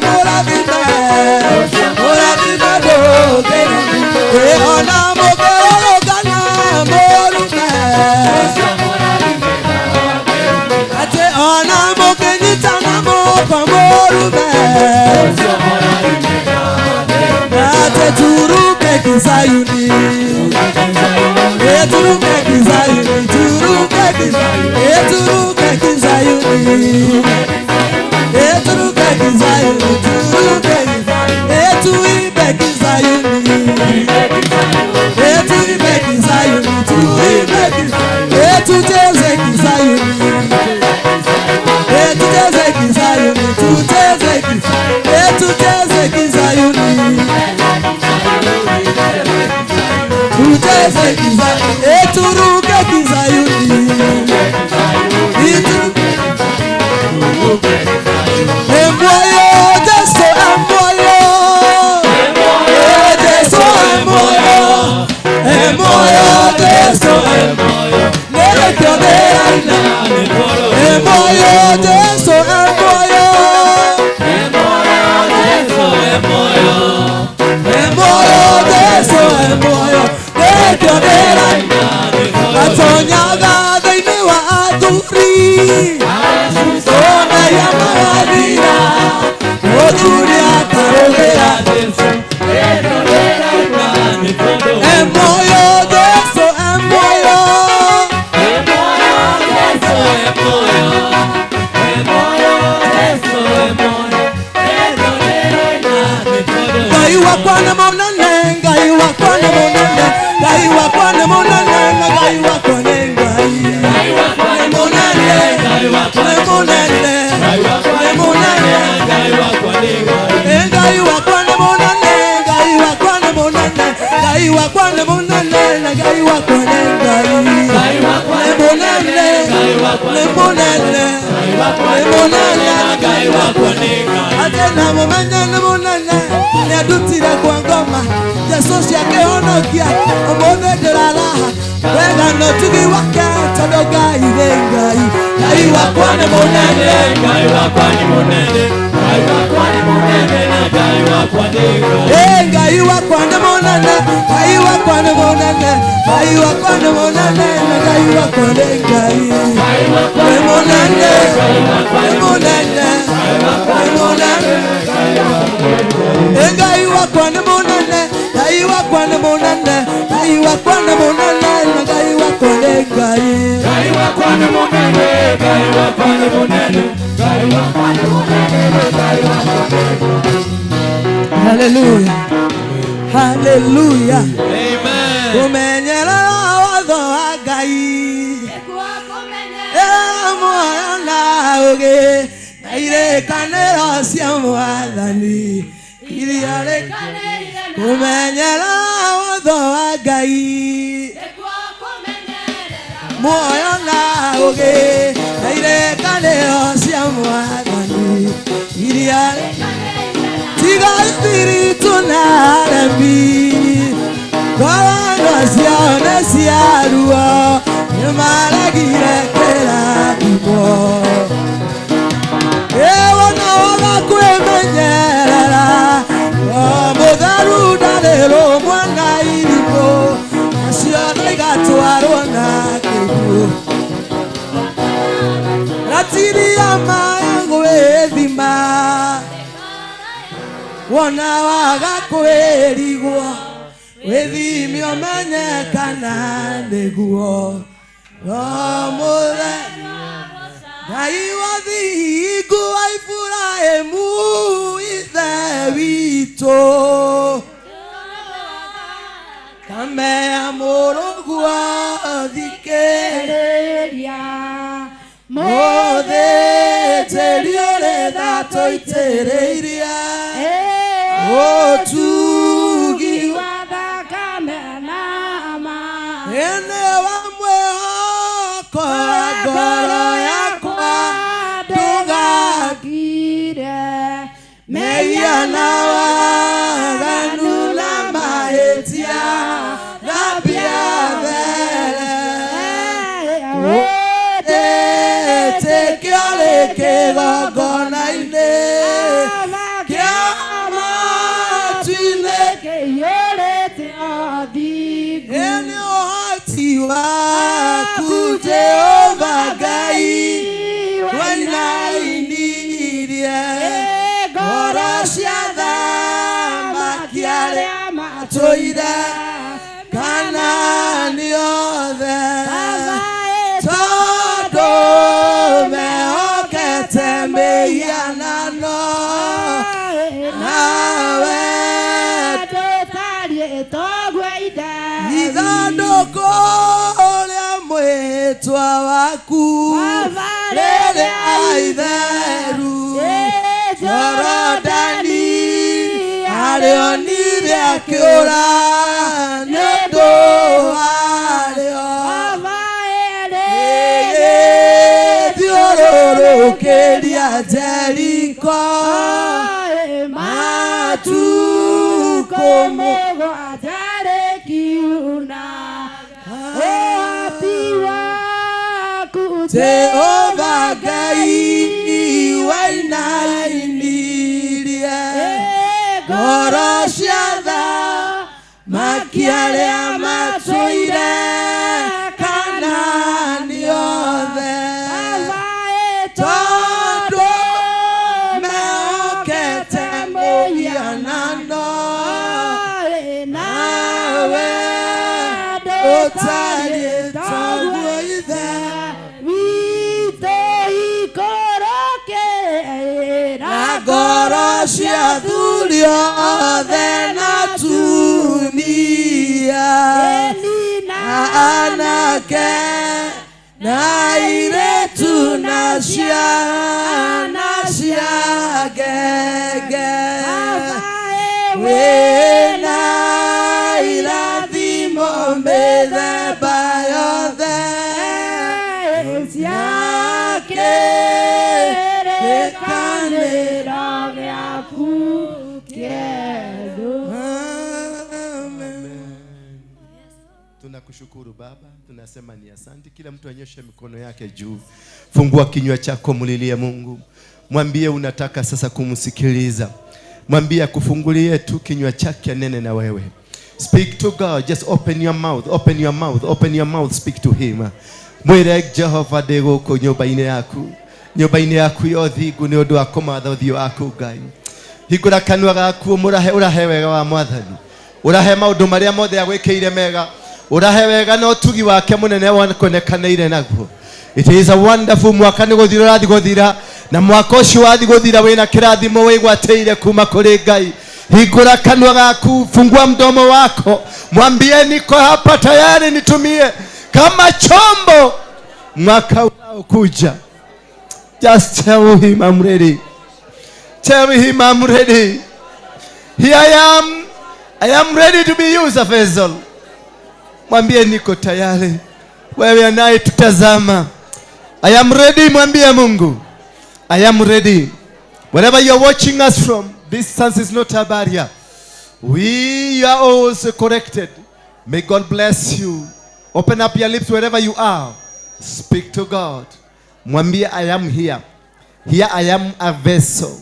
[SPEAKER 2] murathime. Murathime ona mugirurukana murume. Ate ona muginyitana moko murume. Ate turuke kizayuni. Turuke kizayuni, turuke kizayuni, turuke kizayuni. Turuke kizayuni, turuke kizayuni, tuibe kizayuni. Tuibe kizayuni, tuibe kizayuni, tucheze kizayuni. Tucheze kizayuni, tucheze kizayuni, tucheze kizayuni. Tucheze kizayuni, turuke kizayuni. Emoyo Jesu emoyo. Jesu emoyo. Emoyo Jesu emoyo. Nere kyodeana. Emoyo Jesu emoyo. Emoyo Jesu emoyo. Emoyo Jesu emoyo. Nere kyodeana. Atonyaga thĩinĩ wa athuri. Ona ya mathira. Mũthuri akarũgĩra Jesu. Emoyo Jesu emoyo. Emoyo Jesu emoyo. Emoyo Jesu emoyo. Ngai wakwa nĩ mũnene, Ngai wakwa nĩ mũnene, Ngai wakwa nĩ mũnene, Ngai wakwa nĩ Ngai. Ngai wakwa nĩ mũnene, Ngai wakwa nĩ mũnene, Ngai wakwa nĩ mũnene, Ngai wakwa nĩ Ngai. Ngai wakwa nĩ mũnene, Ngai wakwa nĩ mũnene, Ngai wakwa nĩ mũnene, Ngai wakwa nĩ Ngai. Ngai wakwa nĩ mũnene, Ngai wakwa nĩ mũnene, Ngai wakwa nĩ mũnene, Ngai wakwa nĩ Ngai. Ate na mũmenye nĩ mũnene, nĩandutire kwa ngoma, Jesu ciakĩhonokia, ũmũthĩ ndĩraraha, wega na ũtugi wake, tondũ Ngai nĩ Ngai. Ngai wakwa nĩ mũnene, Ngai wakwa nĩ mũnene, Ngai wakwa nĩ mũnene, na Ngai wakwa nĩ Ngai. Ngai wakwa nĩ mũnene, Ngai wakwa nĩ mũnene, Ngai wakwa nĩ mũnene, na Ngai wakwa nĩ Ngai. Ngai wakwa nĩ mũnene, nĩ mũnene, nĩ mũnene. Ngai wakwa nĩ mũnene, Ngai wakwa nĩ mũnene, Ngai wakwa nĩ mũnene, na Ngai wakwa nĩ Ngai. Ngai wakwa nĩ mũnene, Ngai wakwa nĩ mũnene, Ngai wakwa nĩ mũnene, Ngai wakwa nĩ Ngai. Hallelujah. Hallelujah. Amen. Kumenyerera watho wa Ngai. Muoyo na ũũgĩ na irĩkanĩro cia Mwathani iria kumenyerera watho wa Ngai. Muoyo na ũũgĩ na irĩkanĩro cia Mwathani iria ti Tiga na aremi Ngoro ciao nĩ cia ruo nĩmaregire kĩrathimo. Wona waga kwĩmenyerera mũtheru ndarĩ rũmwe na irimũ na ciothe igatwarwo na kĩguũ. Ratiri ya maĩ gwĩthima wona waga kwĩrigwo wĩthime ũmenye kana nĩguo. No mũthenya Ngai wa thingu wa Iburahĩmu ithe witũ kamea mũrũguo thikĩrĩria mũthĩnjĩri ũrĩ tha tũitĩrĩirie ũtugi wa
[SPEAKER 10] thakame na maĩ
[SPEAKER 2] ene wa mwĩhoko wa ngoro yakwa ndũgakire mehia na waganu na mahĩtia thambia there wĩtĩkio rĩ kĩgongona-inĩ kĩa matu-inĩ
[SPEAKER 10] kĩiyũrĩte ũthingu.
[SPEAKER 2] Nĩ ũhoti waku Jehova Ngai wainainirie ngoro cia thamaki arĩa matũire Kanaani othe tondũ mehokete mĩhianano nawe
[SPEAKER 10] ndũtariĩ toguo ithe
[SPEAKER 2] ithandũkũ rĩa mwĩtwa waku rĩrĩa itheru Jorodani arĩonire akĩũra nĩ ũndũ warĩo ĩgĩthiũrũrũkĩria Jeriko matukũ
[SPEAKER 10] mũgwanja rĩkiuna ũhoti waku
[SPEAKER 2] Jehova Ngai wainainirie ngoro cia thamaki arĩa matũire Kanaani othe tondũ mehokete mũhianano nawe ndũtariĩ toguo ithe
[SPEAKER 10] witũ ikũrũkĩra
[SPEAKER 2] na ngoro cia athuri othe na atumia na anake na airĩtu na ciana cia ngenge wĩna irathimo mĩthemba yothe
[SPEAKER 10] cia kĩrĩkanĩro gĩaku kĩerũ.
[SPEAKER 20] Tunakushukuru Baba, tunasema ni asante. Kila mtu anyoshe mikono yake juu. Fungua kinywa chako, mlilie Mungu. Mwambie unataka sasa kumsikiliza. Mwambie akufungulie tu kinywa chake anene na wewe. Speak to God, just open your mouth, open your mouth, open your mouth, speak to him. Mwire Jehova ndĩ gũkũ nyũmba-inĩ yaku. Nyũmba-inĩ yaku ya ũthingu nĩ ũndũ wa kũmatha ũthiũ waku Ngai. Hingũra kanua gaku ũmũrahe ũrahe wega wa Mwathani. Ũrahe maũndũ marĩa mothe agwĩkĩire mega. Ũrahe wega na ũtugi wake mũnene wakuonekanĩire naguo. It is a wonderful mwaka nĩ gũthira ũrathiĩ gũthira na mwaka ũcio wathiĩ gũthira wĩna kĩrathimo wĩgwatĩire kuma kũrĩ Ngai. Hingũra kanua gaku, fungua mdomo wako, mwambie niko hapa tayari, nitumie kama chombo mwaka unaokuja. Just tell him I'm ready. Tell him I'm ready. Here I am. I am ready to be used as a vessel. Mwambie niko tayari. Wewe anayetutazama, I am ready. Mwambie Mungu, I am ready. Wherever you are watching us from, Distance is not a barrier. We are also corrected. May God bless you. Open up your lips wherever you are. Speak to God. Mwambie, I am here. Here I am, a vessel.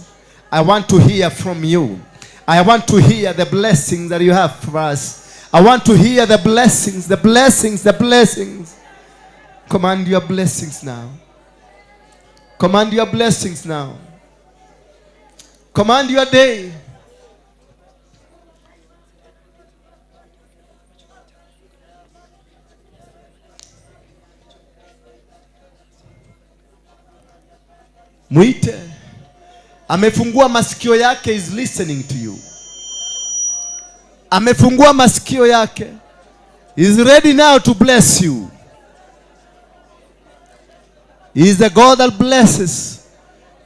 [SPEAKER 20] I want to hear from you. I want to hear the blessings that you have for us. I want to hear the blessings, the blessings, the blessings. Command your blessings now. Command your blessings now. Command your day. Mwite. Amefungua masikio yake, is listening to you. Amefungua masikio yake. Is ready now to bless you. He is the God that blesses.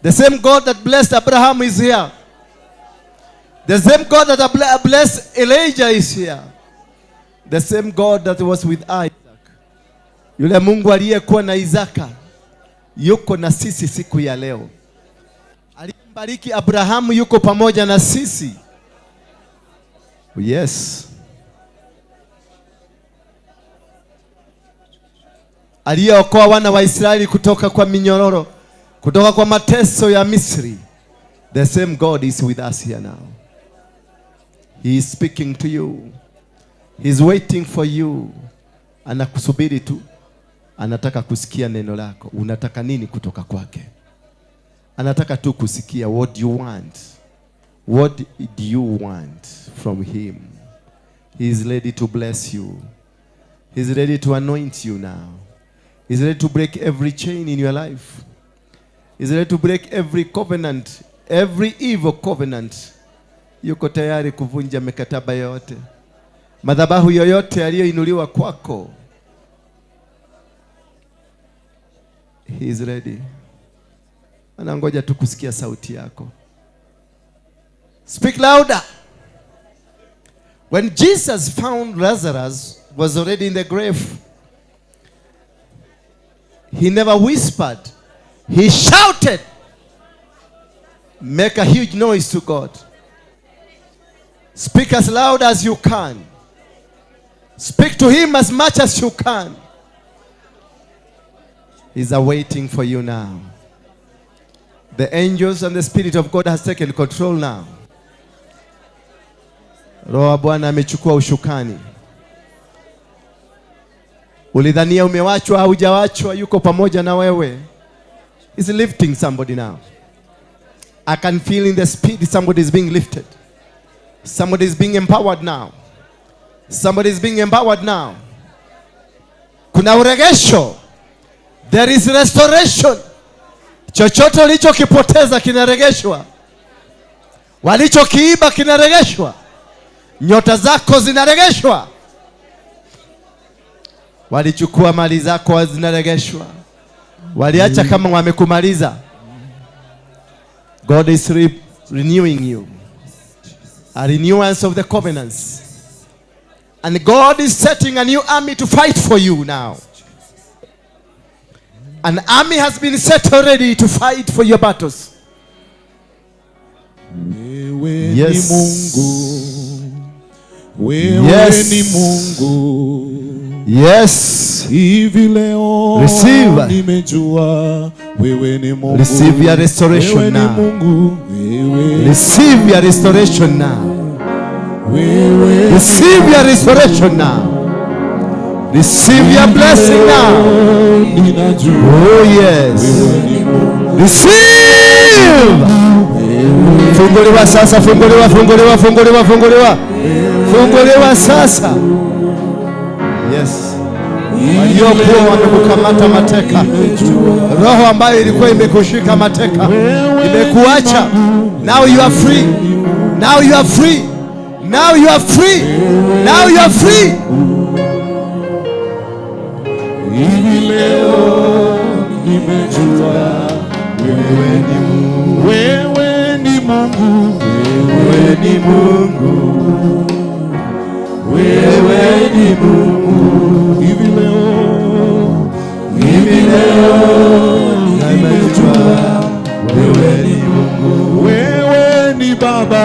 [SPEAKER 20] The same God that blessed Abraham is here. The same God that blessed Elijah is here. The same God that was with Isaac. Yule Mungu aliyekuwa na Isaka yuko na sisi siku ya leo. Aliyembariki Abrahamu yuko pamoja na sisi. Yes. Aliyeokoa wana wa Israeli kutoka kwa minyororo, kutoka kwa mateso ya Misri. The same God is with us here now. He is speaking to you. He is waiting for you. Anakusubiri tu. Anataka kusikia neno lako. Unataka nini kutoka kwake? Anataka tu kusikia, what do you want? What do you want from him? He is ready to bless you. He is ready to anoint you now. He is ready to break every chain in your life. He is ready to break every covenant, every evil covenant. Yuko tayari kuvunja mikataba yote. Madhabahu yoyote yaliyoinuliwa kwako. He is ready. Anangoja tu kusikia sauti yako. Speak louder. When Jesus found Lazarus was already in the grave, he never whispered. He shouted. Make a huge noise to God. Speak as loud as you can. Speak to him as much as you can. He's awaiting for you now. The angels and the Spirit of God has taken control now. Roho wa Bwana amechukua ushukani. Ulidhania umewachwa, haujawachwa, yuko pamoja na wewe. He's lifting somebody now. I can feel in the spirit somebody is being lifted. Somebody is being empowered now. Somebody is being empowered now. Kuna uregesho. There is restoration. Chochote ulichokipoteza kinaregeshwa. Walichokiiba kinaregeshwa. Nyota zako zinaregeshwa. Walichukua mali zako zinaregeshwa. Waliacha kama wamekumaliza. God is renewing you. A renewance of the covenants. And God is setting a new army to fight for you now. An army has been set already to fight for your battles.
[SPEAKER 19] Wewe
[SPEAKER 20] Yes.
[SPEAKER 19] ni Mungu. Wewe
[SPEAKER 20] Yes.
[SPEAKER 19] ni Mungu.
[SPEAKER 20] Yes.
[SPEAKER 19] Hivi leo
[SPEAKER 20] Receive.
[SPEAKER 19] nimejua wewe ni Mungu.
[SPEAKER 20] Receive your restoration
[SPEAKER 19] Wewe ni
[SPEAKER 20] now.
[SPEAKER 19] Mungu. Wewe
[SPEAKER 20] Receive your restoration now.
[SPEAKER 19] Wewe
[SPEAKER 20] Receive your restoration now. Receive your blessing now. Oh yes. Receive. Funguliwa sasa, funguliwa, funguliwa, funguliwa, funguliwa. Funguliwa sasa. Yes. Waliokuwa wamekukamata mateka, roho ambayo ilikuwa imekushika mateka imekuacha. Now you are free. Now you are free. Now you are free. Now you are free.
[SPEAKER 19] Hivi leo nimejua wewe ni Mungu. Wewe ni Mungu. Wewe ni Mungu. Wewe ni Mungu. Hivi leo nimejua wewe ni Mungu. Wewe ni Baba.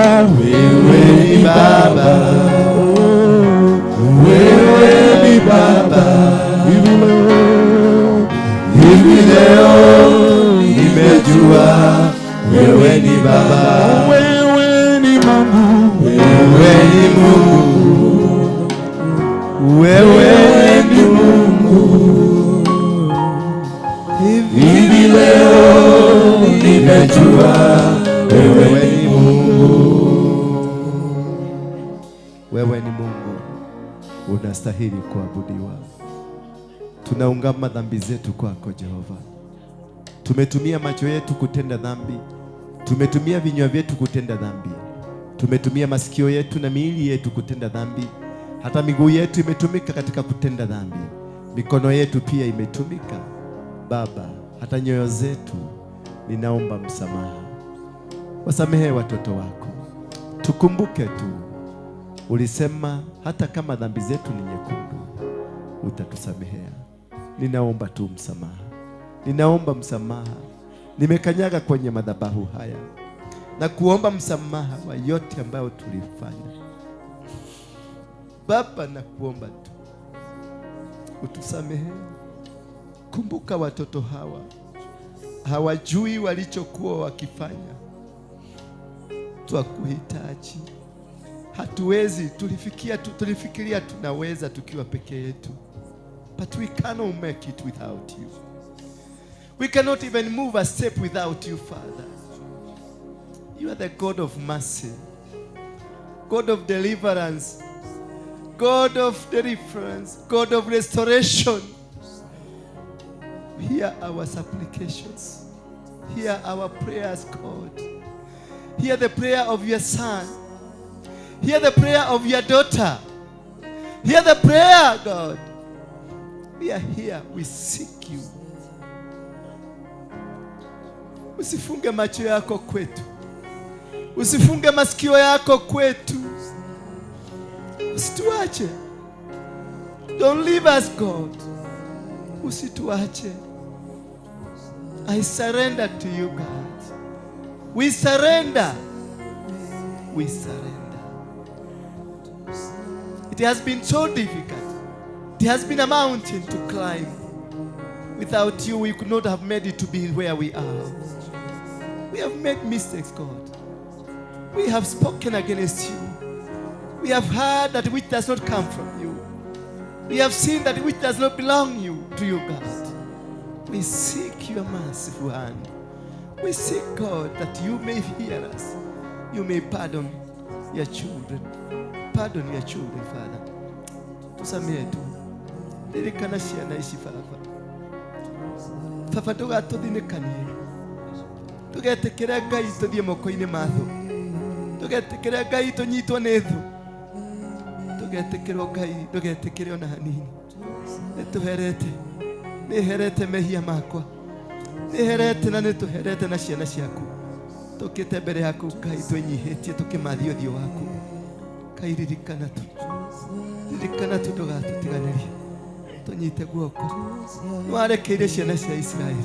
[SPEAKER 20] Wewe ni Baba,
[SPEAKER 19] wewe ni Mungu,
[SPEAKER 20] wewe ni Mungu, wewe ni Mungu. Hivi leo nimejua wewe ni Mungu. Wewe ni Mungu, unastahili kuabudiwa. Tunaungama dhambi zetu kwako Jehova. Tumetumia macho yetu kutenda dhambi, tumetumia vinywa vyetu kutenda dhambi, tumetumia masikio yetu na miili yetu kutenda dhambi, hata miguu yetu imetumika katika kutenda dhambi, mikono yetu pia imetumika. Baba, hata nyoyo zetu, ninaomba msamaha. Wasamehe watoto wako. Tukumbuke tu, ulisema hata kama dhambi zetu ni nyekundu utatusamehea. Ninaomba tu msamaha, ninaomba msamaha. Nimekanyaga kwenye madhabahu haya na kuomba msamaha wa yote ambayo tulifanya. Baba, nakuomba tu utusamehe. Kumbuka watoto hawa, hawajui walichokuwa wakifanya. Twakuhitaji. Hatuwezi, tulifikiria tunaweza tukiwa peke yetu, but we cannot make it without you. We cannot even move a step without you, Father. You are the God of mercy, God of deliverance, God of deliverance, God of restoration. Hear our supplications. Hear our prayers, God. Hear the prayer of your son. Hear the prayer of your daughter. Hear the prayer, God. We are here. We seek you. Usifunge macho yako kwetu. Usifunge masikio yako kwetu. Usituache. Don't leave us, God. Usituache. I surrender to you, God. We surrender. We surrender. It has been so difficult. It has been a mountain to climb. Without you, we could not have made it to be where we are. We have made mistakes, God. We have spoken against you. We have heard that which does not come from you. We have seen that which does not belong to you, God. We seek your merciful hand. We seek, God, that you may hear us. You may pardon your children. Pardon your children, Father. Tusamehe tu. Ririkana ciana ici, Baba. Baba, ndũgatũthinĩkanie. Ndũgetĩkĩre Ngai tũthiĩ moko-inĩ ma thũ. Ndũgetĩkĩre Ngai tũnyitwo nĩ thũ. Ndũgetĩkĩrwo Ngai, ndũgetĩkĩre ona hanini. Nĩtũherete, nĩherete mehia makwa, nĩherete na nĩtũherete na ciana ciaku. Tũkĩte mbere yaku Ngai twĩnyihĩtie tũkĩmathia ũthiũ waku. Ngai, ririkana tu, ririkana tu, ndũgatũtiganĩrie. Tũnyite guoko. Nĩwarekeire ciana cia Isiraeli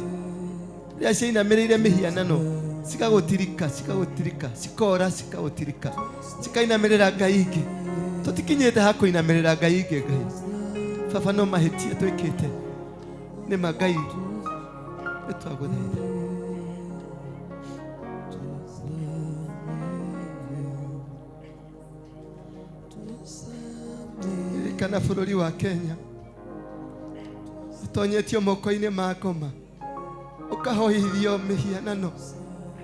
[SPEAKER 20] rĩrĩa ciainamĩrĩire mĩhianano, cigagũtirika, cigagũtirika, cikora, cigagũtirika, cikainamĩrĩra ngai ingĩ. Tũtikinyĩte ha kũinamĩrĩra ngai ingĩ, Ngai. Baba, no mahĩtia twĩkĩte nĩ ma Ngai, nĩtwagũthaitha. Ririkana bũrũri wa Kenya ũtonyetio moko-inĩ ma ngoma, ũkahoithio mĩhianano,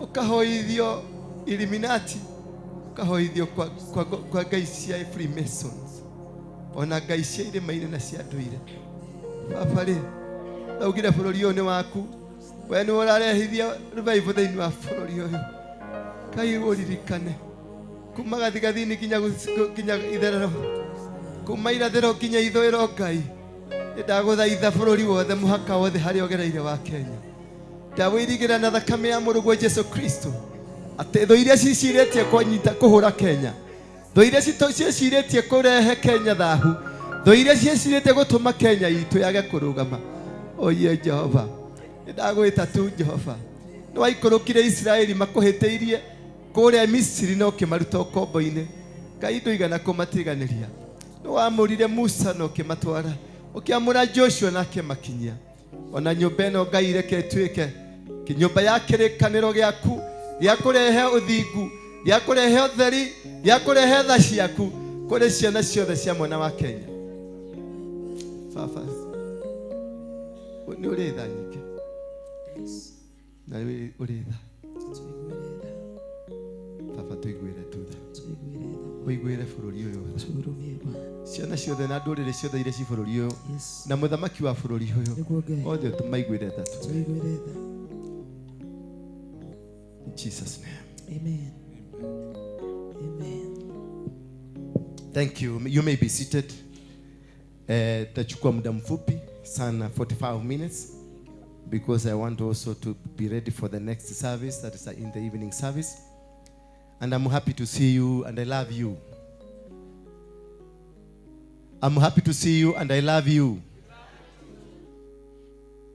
[SPEAKER 20] ũkahoithio Illuminati, ũkahoithio kwa ngai cia Freemasons, ona ngai cia irĩma-inĩ na cia ndũire. Baba rĩ, ndaugire bũrũri ũyũ nĩ waku, we nĩwe ũrarehithia revival thĩinĩ wa bũrũri ũyũ. Ngai, ũririkane kuma gathigathini nginya itherero, kuma irathĩro nginya ithũĩro. Ngai, nĩndagũthaitha bũrũri wothe, mũhaka wothe harĩa ũgereire wa Kenya, ndawĩirigĩra na thakame ya mũrũguo Jesu Kristo, atĩ thũ iria cicirĩtie kũnyita kũhũra Kenya, thũ iria ciĩcirĩtie kũrehe Kenya thahu, thũ iria ciĩcirĩtie gũtũma Kenya itũ yage kũrũgama. Oye Jehova, nĩndagwĩta tu Jehova. Nĩwaikũrũkire Isiraeli makũhĩtĩirie kũrĩa Misiri na ũkĩmaruta ũkombo-inĩ. Ngai, ndũigana kũmatiganĩria. Nĩwamũrire Musa na ũkĩmatwara, ũkĩamũra Joshua na akĩmakinyia. Ona nyũmba ĩno Ngai, reke ĩtuĩke nyũmba ya kĩrĩkanĩro gĩaku, Gĩa kũrehe ũthingu, gĩa kũrehe ũtheri, gĩa kũrehe tha ciaku kũrĩ ciana ciothe cia mwena wa Kenya. Baba, nĩ ũrĩ tha nyingĩ na nĩ ũrĩ tha. Baba, tũiguĩre tu tha, ũiguĩre bũrũri ũyũ tha, ciana ciothe na ndũrĩrĩ ciothe iria ci bũrũri ũyũ na mũthamaki wa bũrũri ũyũ othe tũmaiguĩre tha tu. In Jesus' name.
[SPEAKER 2] Amen. Amen.
[SPEAKER 20] Thank you. You may be seated. Tachukua muda mfupi sana, 45 minutes, because I want also to be ready for the next service, that is in the evening service. And I'm happy to see you and I love you. I'm happy to see you and I love you.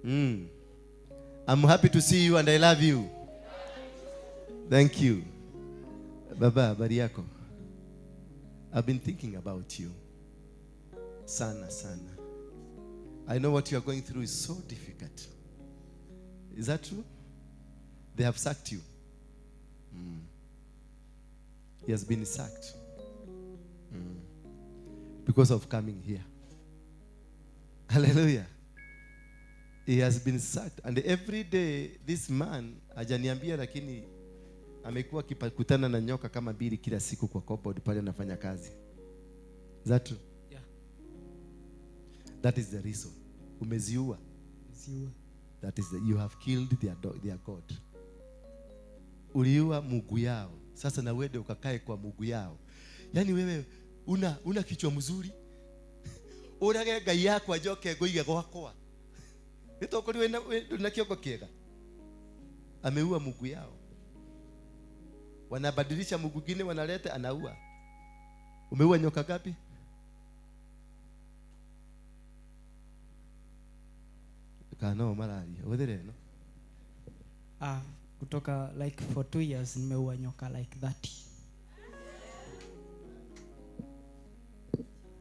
[SPEAKER 20] I'm happy to see you and I love you. Thank you. Baba, habari yako? I've been thinking about you. Sana, sana. I know what you are going through is so difficult. Is that true? They have sacked you. He has been sacked. Because of coming here. Hallelujah. He has been sacked. And every day, this man, hajaniambia lakini amekuwa akikutana na nyoka kama mbili kila siku kwa cupboard pale anafanya kazi. Is that true?
[SPEAKER 8] Yeah.
[SPEAKER 20] That is the reason. Umeziua.
[SPEAKER 8] Umeziua.
[SPEAKER 20] That is you have killed their God. Uliua Mungu yao. Sasa na wewe ukakae kwa Mungu yao. Yaani wewe una kichwa mzuri. Urage ngai yakwa njoke ngoige gwakwa. Nitokori wena kioko kiega. Ameua Mungu yao. Wanabadilisha Mungu mwingine wanaleta, anaua. Umeua nyoka ngapi? Kana malaria. Wethere no.
[SPEAKER 21] Kutoka like for 2 years nimeua nyoka like 30.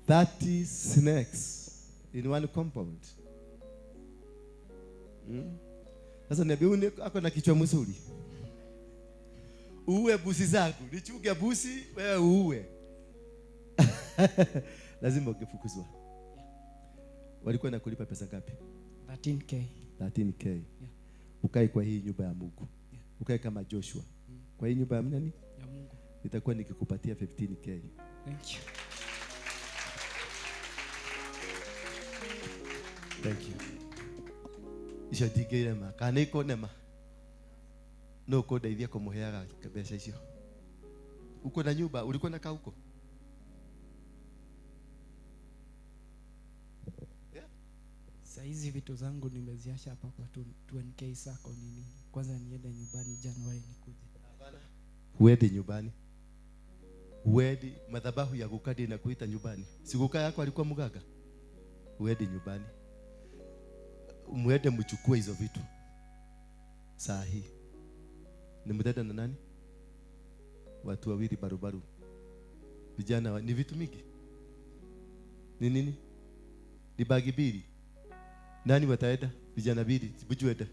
[SPEAKER 20] 30 snakes in one compound. Sasa niambie ako na kichwa mzuri. Uue busi zangu, nichunge busi, wewe uue. Lazima ungefukuzwa. Walikuwa nakulipa pesa ngapi?
[SPEAKER 21] 13k.
[SPEAKER 20] 13k.
[SPEAKER 21] Yeah.
[SPEAKER 20] Ukae kwa hii nyumba ya Mungu.
[SPEAKER 21] Yeah.
[SPEAKER 20] Ukae kama Joshua. Kwa hii nyumba ya nani?
[SPEAKER 21] Ya Mungu.
[SPEAKER 20] Nitakuwa nikikupatia 15k.
[SPEAKER 21] Thank you.
[SPEAKER 20] Thank you. Icio ndingĩrema kana nĩikũnema no ũkũndeithia kũmũheaga mbeca icio. Uko na nyumba, ulikuwa na kaa huko? Yeah.
[SPEAKER 21] Saizi vitu zangu nimeziacha hapa kwa 2K sako nini. Kwanza niende nyumbani Januari nikuje.
[SPEAKER 20] Hapana. Uende nyumbani. Uende madhabahu ya gukadi na kuita nyumbani. Sikuka yako alikuwa mganga. Uende nyumbani. Muende mchukue hizo vitu. Saa hii. Ni mtenda na nani? Watu wawili barubaru. Vijana ni vitu mingi. Ni nini? Ni bagi mbili. Nani wataenda? Vijana mbili. Buju enda.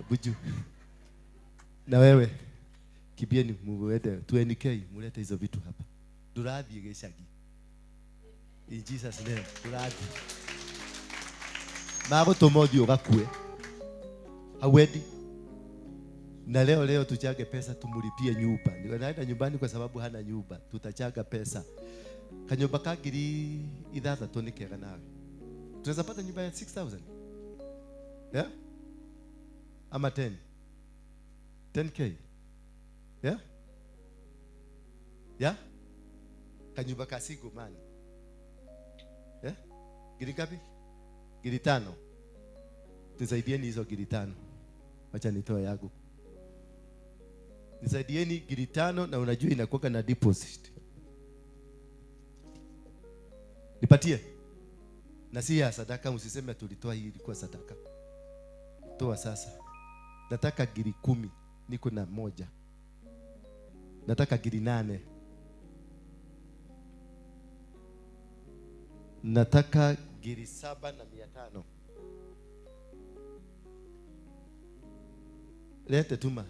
[SPEAKER 20] Buju. Na wewe kibieni muende 20k mulete hizo vitu hapa. Ndurathie gicagi. In Jesus name, ndurathie. Magũtũma ũthiĩ ũgakue. Hauendi. Na leo leo tuchange pesa tumulipie nyumba. Naenda nyumbani kwa sababu hana nyumba. Tutachanga pesa. Kanyumba ka 6,000 ni kega nawe. Tunaweza pata nyumba ya 6,000. Yeah? Ama 10. 10k. Yeah? Yeah? Kanyumba ka single man. Yeah? Ngiri ngapi? Ngiri 5. Nisaidieni hizo ngiri 5. Wacha nitoe yangu. Nisaidieni ngiri 5 na unajua inakuwa na deposit. Nipatie. Na si ya sadaka, msiseme tulitoa hii ilikuwa sadaka. Toa sasa. Nataka ngiri 10, niko na 1. Nataka ngiri 8. Nataka ngiri 7,500. Lete tuma.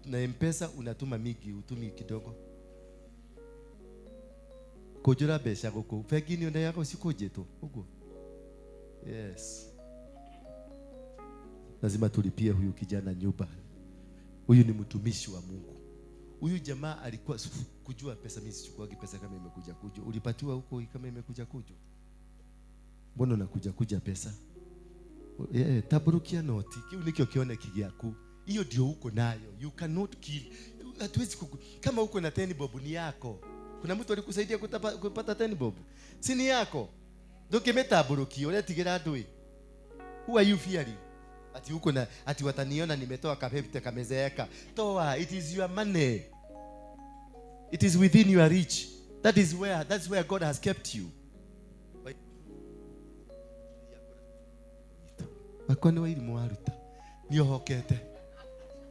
[SPEAKER 20] Na M-Pesa unatuma mingi, utumi kidogo. Kujura mbeca guku. Bengi ni uneaga cikũnjĩtwo ũguo. Yes. Lazima tulipie huyu kijana nyumba. Huyu ni mtumishi wa Mungu. Huyu jamaa alikuwa kujua pesa, mimi sichukuagi pesa kama imekuja kujua. Ulipatiwa huko kama imekuja kujua. Mbona unakuja kuja pesa? Taburukia noti. Kiu nikio kione kigiaku. Hiyo ndio uko nayo. You cannot kill. Hatuwezi kama uko na 10 bob ni yako. Kuna mtu alikusaidia kupata 10 bob? Si ni yako. Ndũkĩmĩtambũrũkie ũretigĩra andũ ĩ. Who are you fearing? Ati uko na ati wataniona nimetoa kapepte kamezeeka. Toa, it is your money. It is within your reach. That's where God has kept you. Makwa nĩ wairimũ waruta. Nĩohokete.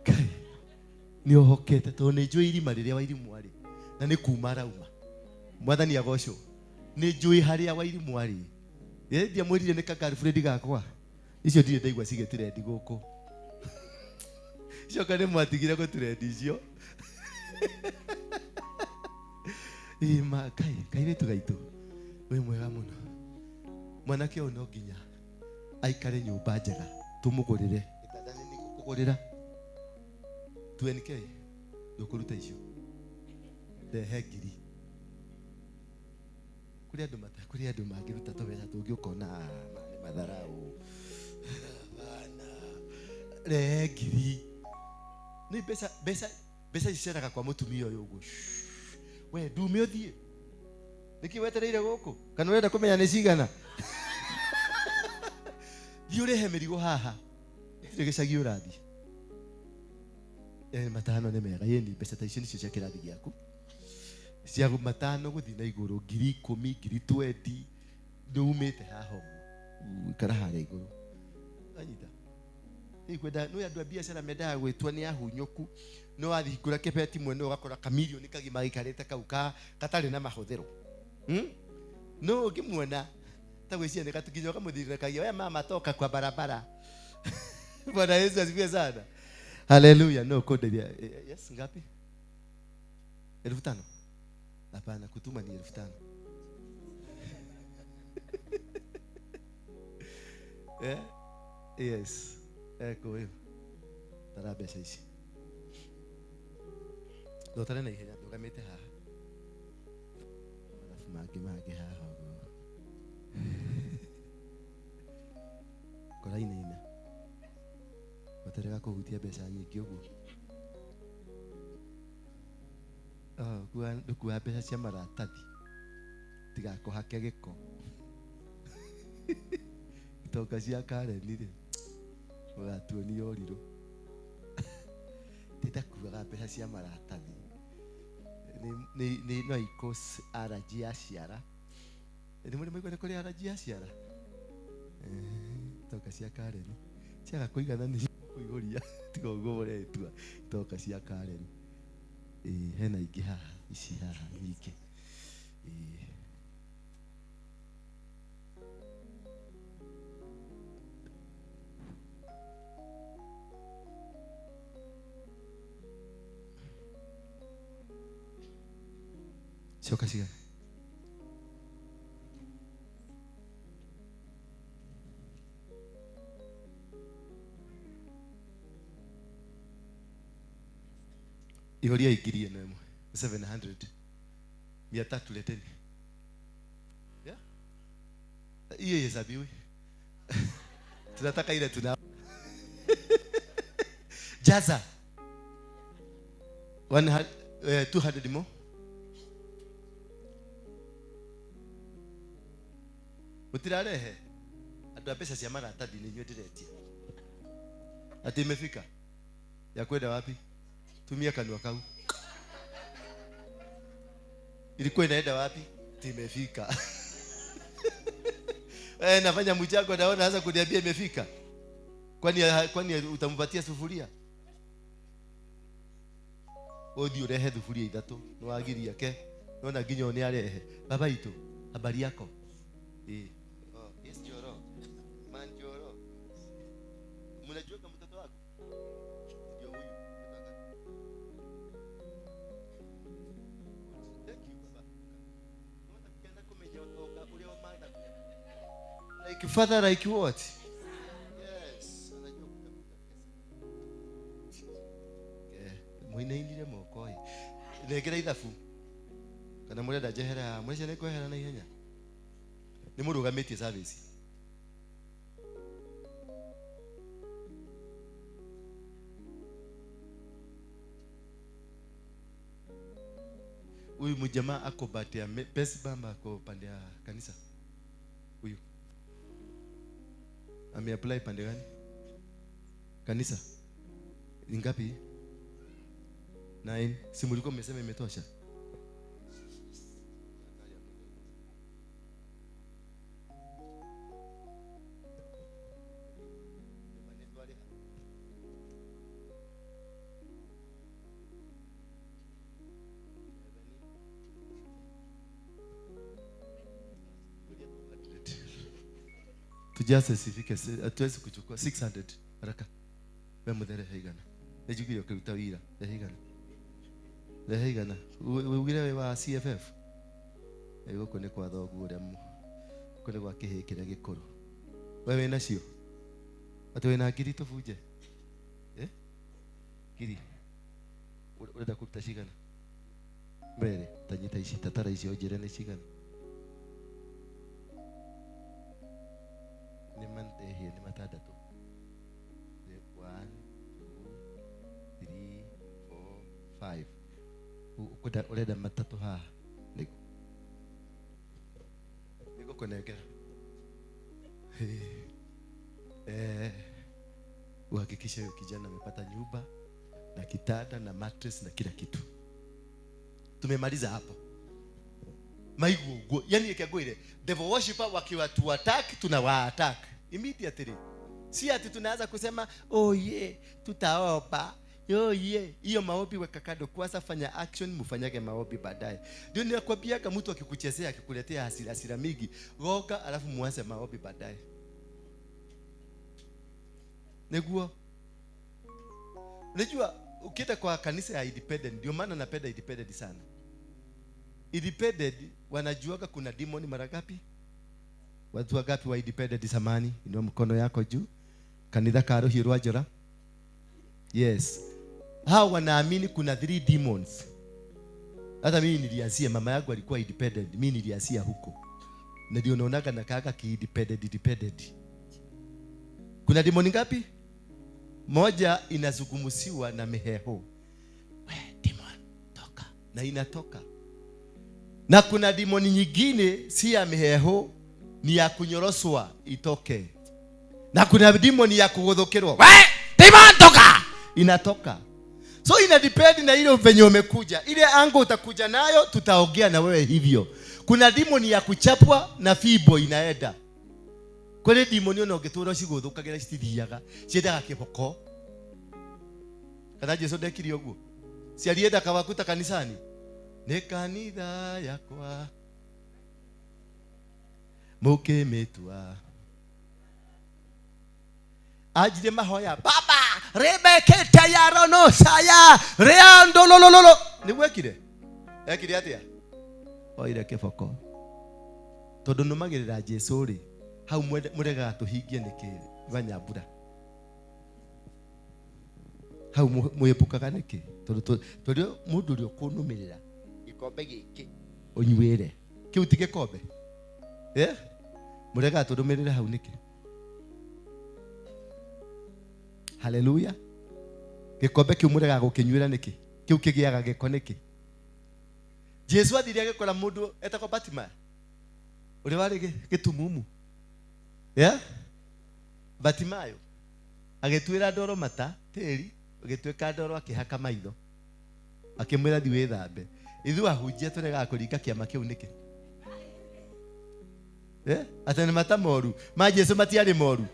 [SPEAKER 20] Kai. Nĩohokete tondũ nĩ njũĩ irima rĩrĩa wairimũ arĩ. Na nĩ kuma arauma. Mwathani agocwo. Nĩ njũĩ harĩa wairimũ arĩ. Ndiamwĩrire nĩ ka girlfriend gakwa. Icio ndirĩ ndaigua cigĩtĩrendi gũkũ. Icio ka nĩ mwatigire gũtĩrendi icio. Ma kai, kairĩtu gaitũ. Wĩ mwega mũno. Mwanake ũyũ no nginya aikare nyũmba njega tũmũgũrĩre. Gĩtanda nĩ nĩngũkũgũrĩra. 2NK ndũkũruta icio. Rehe ngiri. Kũrĩ andũ kũrĩ andũ mangĩruta tũbeca tũngĩ ũkona nĩ matharau. Bana. Rehe ngiri. Nĩ mbeca iceraga kwa mũtumia ũyũ ũguo. We ndume ũthiĩ. Nĩkĩ wetereire gũkũ? Kana ũrenda kũmenya nĩ cigana? Thiĩ ũrehe mĩrigo haha. Gũtirĩ gĩcagi ũrathiĩ. Matano nĩ mega. Yeni mbeca ta icio nĩcio cia kĩrathi gĩaku. Cia matano gũthiĩ na igũrũ, 10,000, 20,000 nĩumĩte haha ũguo. Ikara harĩa igũrũ. Anyita. Ikwenda no andũ a biacara mendaga gwĩtwo nĩ ahunyũku. No wathingũra kĩbeti mwene ũgakora kamirioni kagima gaikarĩte kau gatarĩ na mahũthĩro. No ũngĩmuona ta gwĩciria nĩ gatukinya ũkamũthirĩrĩkagia, we mama toka kwa barabara. Bwana Yesu asifiwe sana. Haleluya. No kode yes ngapi? 5,000. Hapana, kutuma ni 5,000. Yes. Eko hiyo. Tara mbeca ici. Ndotare na ihenya ndũgamĩte haha. Mathabu mangĩ haha ũguo. Kora inaina. Matarega kũhutia mbeca nyingĩ ũguo. Ndũkua mbeca cia maratathi. Tigakũhake gĩko. Itonga cia Karen rĩ. Ũgatuonia ũrirũ. Ndĩtakuaga mbeca cia maratathi. Nĩ no ikũ allergy ya ciara. Nĩ mũrĩ mwaigua nĩ kũrĩ allergy ya ciara? Itonga cia Karen. Ciaga kũigana nĩ kũihũria. Tiga ũguo ũretua. Itonga cia Karen. Hena ingĩ haha, ici haha nyingĩ. Coka cigana? Ihoria ngiri ĩno ĩmwe 700 300 leteni. Yeah? Hiyo ihesabiwi. Tunataka ile tuna jaza 200 more. Mutirarehe andũ a mbeca cia maratathi nĩ inyuĩ ndĩretia. Ati imefika ya kwenda wapi? Tumia kanua kau. Ilikuwa inaenda wapi? Imefika. Nafanya mchango naona sasa kuniambia imefika. Kwani utampatia sufuria? Uthi urehe thuburia ithatũ nĩ wagiria ke. Nona nginya nĩ arehe. Baba itũ, habari yako? Oh, yes Joro. Man Joro. Mnajua kama mtoto wako? Ndio huyu. Like father like what? Yes, anajua kutafuta pesa. Muinainire moko. Negera ithabu. Kana murenda njehera, murenda nĩ kwehera na ihenya. Nĩ mũrũgamĩtie service. Huyu mjamaa ako bati ya pesa bamba ako pande ya kanisa. Huyu ameapply pande gani? Kanisa. Ni ngapi? 9. Si mlikuwa mmesema imetosha? Tujaze sifike, hatuwezi kuchukua 600 haraka. Wewe mudhere haigana. Nejugire ukiruta wira, haigana. Haigana. Ugire we wa CFF. Ego kone kwa thoguo uria kone gwa kihii kiria gikuru. Wewe wina cio? Ati wina ngiri tubunje? Eh? Ngiri. Urenda kuruta cigana? Mbere, tanyita ici, tatara icio njire ni cigana. Ni mandehie ni matandatu. 1 2 3 4 5. Ukwenda urenda matatu haha. Niko kunengera. Uhakikishe huyo kijana amepata nyumba na kitanda na mattress na kila kitu. Tumemaliza hapo. Maiguo, yani ikagwire devil worshiper wakiwa attack tunawa attack immediately. Si ati tunaanza kusema oh yeah tutaomba. Yo yeah, hiyo maombi weka kando kwanza, fanya action, mfanyage maombi baadaye. Ndio ninakwambia kama mtu akikuchezea akikuletea hasira hasira mingi, goka alafu muanze maombi baadaye. Neguo. Unajua ukienda kwa kanisa ya independent, ndio maana napenda independent sana. Independent wanajuaga kuna demon mara ngapi? Watu wangapi wa independent samani? Inua mkono yako juu. Kanitha ka Rũhiũ rwa Njora. Yes. Hao wanaamini kuna 3 demons. Hata mimi nilianzia, mama yangu alikuwa independent, mimi nilianzia huko. Na ndio naonaga na kaka ki independent. Kuna demon ngapi? Moja inazungumziwa na miheho. We demon toka. Na inatoka. Na kuna demon nyingine si ya miheho, ni ya kunyoroswa itoke. Na kuna demon ya kugodhokerwa. We demon toka. Inatoka. So ina depend na ile venye umekuja. Ile ango utakuja nayo tutaongea na wewe hivyo. Kuna demon ya kuchapwa na fibo inaenda. Kweli demon yo nongetura ciguthukagira citithiaga. Ciendaga kiboko. Kana Jesu ndekire uguo. Ciarienda kawakuta kanisani. Ni kanitha yakwa. Mukimitwa. Ajire mahoya baba rebekete ya rono saya reandolololo ni gwekire ekire atia oire kiboko tondu numagirira Jesu ri hau murega tuhingie niki banyambura hau mwepukaga niki tondu tondu mundu uri ukunumirira gikombe giki unyuire kiu ti gikombe murega turumirire hau niki. Haleluya. Gikombe kiu murega gukinyuira niki? Kiu kigiaga giko niki? Jesu athire agikora mundu etagwo Bartimayo uria wari gitumumu. Yeah? Bartimayo agituira ndoro mata tiri agituika ndoro akihaka maitho akimwira thi withambe. Ithu ahunjia turegaga kuringa kiama kiu niki? Ate ni mata moru ma Jesu matiari moru.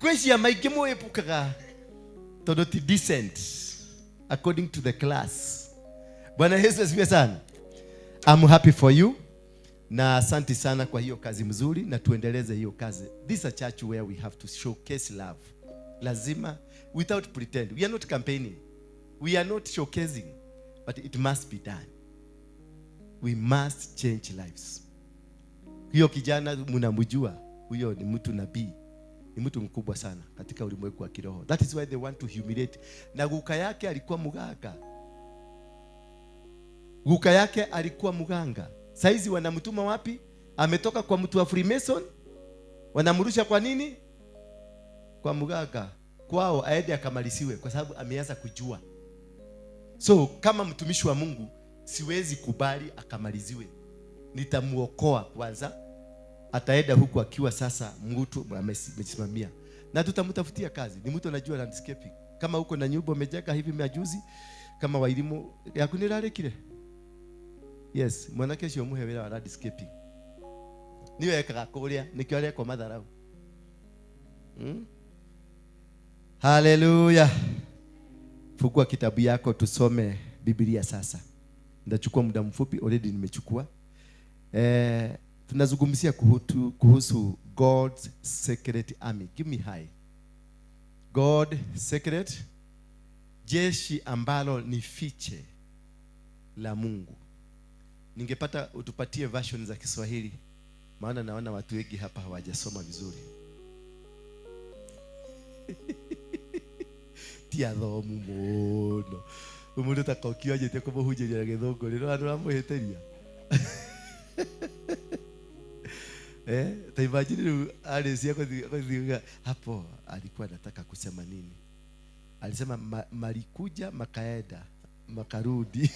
[SPEAKER 20] Kwĩ ciama ingĩ mwĩpukaga tondũ ti decent according to the class. Bwana Yesu asifiwe sana. I'm happy for you na asante sana kwa hiyo kazi mzuri, na tuendeleze hiyo kazi. This is a church where we have to showcase love. Lazima, without pretend. We are not campaigning. We are not showcasing, but it must be done. We must change lives. Hiyo kijana mnamjua, huyo ni mtu nabii, ni mtu mkubwa sana katika ulimwengu wa kiroho. That is why they want to humiliate. Na guka yake alikuwa mganga. Guka yake alikuwa mganga. Saizi wanamtuma wapi? Ametoka kwa mtu wa Freemason. Wanamrusha kwa nini? Kwa mganga. Kwao aende akamalisiwe kwa sababu ameanza kujua. So kama mtumishi wa Mungu siwezi kubali akamaliziwe. Nitamuokoa kwanza. Ataenda huku akiwa sasa mtu amesimamia. Na tutamtafutia kazi. Ni mtu anajua landscaping. Kama huko na nyumba umejenga hivi majuzi kama wailimu yakunirare kile. Yes, mwanake cio muhe wira wa landscaping. Niwe ekaga kuria nikio arekwo matharau. Hallelujah. Fungua kitabu yako tusome Biblia sasa. Nitachukua muda mfupi, already nimechukua. Tunazungumzia kuhusu God's secret army. Give me high. God secret, jeshi ambalo ni fiche la Mungu. Ningepata utupatie version za Kiswahili, maana naona watu wengi hapa hawajasoma vizuri. Ti athomu muno. Umundu takokio anjĩtie kũmũhunjĩria gĩthũngũ rĩ, no ndũramũhĩtĩria. Ta imagine rĩu arĩcia kũthiĩ hapo alikuwa anataka kusema nini? Alisema malikuja makaenda makarudi.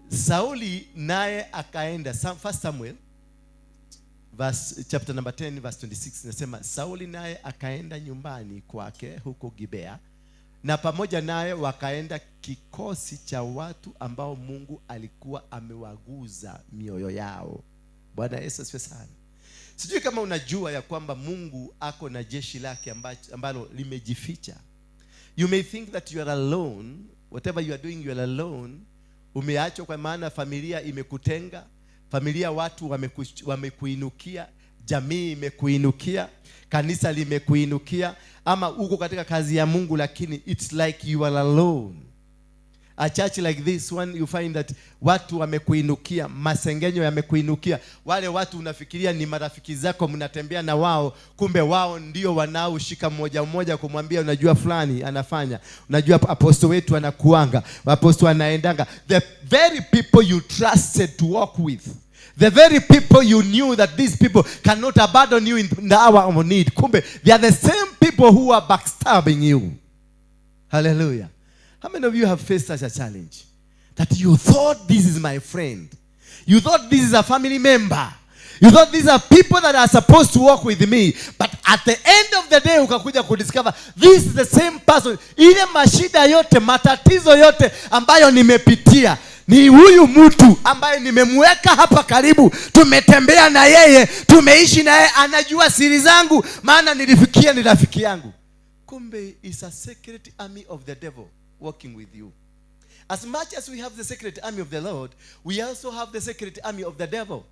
[SPEAKER 20] Sauli naye akaenda. First Samuel verse, chapter number 10 verse 26 nasema Sauli naye akaenda nyumbani kwake huko Gibea, na pamoja naye wakaenda kikosi cha watu ambao Mungu alikuwa amewaguza mioyo yao. Bwana Yesu asifiwe sana. Sijui kama unajua ya kwamba Mungu ako na jeshi lake ambalo limejificha. You may think that you are alone. Whatever you are doing, you are alone. Umeachwa kwa maana familia imekutenga, familia watu wamekuinukia, jamii imekuinukia, kanisa limekuinukia, ama uko katika kazi ya Mungu lakini it's like you are alone. A church like this one, you find that watu wamekuinukia, masengenyo yamekuinukia. Wale watu unafikiria ni marafiki zako, mnatembea na wao, kumbe wao ndio wanaoshika mmoja mmoja kumwambia unajua fulani anafanya, unajua apostle wetu anakuanga, apostle anaendanga. The very people you trusted to walk with, the very people you knew that these people cannot abandon you in the hour of need, kumbe they are the same people who are backstabbing you. Hallelujah. How many of you have faced such a challenge? That you thought this is my friend. You thought this is a family member. You thought these are people that are supposed to walk with me. But at the end of the day, ukakuja kudiscover this is the same person. Ile mashida yote, matatizo yote ambayo nimepitia, ni huyu mtu ambaye nimemweka hapa karibu. Tumetembea na yeye, tumeishi na yeye, anajua siri zangu, maana nilifikia ni rafiki yangu. Kumbe is a secret army of the devil working with you. As much as we have the secret army of the Lord, we also have the secret army of the devil.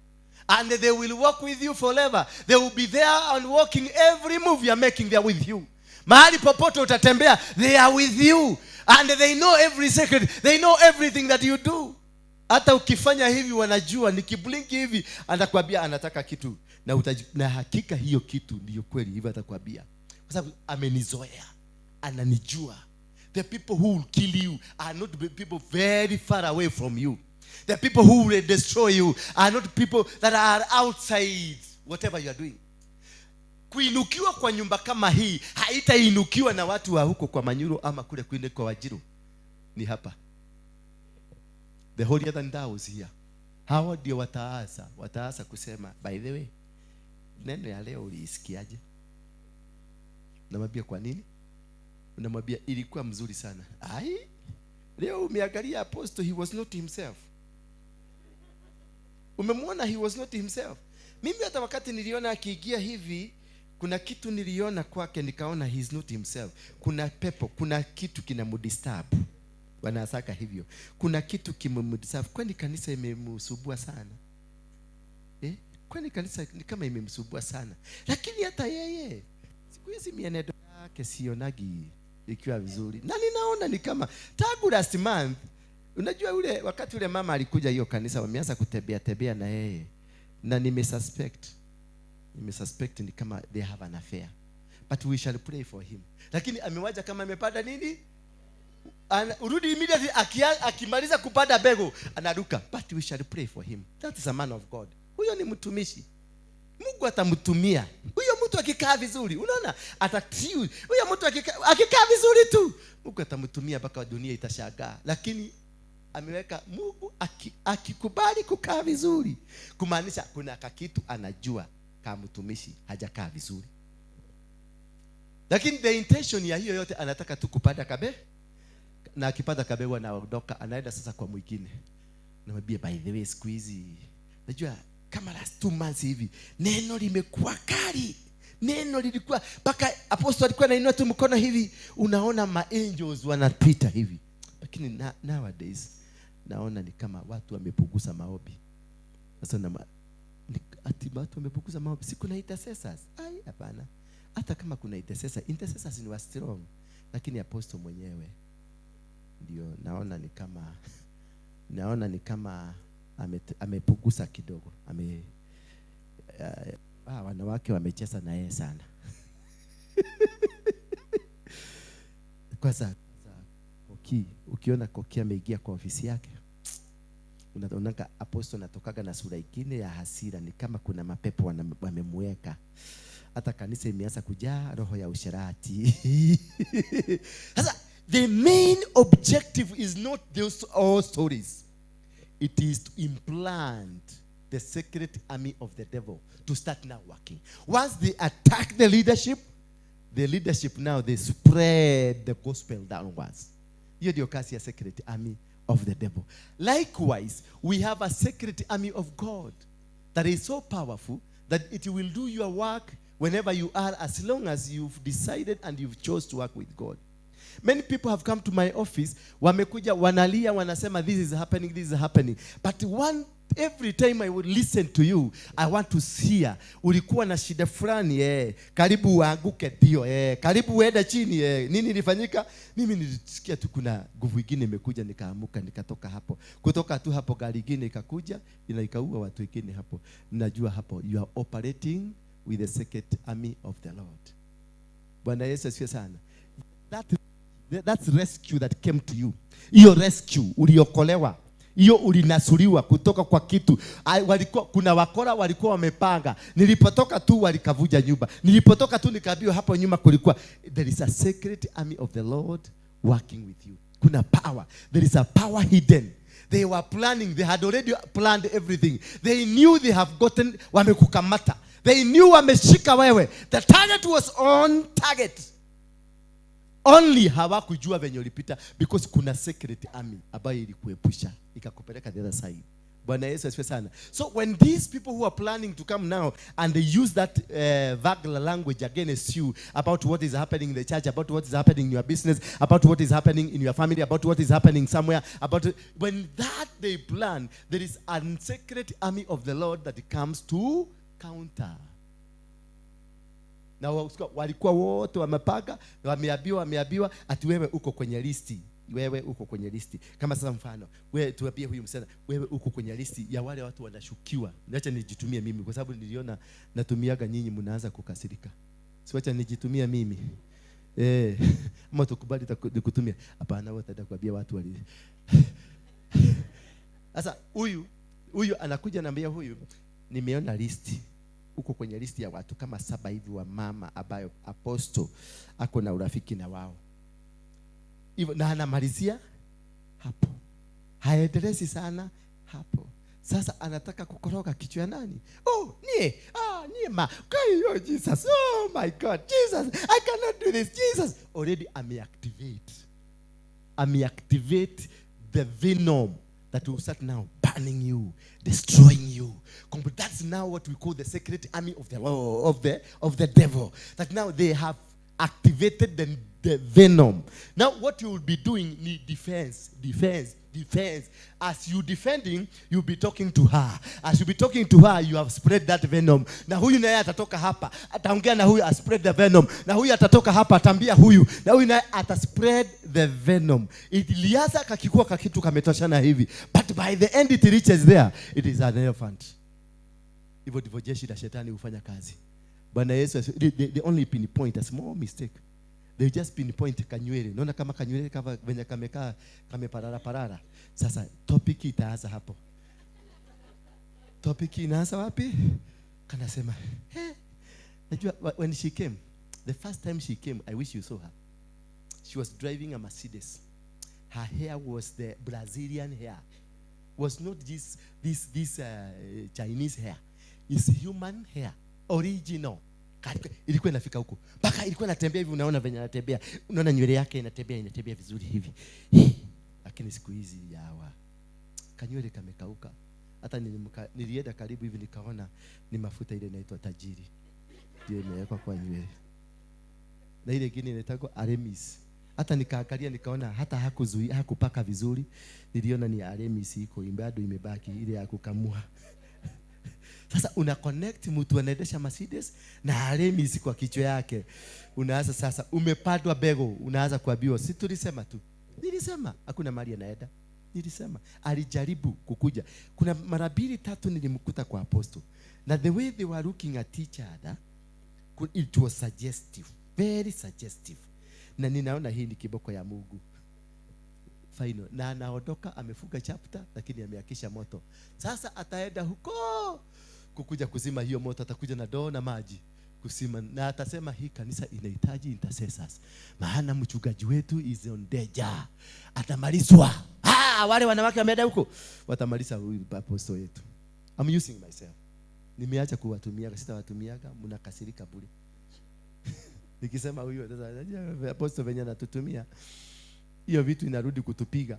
[SPEAKER 20] And they will walk with you forever. They will be there and walking every move you are making, they are with you. Mahali popote utatembea, they are with you. And they know every secret. They know everything that you do. Hata ukifanya hivi wanajua, nikiblinki hivi, anakuambia anataka kitu. Na hakika hiyo kitu ndiyo kweli, hivyo atakwambia. Kwa sababu amenizoea, ananijua. The people who will kill you are not the people very far away from you. The people who will destroy you are not people that are outside whatever you are doing. Kuinukiwa kwa nyumba kama hii haitainukiwa na watu wa huko kwa Manyuro ama kule kwingine kwa Wajiru. Ni hapa. The holier than thou is here. Hawa ndio wataanza kusema, by the way, neno ya leo uliisikiaje? Namwambia kwa nini? Unamwambia ilikuwa mzuri sana. Ai, leo umeangalia apostle, he was not himself. Umemwona he was not himself. Mimi hata wakati niliona akiingia hivi, kuna kitu niliona kwake nikaona he is not himself. Kuna pepo, kuna kitu kinamdisturb. Wanasaka hivyo. Kuna kitu kimemdisturb. Kwani kanisa imemsumbua sana? Kwani kanisa ni kama imemsumbua sana. Lakini hata yeye siku hizi mienendo yake sionagi ikiwa vizuri. Na ninaona ni kama tangu last month Unajua ule wakati ule mama alikuja hiyo kanisa, wameanza kutembea tembea na yeye, na nimesuspect ni kama they have an affair, but we shall pray for him. Lakini amewaja kama amepanda nini, urudi immediately akimaliza kupanda bego anaruka. But we shall pray for him. That is a man of God. Huyo ni mtumishi. Mungu atamtumia. Huyo mtu akikaa vizuri, unaona, atatiu. Huyo mtu akikaa vizuri tu, Mungu atamtumia mpaka dunia itashangaa. Lakini ameweka Mungu akikubali kukaa vizuri, kumaanisha kuna kakitu anajua kama mtumishi hajakaa vizuri. Lakini the intention ya hiyo yote anataka tu kupanda kabe, na akipanda kabe anaondoka, anaenda sasa kwa mwingine. Namwambia, by the way, siku hizi najua kama last 2 months hivi neno limekuwa kali. Neno lilikuwa mpaka apostle alikuwa anainua tu mkono hivi, unaona ma angels wanapita hivi. Lakini nowadays naona ni kama watu wamepunguza maombi. Sasa ati watu wamepunguza maombi. Si kuna intercessors? Ai, hapana. Hata kama kuna intercessors ni wa strong, lakini apostle mwenyewe ndio naona ni kama amepunguza kidogo. Wanawake wamecheza na yeye sana. Kwanza Koki, ukiona Koki ameingia kwa ofisi yake, unaona apostle anatokaga na sura nyingine ya hasira, ni kama kuna mapepo wamemweka. Hata kanisa imeanza kujaa roho ya usherati. Sasa the main objective is not those all stories. It is to implant the secret army of the devil to start now working. Once they attack the leadership now they spread the gospel downwards. Hiyo ndio kazi ya secret army of the devil. Likewise, we have a secret army of God that is so powerful that it will do your work whenever you are, as long as you've decided and you've chose to work with God. Many people have come to my office, wamekuja wanalia, wanasema this is happening, this is happening. But every time I would listen to you, I want to hear, ulikuwa na shida fulani, karibu uanguke ndio, karibu uende chini, nini ilifanyika? Mimi nilisikia tu kuna nguvu nyingine imekuja, nikaamuka, nikatoka hapo. Kutoka tu hapo gari nyingine ikakuja, ina ikaua watu wengine hapo. Najua hapo you are operating with the secret army of the Lord. Bwana Yesu asifiwe sana. That's rescue that came to you. Hiyo rescue uliokolewa. Hiyo ulinasuriwa kutoka kwa kitu. Walikuwa kuna wakora walikuwa wamepanga. Nilipotoka tu walikavuja nyumba. Nilipotoka tu nikaambiwa hapo nyuma kulikuwa there is a secret army of the Lord working with you. Kuna power. There is a power hidden. They were planning. They had already planned everything. They knew they have gotten wamekukamata. They knew wameshika wewe. The target was on target. Only hawakujua venye ulipita because kuna secret army ambayo ilikuepusha ikakupeleka the other side. Bwana Yesu asifiwe sana. So when these people who are planning to come now and they use that vague language against you about what is happening in the church, about what is happening in your business, about what is happening in your family, about what is happening somewhere, about when that they plan, there is a secret army of the Lord that comes to counter. Na walikuwa wote wamepanga, wameambiwa ati wewe uko kwenye listi. Wewe uko kwenye listi. Kama sasa mfano, wewe tuambie huyu msichana, wewe uko kwenye listi ya wale watu wanashukiwa. Niacha nijitumie mimi kwa sababu niliona natumiaga nyinyi mnaanza kukasirika. Siwacha nijitumie mimi. Ama tukubali nikutumia. Hapana, wewe utaenda kuambia watu wali. Sasa huyu anakuja anambia huyu, nimeona listi. Uko kwenye listi ya watu kama 7 hivi wa mama ambayo apostle ako na urafiki na wao. Hivyo na anamalizia hapo. Haendelezi sana hapo. Sasa anataka kukoroga kichwa ya nani? Oh, nie. Ah, nie ma. Oh, Jesus. Oh my God. Jesus. I cannot do this. Jesus. Already ameactivate the venom that will start now burning you, destroying you. That's now what we call the secret army of the law, of the devil. That now they have activated the venom. Now what you will be doing ni defense, defense, defense. As you defending, you'll be talking to her. As you be talking to her, you have spread that venom. Na huyu naye atatoka hapa, ataongea na huyu, spread the venom. Na huyu atatoka hapa, atambia huyu. Na huyu naye ata spread the venom. Ilianza kakikuwa kakitu kametoshana hivi, but by the end it reaches there, it is an elephant. Hivyo ndivyo jeshi la shetani hufanya kazi. Bwana Yesu, they only pinpoint a small mistake. They just pinpoint kanywele. Unaona kama kanywele kama venye kamekaa kameparara parara. Sasa topic itaanza hapo. Topic inaanza wapi? Kanasema, "Hey, najua when she came, the first time she came, I wish you saw her. She was driving a Mercedes. Her hair was the Brazilian hair. Was not this Chinese hair. It's human hair, original." Ilikuwa inafika huko. Mpaka ilikuwa inatembea hivi, unaona venye anatembea. Unaona nywele yake inatembea vizuri hivi. Lakini siku hizi yawa kanywele kamekauka. Hata nilienda karibu hivi nikaona ni mafuta ile inaitwa Tajiri. Ndio imewekwa kwa nywele. Na ile nyingine inaitwa Aremis. Hata nikaangalia nikaona hata hakuzuia, hakupaka vizuri. Niliona ni Aremis iko bado imebaki ile ya kukamua. Sasa una connect mtu anaendesha Mercedes na Aremis kwa kichwa yake. Unaanza sasa umepandwa bego, unaanza kuambiwa si tulisema tu. Nilisema hakuna mali anaenda. Nilisema alijaribu kukuja. Kuna mara mbili tatu nilimkuta kwa apostle. Na the way they were looking at each other, it was suggestive, very suggestive. Na ninaona hii ni kiboko ya Mungu. Final. Na anaondoka amefunga chapter lakini amehakisha moto. Sasa ataenda huko kukuja kuzima hiyo moto, atakuja na doo na maji kusima, na atasema hii kanisa inahitaji intercessors. Maana mchungaji wetu is on danger. Atamalizwa. Wale wanawake wameenda huko watamaliza huyu apostle yetu. I'm using myself. Nimeacha kuwatumia, sitawatumiaga, mnakasirika bure. Nikisema huyu sasa apostle venye anatutumia hiyo vitu inarudi kutupiga.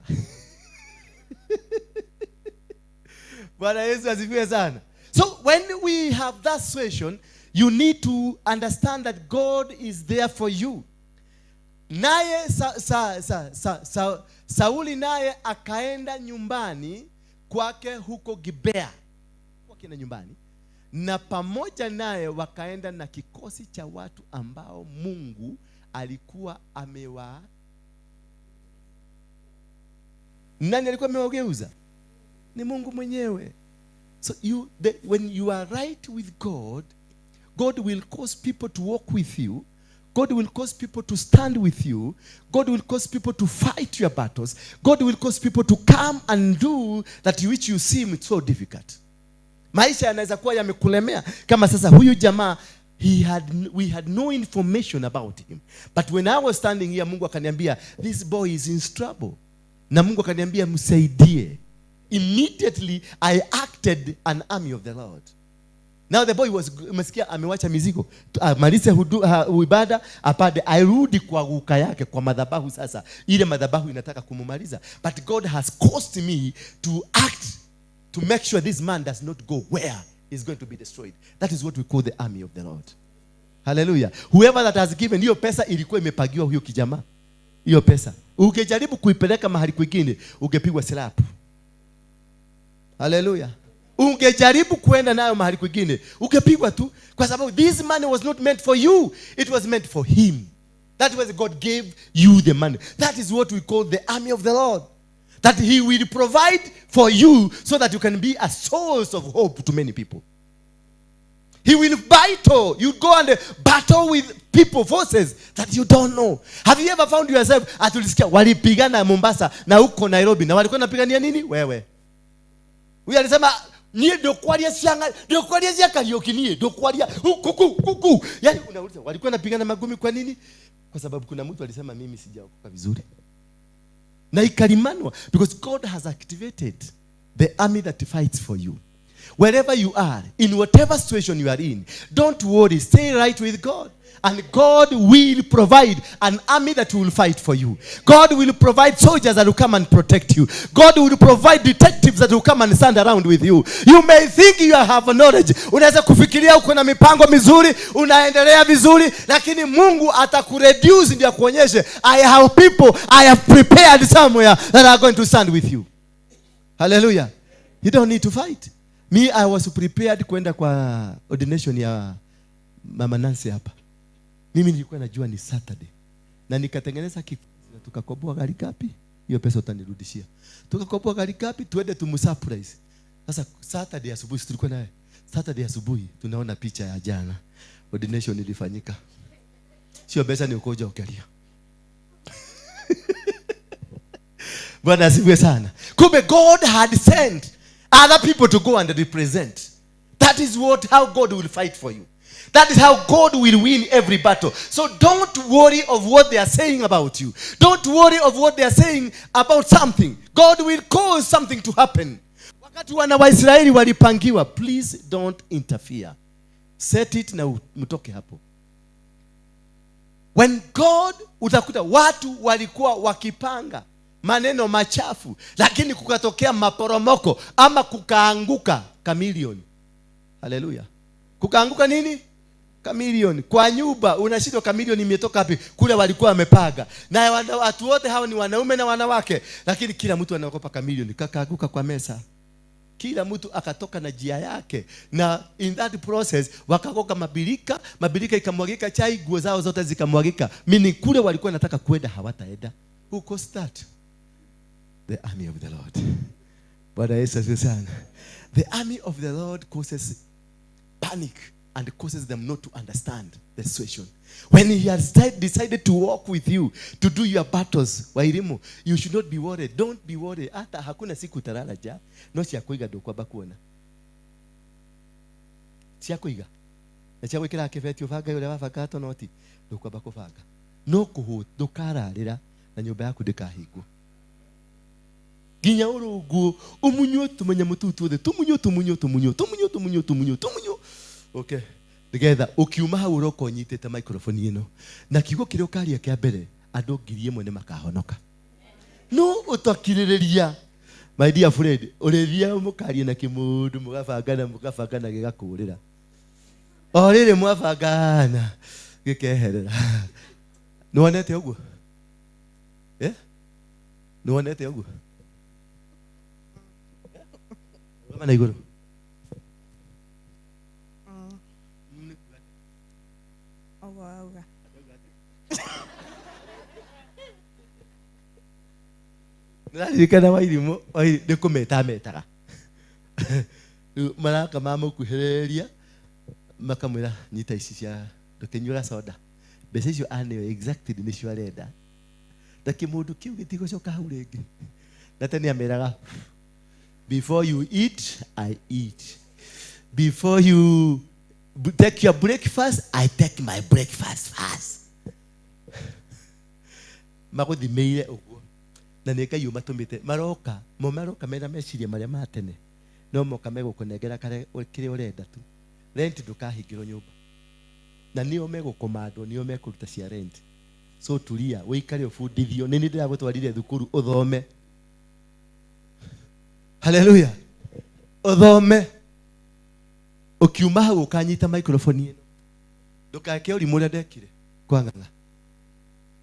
[SPEAKER 20] Bwana Yesu asifiwe sana. So when we have that situation, you need to understand that God is there for you. Naye Sauli naye akaenda nyumbani kwake huko Gibea. Kwake na nyumbani. Na pamoja naye wakaenda na kikosi cha watu ambao Mungu alikuwa amewa. Nani alikuwa amewageuza? Ni Mungu mwenyewe. So when you are right with God, God will cause people to walk with you. God will cause people to stand with you. God will cause people to fight your battles. God will cause people to come and do that which you seem so difficult. Maisha yanaweza kuwa yamekulemea. Kama sasa huyu jamaa, we had no information about him. But when I was standing here, Mungu akaniambia, this boy is in trouble. Na Mungu akaniambia msaidie. Immediately I acted an army of the Lord. Now the boy was, umesikia amewacha mizigo, amalize ibada apade arudi kwa guka yake kwa madhabahu. Sasa ile madhabahu inataka kumumaliza, but God has caused me to act to make sure this man does not go where he's going to be destroyed. That is what we call the army of the Lord. Hallelujah. Whoever that has given, hiyo pesa ilikuwa imepagiwa huyo kijamaa. Hiyo pesa ungejaribu kuipeleka mahali kwingine ungepigwa slap. Hallelujah. Ungejaribu kuenda nayo mahali kwingine ungepigwa tu, kwa sababu this money was not meant for you, it was meant for him. That was God gave you the money. That is what we call the army of the Lord. That he will provide for you so that you can be a source of hope to many people. He will battle. You go and battle with people, forces that you don't know. Have you ever found yourself atulisikia walipigana Mombasa na huko Nairobi, na walikuwa wanapigania nini? Wewe. Huyu alisema nie ndio kwaria sianga, ndio kwaria sia Kariuki nie, ndio kwaria huku huku. Yaani unauliza walikuwa wanapigana magumi kwa nini? Kwa sababu kuna mtu alisema mimi sijaokoka vizuri. Na ikalimanwa, because God has activated the army that fights for you. Wherever you are, in whatever situation you are in, don't worry, stay right with God. And God will provide an army that will fight for you. God will provide soldiers that will come and protect you. God will provide detectives that will come and stand around with you. You may think you have knowledge. Unaweza kufikiria uko na mipango mizuri, unaendelea vizuri, lakini Mungu atakureduce ndio akuonyeshe, I have people I have prepared somewhere that are going to stand with you. Hallelujah. You don't need to fight. Me, I was prepared kwenda kwa ordination ya Mama Nancy hapa. Mimi nilikuwa najua ni Saturday. Na nikatengeneza kikosi na tukakoboa gari gapi? Hiyo pesa utanirudishia. Tukakoboa gari gapi? Tuende tumsurprise. Sasa Saturday asubuhi tulikuwa naye. Saturday asubuhi tunaona picha ya jana. Ordination ilifanyika. Sio pesa ni ukoja ukalia. Bwana asifiwe sana. Kumbe God had sent other people to go and represent. That is how God will fight for you. That is how God will win every battle. So don't worry of what they are saying about you. Don't worry of what they are saying about something. God will cause something to happen. Wakati wana wa Israeli walipangiwa, please don't interfere. Set it na mtoke hapo. When God, utakuta watu walikuwa wakipanga maneno machafu, lakini kukatokea maporomoko ama kukaanguka chameleon. Hallelujah. Kukaanguka nini? Chameleon. Kwa nyumba unashindwa chameleon imetoka wapi? Kule walikuwa wamepaga. Na watu wote hao ni wanaume na wanawake, lakini kila mtu anaogopa chameleon. Kakaanguka kwa mesa. Kila mtu akatoka na jia yake. Na in that process wakakoka mabilika, mabilika ikamwagika chai, nguo zao zote zikamwagika. Meaning kule walikuwa nataka kwenda hawataenda. Who caused that? The army of the Lord. Bwana Yesu asifiwe sana. The army of the Lord causes panic and causes them not to understand the situation. When he has decided to walk with you, to do your battles, Wairimu, you should not be worried. Don't be worried. Hata hakuna siku utalala ja. No cia kuiga ndukwamba kuona. Cia kuiga. Na cia gwikira kibeti ubange uria wabanga tonoti ndukwamba kubanga. No kuhu ndukararira na nyumba yaku ndikahingwo. Nginya urungu umunywe tumenye mutu tuothe tumunywe tumunywe tumunywe tumunywe tumunywe tumunywe tumunywe. Okay. Together ukiuma hau uroka unyitite microphone ino na kiugo kiria ukaria kia mbere andu 1,000 ni makahonoka. No utakiririria. My dear friend, urithia mukaria na kimundu mugabangana mugabangana gigakurira. O riri mwabangana gikeherera. Niwonete uguo? Eh? Niwonete uguo? Mama na iguru. Nĩraririkana Wairimu nĩ kũmeta metaga. Rĩu maraka mamũkuhĩrĩria makamwĩra nyita ici cia ndũkĩnyuaga soda. Mbeca icio aneo exactly nĩcio arenda. Na kĩmũndũ kĩu gĩtigũcoka hau rĩngĩ. Na tene ameraga, before you eat, I eat. Before you take your breakfast, I take my breakfast first. Magũthimĩire ũguo. Na nĩ Ngai ũmatũmĩte. Maroka, mo maroka mena meciria marĩa ma tene. No moka megũkũnengera kĩrĩa ũrenda tu. Rent ndũkahingĩrwo nyũmba. Na nĩo megũkũmandwo, nĩo mekũruta cia rent. So tulia, ũikare ũbundithio. Nĩ niĩ ndĩragũtwarire thukuru ũthome. Hallelujah. Ũthome. Ũkiuma hau ũkanyita microphone ĩno. Ndũkake ũrimũ ũrĩa ndekire kwa ng'ang'a.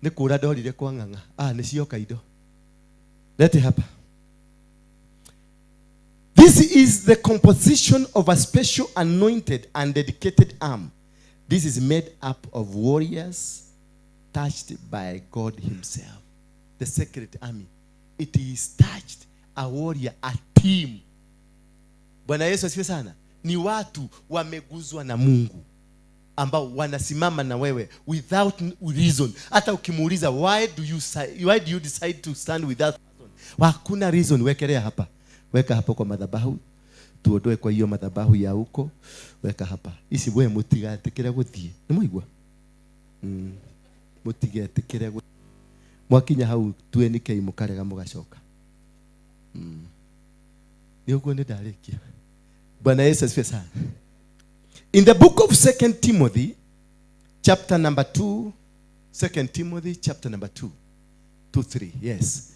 [SPEAKER 20] Nĩ kũra ndorire kwa ng'ang'a. Ah, nĩ cioka indo. Lete hapa. This is the composition of a special anointed and dedicated arm. This is made up of warriors touched by God himself. The secret army. It is touched, a warrior, a team. Bwana Yesu asifiwe sana. Ni watu wameguzwa na Mungu ambao wanasimama na wewe without reason. Hata ukimuuliza why do you decide to stand with that person? Hakuna reason. Wekelea hapa. Weka hapo kwa madhabahu. Tuondoe kwa hiyo madhabahu ya huko. Weka hapa. Isi wewe mutigatikire guthie. Ni mwaigua? Mutigatikire guthie. Mwakinya hau tuenike mukarega mugacoka. Ni uguo ni ndarikia. Bwana Yesu asifiwe sana. In the book of 2 Timothy Chapter number 2, 2 Timothy chapter number 2 to 3. Yes.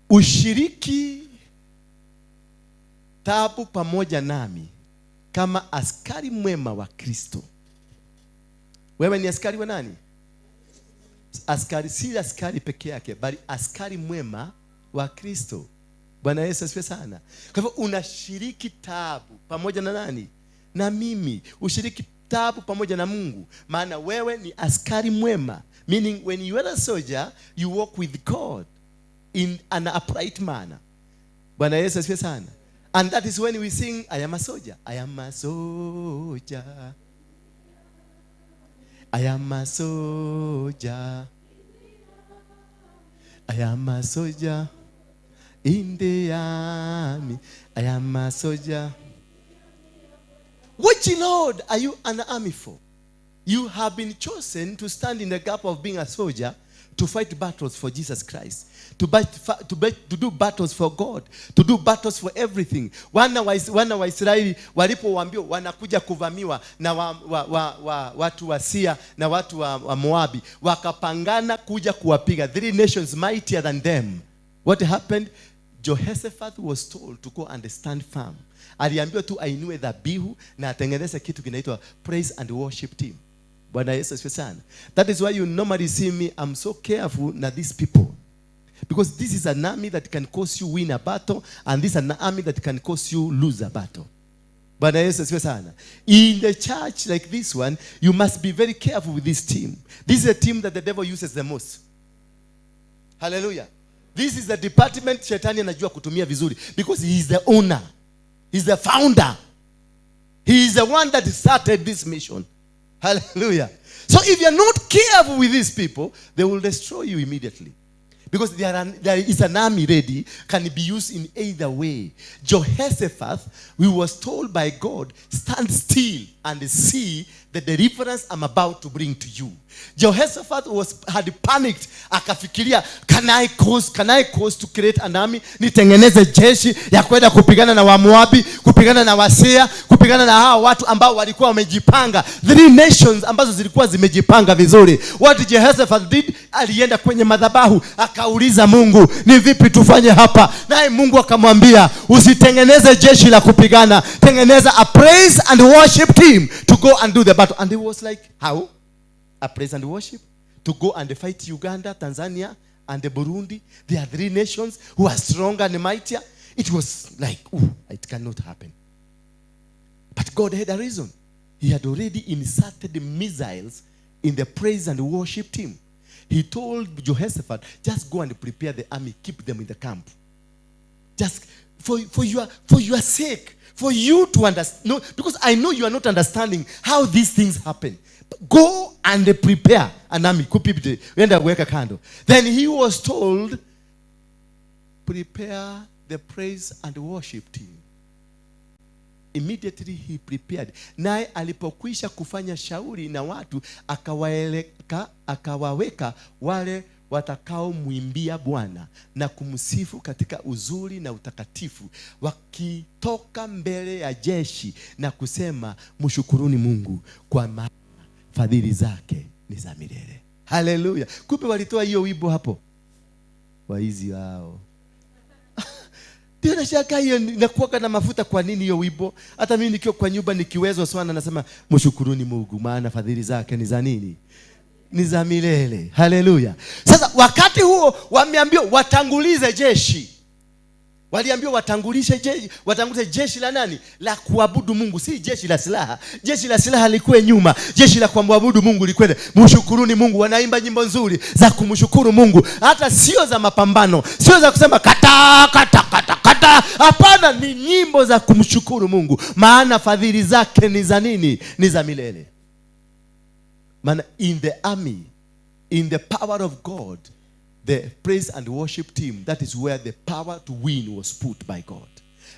[SPEAKER 20] Ushiriki taabu pamoja nami kama askari mwema wa Kristo. Wewe ni askari wa nani? Askari, si askari peke yake, bali askari mwema wa Kristo. Bwana Yesu asifiwe sana. Kwa hivyo unashiriki taabu pamoja na nani? Na mimi. Ushiriki taabu pamoja na Mungu, maana wewe ni askari mwema. Meaning when you are a soldier, you walk with God in an upright manner. Bwana Yesu asifiwe sana. And that is when we sing, I am a soldier. I am a soldier. I am a soldier. I am a soldier in the army. I am a soldier. Which Lord are you an army for? You have been chosen to stand in the gap of being a soldier, to fight battles for Jesus Christ, to do battles for God, to do battles for everything. Wana wa Israeli walipowaambiwa wanakuja kuvamiwa na watu wa Sia na watu wa Moabi, wakapangana kuja kuwapiga. 3 nations mightier than them. What happened? Jehoshaphat was told to go and stand firm. Aliambiwa tu ainue dhabihu na atengeneze kitu kinaitwa praise and worship team. Bwana Yesu asifiwe sana. That is why you normally see me, I'm so careful na these people. Because this is an army that can cause you win a battle, and this is an army that can cause you lose a battle. Bwana Yesu asifiwe sana. In the church like this one, you must be very careful with this team. This is a team that the devil uses the most. Hallelujah. This is the department shetani anajua kutumia vizuri, because he is the owner. He is the founder. He is the one that started this mission. Hallelujah. So if you are not careful with these people, they will destroy you immediately. Because there is an army ready, can be used in either way. Jehoshaphat, we was told by God, stand still and see the deliverance I'm about to bring to you. Jehoshaphat had panicked. Akafikiria, can I cause to create an army? Nitengeneze jeshi ya kwenda kupigana na Wamoabi, kupigana na Wasia, kupigana na hawa watu ambao walikuwa wamejipanga. 3 nations ambazo zilikuwa zimejipanga vizuri. What Jehoshaphat did, alienda kwenye madhabahu, akauliza Mungu, ni vipi tufanye hapa? Naye Mungu akamwambia, usitengeneze jeshi la kupigana, tengeneza a praise and worship team to go and do the battle. And he was like, how? A praise and worship? To go and fight Uganda, Tanzania, and the Burundi. There are 3 nations who are stronger and mightier. It was like, ooh, it cannot happen. But God had a reason. He had already inserted the missiles in the praise and worship team. He told Jehoshaphat, just go and prepare the army, keep them in the camp. Just for your sake, for you to understand. No, because I know you are not understanding how these things happen. But go and prepare an army. Then he was told, prepare the praise and worship team. Immediately he prepared. Naye alipokwisha kufanya shauri na watu, akawaweka wale watakao muimbia Bwana na kumsifu katika uzuri na utakatifu, wakitoka mbele ya jeshi na kusema, mshukuruni Mungu kwa maana fadhili zake ni za milele. Hallelujah. Kumbe walitoa hiyo wimbo hapo. Waizi wao. Tena shaka hiyo inakuwa na mafuta. Kwa nini hiyo wimbo? Hata mimi nikiwa kwa nyumba nikiwezwa sana nasema mshukuruni Mungu maana fadhili zake ni za nini? Ni za milele. Haleluya. Sasa wakati huo wameambiwa watangulize jeshi. Waliambiwa watangulize jeshi, watangulize jeshi la nani? La kuabudu Mungu, si jeshi la silaha. Jeshi la silaha likuwe nyuma, jeshi la kuabudu Mungu likwende. Mshukuruni Mungu, wanaimba nyimbo nzuri za kumshukuru Mungu, hata sio za mapambano, sio za kusema kata kata kata kata. Hapana, ni nyimbo za kumshukuru Mungu, maana fadhili zake ni za nini? Ni za milele. Maana in the army, in the power of God, the praise and worship team, that is where the power to win was put by God.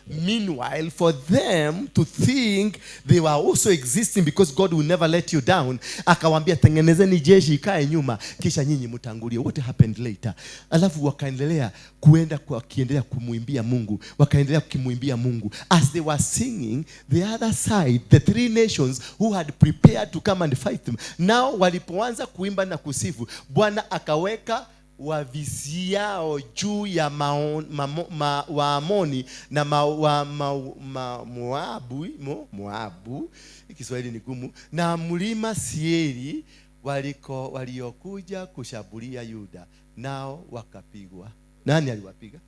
[SPEAKER 20] Meanwhile, for them to think they were also existing because God will never let you down, akawaambia tengenezeni jeshi ikae nyuma kisha nyinyi mtangulie. What happened later? Alafu wakaendelea kuenda kwa kiendelea kumuimbia Mungu, wakaendelea kumuimbia Mungu. As they were singing, the other side, the three nations who had prepared to come and fight them, now walipoanza kuimba na kusifu, Bwana akaweka wavisiao juu ya Waamoni na Moabu, Kiswahili ni gumu, na mlima Seiri waliokuja kushambulia Yuda, nao wakapigwa. Nani aliwapiga?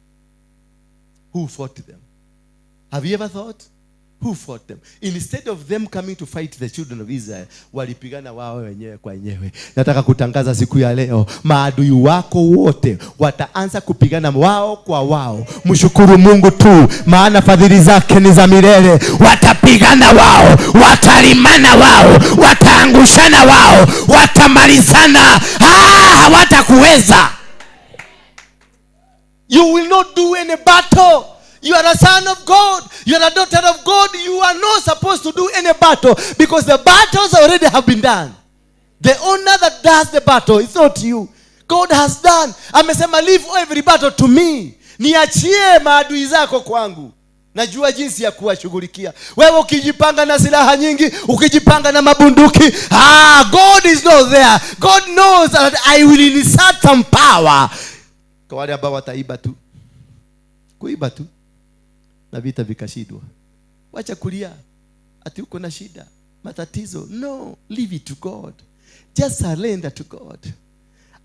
[SPEAKER 20] Who fought them? Have you ever thought? Who fought them? Instead of them coming to fight the children of Israel, walipigana wao wenyewe kwa wenyewe. Nataka kutangaza siku ya leo, maadui wako wote wataanza kupigana wao kwa wao. Mshukuru Mungu tu, maana fadhili zake ni za milele.
[SPEAKER 1] Watapigana wao, watalimana wao, wataangushana wao, watamalizana. Hawatakuweza.
[SPEAKER 20] You will not do any battle. You are a son of God. You are a daughter of God. You are not supposed to do any battle because the battles already have been done. The owner that does the battle is not you. God has done. Amesema leave every battle to me. Niachie maadui zako kwangu. Najua jinsi ya kuwashughulikia. Wewe ukijipanga na silaha nyingi, ukijipanga na mabunduki, God is not there. God knows that I will insert some power. Kwa wale ambao wataiba tu. Kuiba tu. Na vita vikashindwa. Wacha kulia ati uko na shida, matatizo. No, leave it to God. Just surrender to God.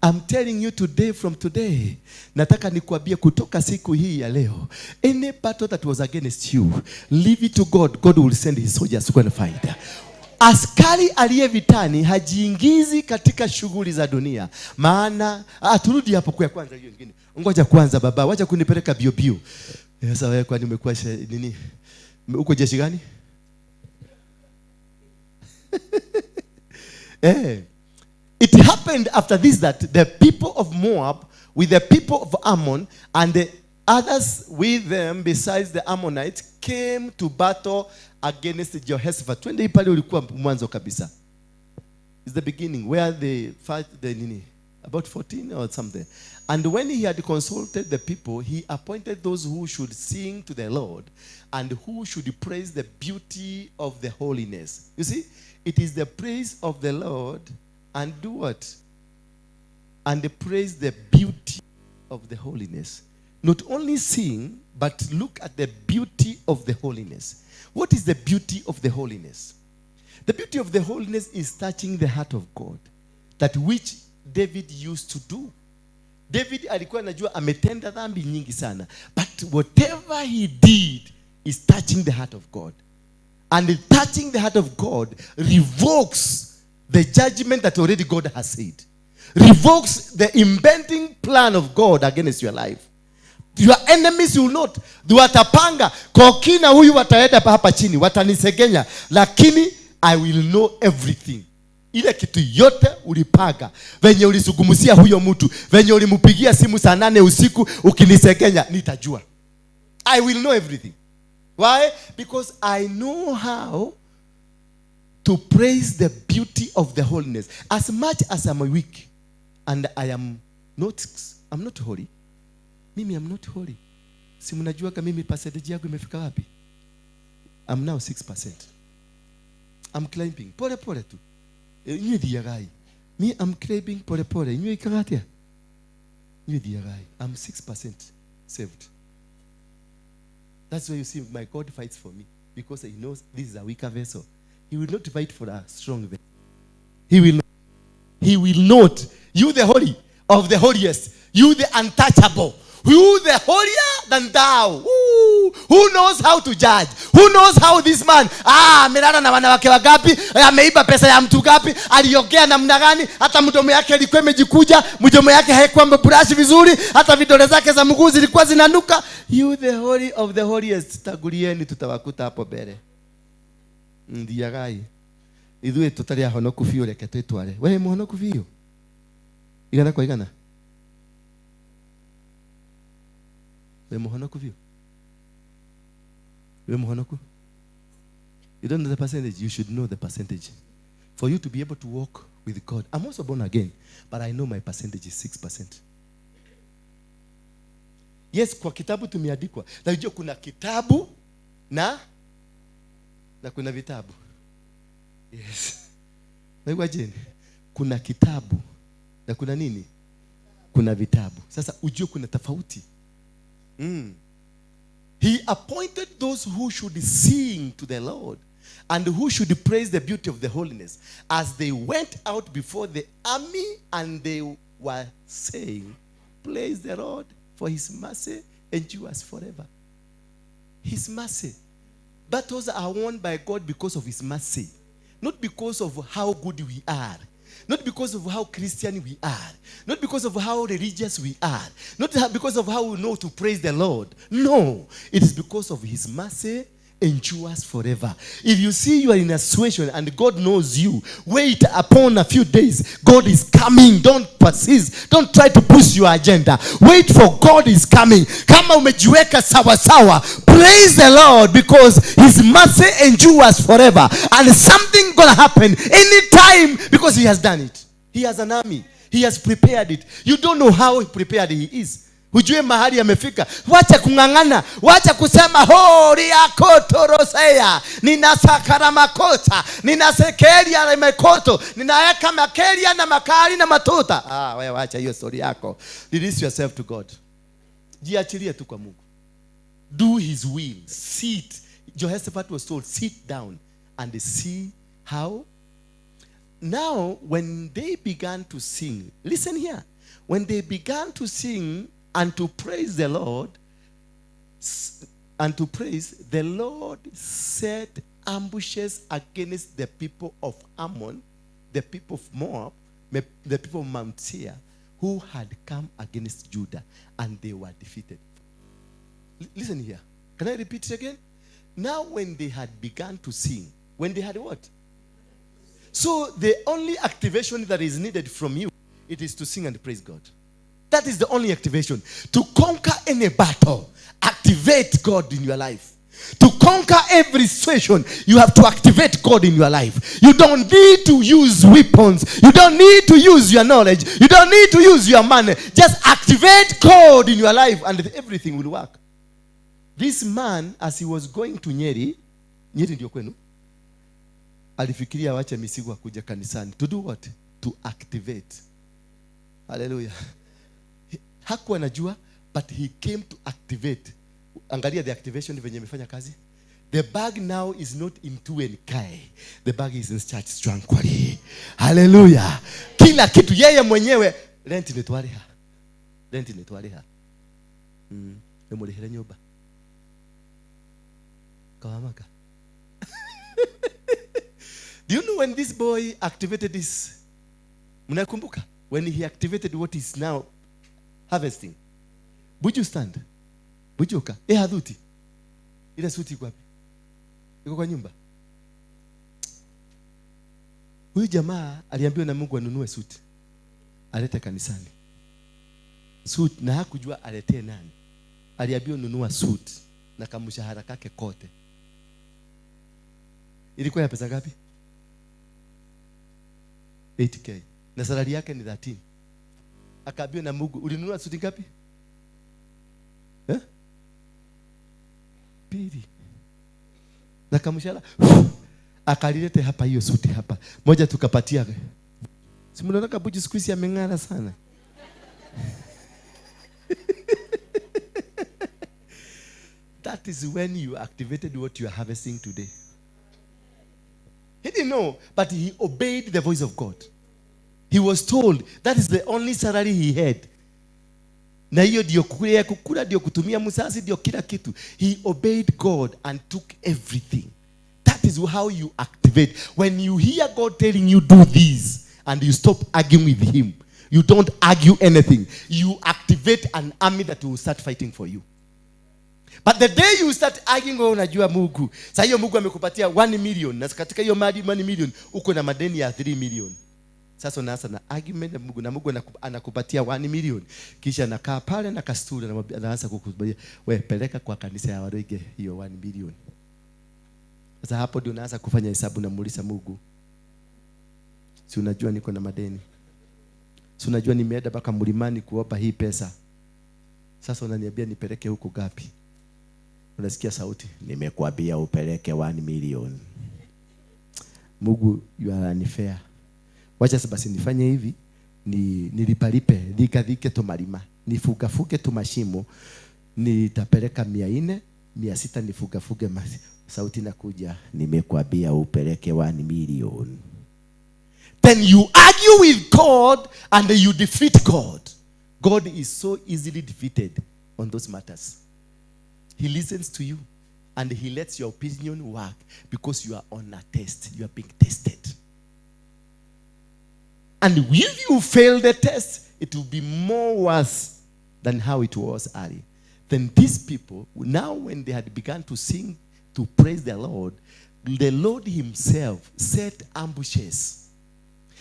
[SPEAKER 20] I'm telling you today, from today, nataka nikuambie kutoka siku hii ya leo, any battle that was against you, leave it to God. God will send his soldiers to go and fight. Askari aliye vitani hajiingizi katika shughuli za dunia. Maana turudi hapo kwa kwanza hiyo nyingine. Ngoja kwanza baba, wacha kunipeleka bio bio. Sasa wewe kwani umekuwa nini? Uko jeshi gani? It happened after this that the people of Moab with the people of Ammon and the others with them besides the Ammonites came to battle against Jehoshaphat. Twende pale ulikuwa mwanzo kabisa. It's the beginning where they fight the nini? About 14 or something. And when he had consulted the people, he appointed those who should sing to the Lord and who should praise the beauty of the holiness. You see, it is the praise of the Lord and do what? And praise the beauty of the holiness. Not only sing, but look at the beauty of the holiness. What is the beauty of the holiness? The beauty of the holiness is touching the heart of God, that which David used to do. David alikuwa anajua ametenda dhambi nyingi sana, but whatever he did is touching the heart of God. And touching the heart of God revokes the judgment that already God has said. Revokes the impending plan of God against your life. Your enemies will not. Watapanga kokina huyu wataenda hapa chini, watanisegenya, lakini I will know everything. Ile kitu yote ulipaga, venye ulisugumusia huyo mtu, venye ulimupigia simu saa 8 usiku ukinisegenya, nitajua. I will know everything. Why? Because I know how to praise the beauty of the holiness. As much as I'm weak and I'm not holy. Mimi I'm not holy. Si mnajua kama mimi percentage yangu imefika wapi? I'm now 6%. I'm climbing. Pole pole tu. Inywe diagai. Me I'm climbing pole pole. Inywe ikagatia. Inywe diagai. I'm 6% saved. That's why you see my God fights for me, because he knows this is a weaker vessel. He will not fight for a strong vessel. He will not. He will not. You the holy of the holiest. You the untouchable. You the holier than thou. Ooh, who knows how to judge? Who knows how this man, amelala na wanawake wangapi, ameiba pesa ya mtu gapi, aliongea namna gani, hata mdomo yake ilikuwa imejikuja, mdomo yake haikuwa imebrush vizuri, hata vidole zake za mguu zilikuwa zinanuka. You the holy of the holiest, tagulieni tutawakuta hapo mbele. Ndiagai. Ithuĩ tũtarĩ ahonoku biũ, reke twĩtware. We mũhonoku biũ? Igana kwa igana. We mũhonoku biũ? We muhonoku? You don't know the percentage. You should know the percentage. For you to be able to walk with God. I'm also born again, but I know my percentage is 6%. Yes, kwa kitabu tumeandikwa. Na unajua kuna kitabu na kuna vitabu. Yes. Na jeni, kuna kitabu na kuna nini? Kuna vitabu. Sasa ujue kuna tofauti. He appointed those who should sing to the Lord and who should praise the beauty of the holiness as they went out before the army, and they were saying, praise the Lord, for his mercy endures forever. His mercy. Battles are won by God because of his mercy. Not because of how good we are. Not because of how Christian we are. Not because of how religious we are. Not because of how we know to praise the Lord. No. It is because of his mercy endures forever. If you see you are in a situation and God knows you, wait upon a few days. God is coming. Don't persist. Don't try to push your agenda. Wait for God is coming. Kama umejiweka sawa sawa, praise the Lord, because his mercy endures forever. And something gonna happen anytime, because he has done it. He has an army. He has prepared it. You don't know how prepared he is. Hujue mahali amefika. Wacha kung'ang'ana, wacha kusema hori akotorosea, nina sakaramakota, nina sekeria na mekoto, ninaweka makeria na makali na matuta. Ah, wewe wacha hiyo story yako. Release yourself to God. Jiachilie tu kwa Mungu. Do his will. Sit. Jehoshaphat was told, sit down and see how. Now, when they began to sing, listen here. When they began to sing and to praise the Lord, and to praise the Lord, set ambushes against the people of Ammon, the people of Moab, the people of Mount Seir, who had come against Judah, and they were defeated. Listen here. Can I repeat it again? Now, when they had begun to sing, when they had what? So the only activation that is needed from you, it is to sing and praise God. That is the only activation. To conquer any battle, activate God in your life. To conquer every situation, you have to activate God in your life. You don't need to use weapons. You don't need to use your knowledge. You don't need to use your money. Just activate God in your life and everything will work. This man, as he was going to Nyeri, Nyeri ndio kwenu, alifikiria waache misigo akuja kanisani. To do what? To activate. Hallelujah. Hakuwa anajua, but he came to activate. Angalia the activation venye imefanya kazi. The bag now is not in 2NK. The bag is in Church Tranquility. Hallelujah. Kila kitu yeye mwenyewe. Rent ni twaliha. Rent ni twaliha. Emulihira nyumba. Kawamaka. Do you know when this boy activated this? Mnakumbuka? When he activated what is now harvesting. Would you stand? Bujuka. Hadhuti. Ile suti iko wapi? Iko kwa nyumba. Huyu jamaa aliambiwa na Mungu anunue suti. Alete kanisani. Suti, na hakujua aletee nani. Aliambiwa nunua suti na kamshahara kake kote. Ilikuwa ya pesa ngapi? 8K. Na salary yake ni 13. Akaambiwa na Mungu, ulinunua suti ngapi? Pili. Na kamshahara akalilete hapa hiyo suti hapa. Moja tukapatia. Si mnaona kabuji siku hizi ameng'ara sana. That is when you activated what you are harvesting today. He didn't know, but he obeyed the voice of God. He was told that is the only salary he had. Na hiyo ndio kukula, ndio kutumia msasi, ndio kila kitu. He obeyed God and took everything. That is how you activate. When you hear God telling you do this and you stop arguing with him, you don't argue anything. You activate an army that will start fighting for you. But the day you start arguing, oh, unajua Mungu. Sasa hiyo Mungu amekupatia 1 million. Na katika hiyo 1 million uko na madeni ya 3 million. Sasa unaanza na argument na Mungu, na Mungu anakupatia 1 million. Kisha anakaa pale na kasturi na anaanza kukubalia, wewe peleka kwa kanisa ya Waruige hiyo 1 million. Sasa hapo ndio unaanza kufanya hesabu na muuliza Mungu, si unajua niko na madeni, si unajua nimeenda mpaka mlimani kuomba hii pesa, sasa unaniambia nipeleke huko gapi? Unasikia sauti, nimekuambia upeleke 1 million. Mungu, you are unfair. Wacha sasa basi nifanye hivi, nilipalipe, nikadhike tumalima, nifugafuge tumashimo, nitapeleka 400, 600 nifugafuge masi. Sauti inakuja, nimekuambia upeleke 1 million. Then you argue with God and you defeat God. God is so easily defeated on those matters. He listens to you and he lets your opinion work because you are on a test. You are being tested. And if you fail the test, it will be more worse than how it was earlier. Then these people, now when they had begun to sing, to praise the Lord himself set ambushes.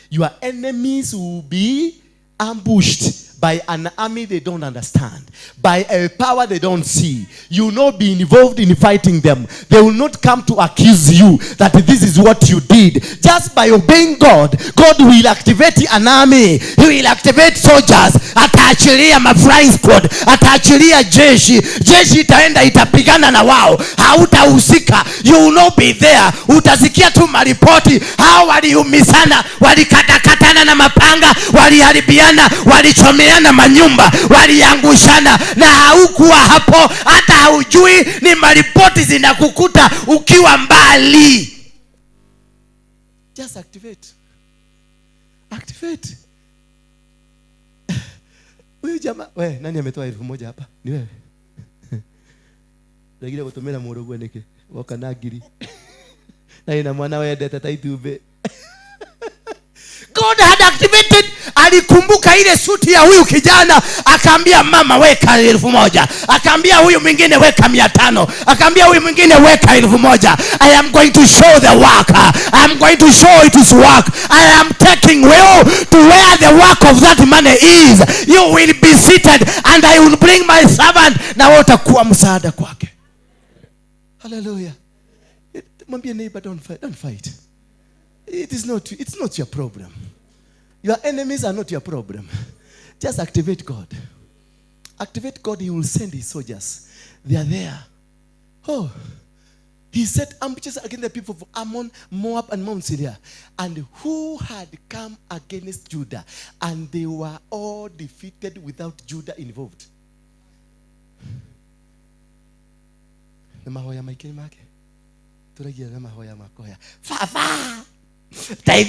[SPEAKER 20] Your enemies will be ambushed by an army they don't understand, by a power they don't see. You will not be involved in fighting them. They will not come to accuse you that this is what you did. Just by obeying God, God will activate an army.
[SPEAKER 1] He will activate soldiers. Ataachilia ma flying squad, ataachilia jeshi. Jeshi itaenda itapigana na wao. Hautahusika. You will not be there. Utasikia tu maripoti. Hao waliumizana, walikatakatana na mapanga, waliharibiana, walichomeana manyumba, waliangushana, na haukuwa hapo, hata haujui. Ni maripoti zinakukuta ukiwa mbali.
[SPEAKER 20] Just activate. Activate. Huyu jamaa, we, nani ametoa 1000 hapa? Ni wewe. Lakini kutumira murugu niki, woka na ngiri. Na ina mwana wendete ta itumbĩ.
[SPEAKER 1] God had activated. Alikumbuka ile suti ya huyu kijana, akaambia mama weka 1000, akaambia huyu mwingine weka 500, akaambia huyu mwingine weka 1000. I am going to show the work. I am going to show it is work. I am taking you to where the work of that money is. You will be seated and I will bring my servant, na wewe utakuwa msaada kwake.
[SPEAKER 20] Hallelujah. Mwambie neighbor, don't fight, don't fight. It's not your problem. Your enemies are not your problem. Just activate God. Activate God, he will send his soldiers. They are there. Oh, he set ambushes against the people of Ammon, Moab, and Mount Syria, and who had come against Judah, and they were all defeated without Judah involved. Na mahoya maikini make. Turagia na mahoya makoya.
[SPEAKER 1] Fafa. We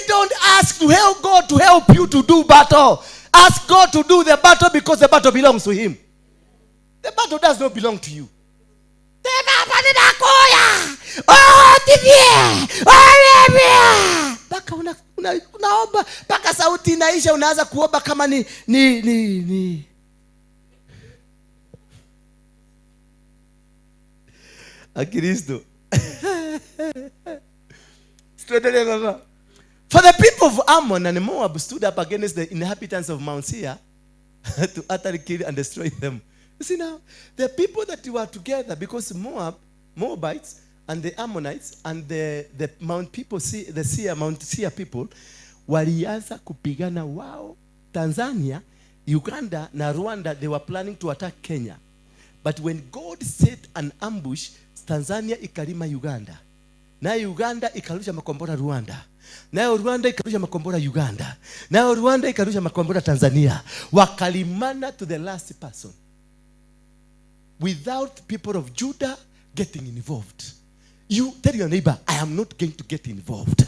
[SPEAKER 1] don't ask to help God to help you to do battle. Ask God to do the battle because the battle belongs to him.
[SPEAKER 20] The battle does not belong to you. Paka unaomba paka sauti inaisha, unaanza kuomba kama ni Akristo. For the people of Ammon and Moab stood up against the inhabitants of Mount Seir to utterly kill and destroy them. You see now, the people that were together, because Moabites and the Ammonites and the Mount people, the Seir, Mount Seir people, walianza kupigana wao. Tanzania, Uganda na Rwanda, they were planning to attack Kenya. But when God set an ambush, Tanzania ikalima Uganda. Na Uganda ikarusha makombora Rwanda. Nayo Rwanda ikarusha makombora Uganda. Nayo Rwanda ikarusha makombora Tanzania. Wakalimana to the last person. Without people of Judah getting involved. You tell your neighbor, I am not going to get involved.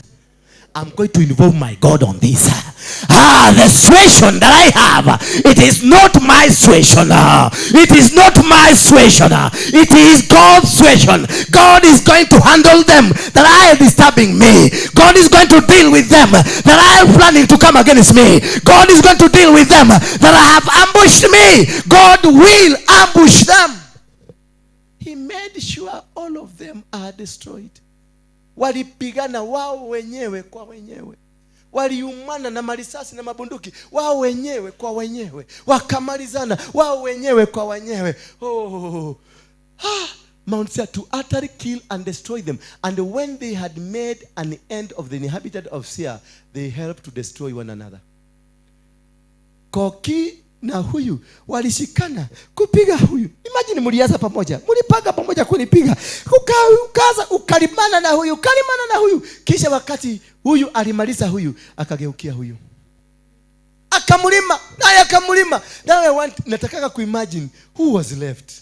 [SPEAKER 20] I'm going to involve my God on this. The situation that I have, it is not my situation. It is not my situation. It is God's situation. God is going to handle them that are disturbing me. God is going to deal with them that are planning to come against me. God is going to deal with them that have ambushed me. God will ambush them. He made sure all of them are destroyed. Walipigana wao wenyewe kwa wenyewe. Waliumana na marisasi na mabunduki wao wenyewe kwa wenyewe. Wakamalizana wao wenyewe kwa wenyewe. Oh. Mount Seir to utterly kill and destroy them. And when they had made an end of the inhabitant of Seir, they helped to destroy one another. Koki na huyu walishikana kupiga huyu. Imagine mlianza pamoja, mlipanga pamoja kunipiga, ukaza ukalimana na huyu, ukalimana na huyu. Kisha wakati huyu alimaliza huyu, akageukia huyu, akamlima naye akamlima. Now I want, nataka kuimagine who was left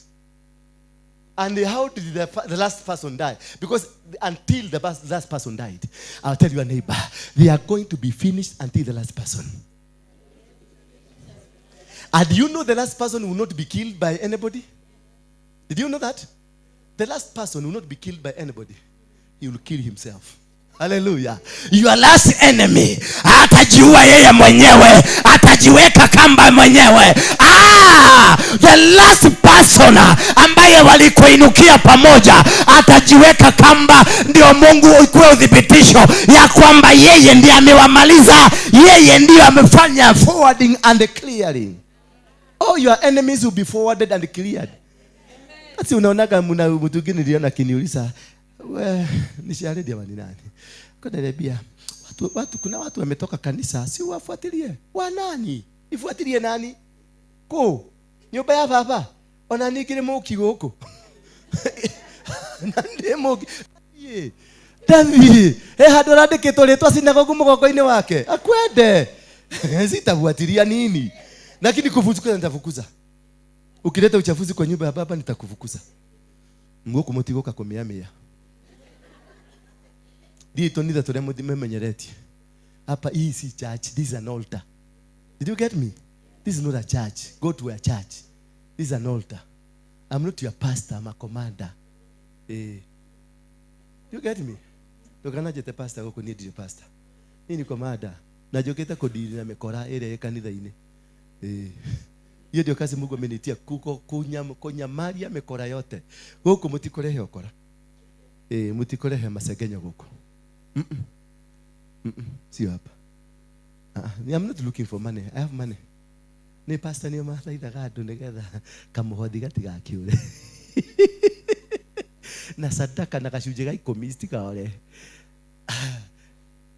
[SPEAKER 20] and how did the last person die? Because until the last person died, I'll tell your neighbor, they are going to be finished until the last person. And you know the last person will not be killed by anybody? Did you know that? The last person will not be killed by anybody. He will kill himself. Hallelujah.
[SPEAKER 1] Your last enemy atajiua yeye mwenyewe, atajiweka kamba mwenyewe. The last person ambaye walikuinukia pamoja atajiweka kamba, ndio Mungu ikuwe uthibitisho ya kwamba yeye ndiye amewamaliza, yeye ndiye amefanya
[SPEAKER 20] forwarding and clearing. All your enemies will be forwarded and cleared. Basi unaonaga mna mtu mwingine niliona akiniuliza, we nisharedi ni nani? Kaniambia watu kuna watu wametoka kanisa, si wafuatilie. Wa nani? Ifuatilie nani? Ko nyumba ya baba. Ona nikire muki guku. Na ndi muki. David, handu arandikitwo ritwa sinagogu mugongo-ini wake. Akwende. Sitafuatilia nini? Lakini kufukuza nitafukuza. Ukileta uchafuzi kwa nyumba ya baba nitakufukuza. Nguku mutigoka kumiamia. Dito nitha turia mumemenyeretie. Hapa hii si church, this is an altar. Did you get me? This is not a church. Go to a church. This is an altar. I'm not your pastor, I'm a commander. Do you get me? Ndukana jete pastor guku ni ndire pastor. Ni commander. Na njokete kudiri na mikora ĩrĩa ĩ kanitha-inĩ. Hiyo ndio kazi Mungu amenitia, kuko kunyamaria mikora yote. Guku mutikurehe ukora. Mutikurehe masengenyo guku. Sio hapa. I'm not looking for money. I have money. Ni pastor ni mathaithaga andu nigetha kamuhothi gatigakiure. Na sadaka na gacunjĩ ga 10 citikaore.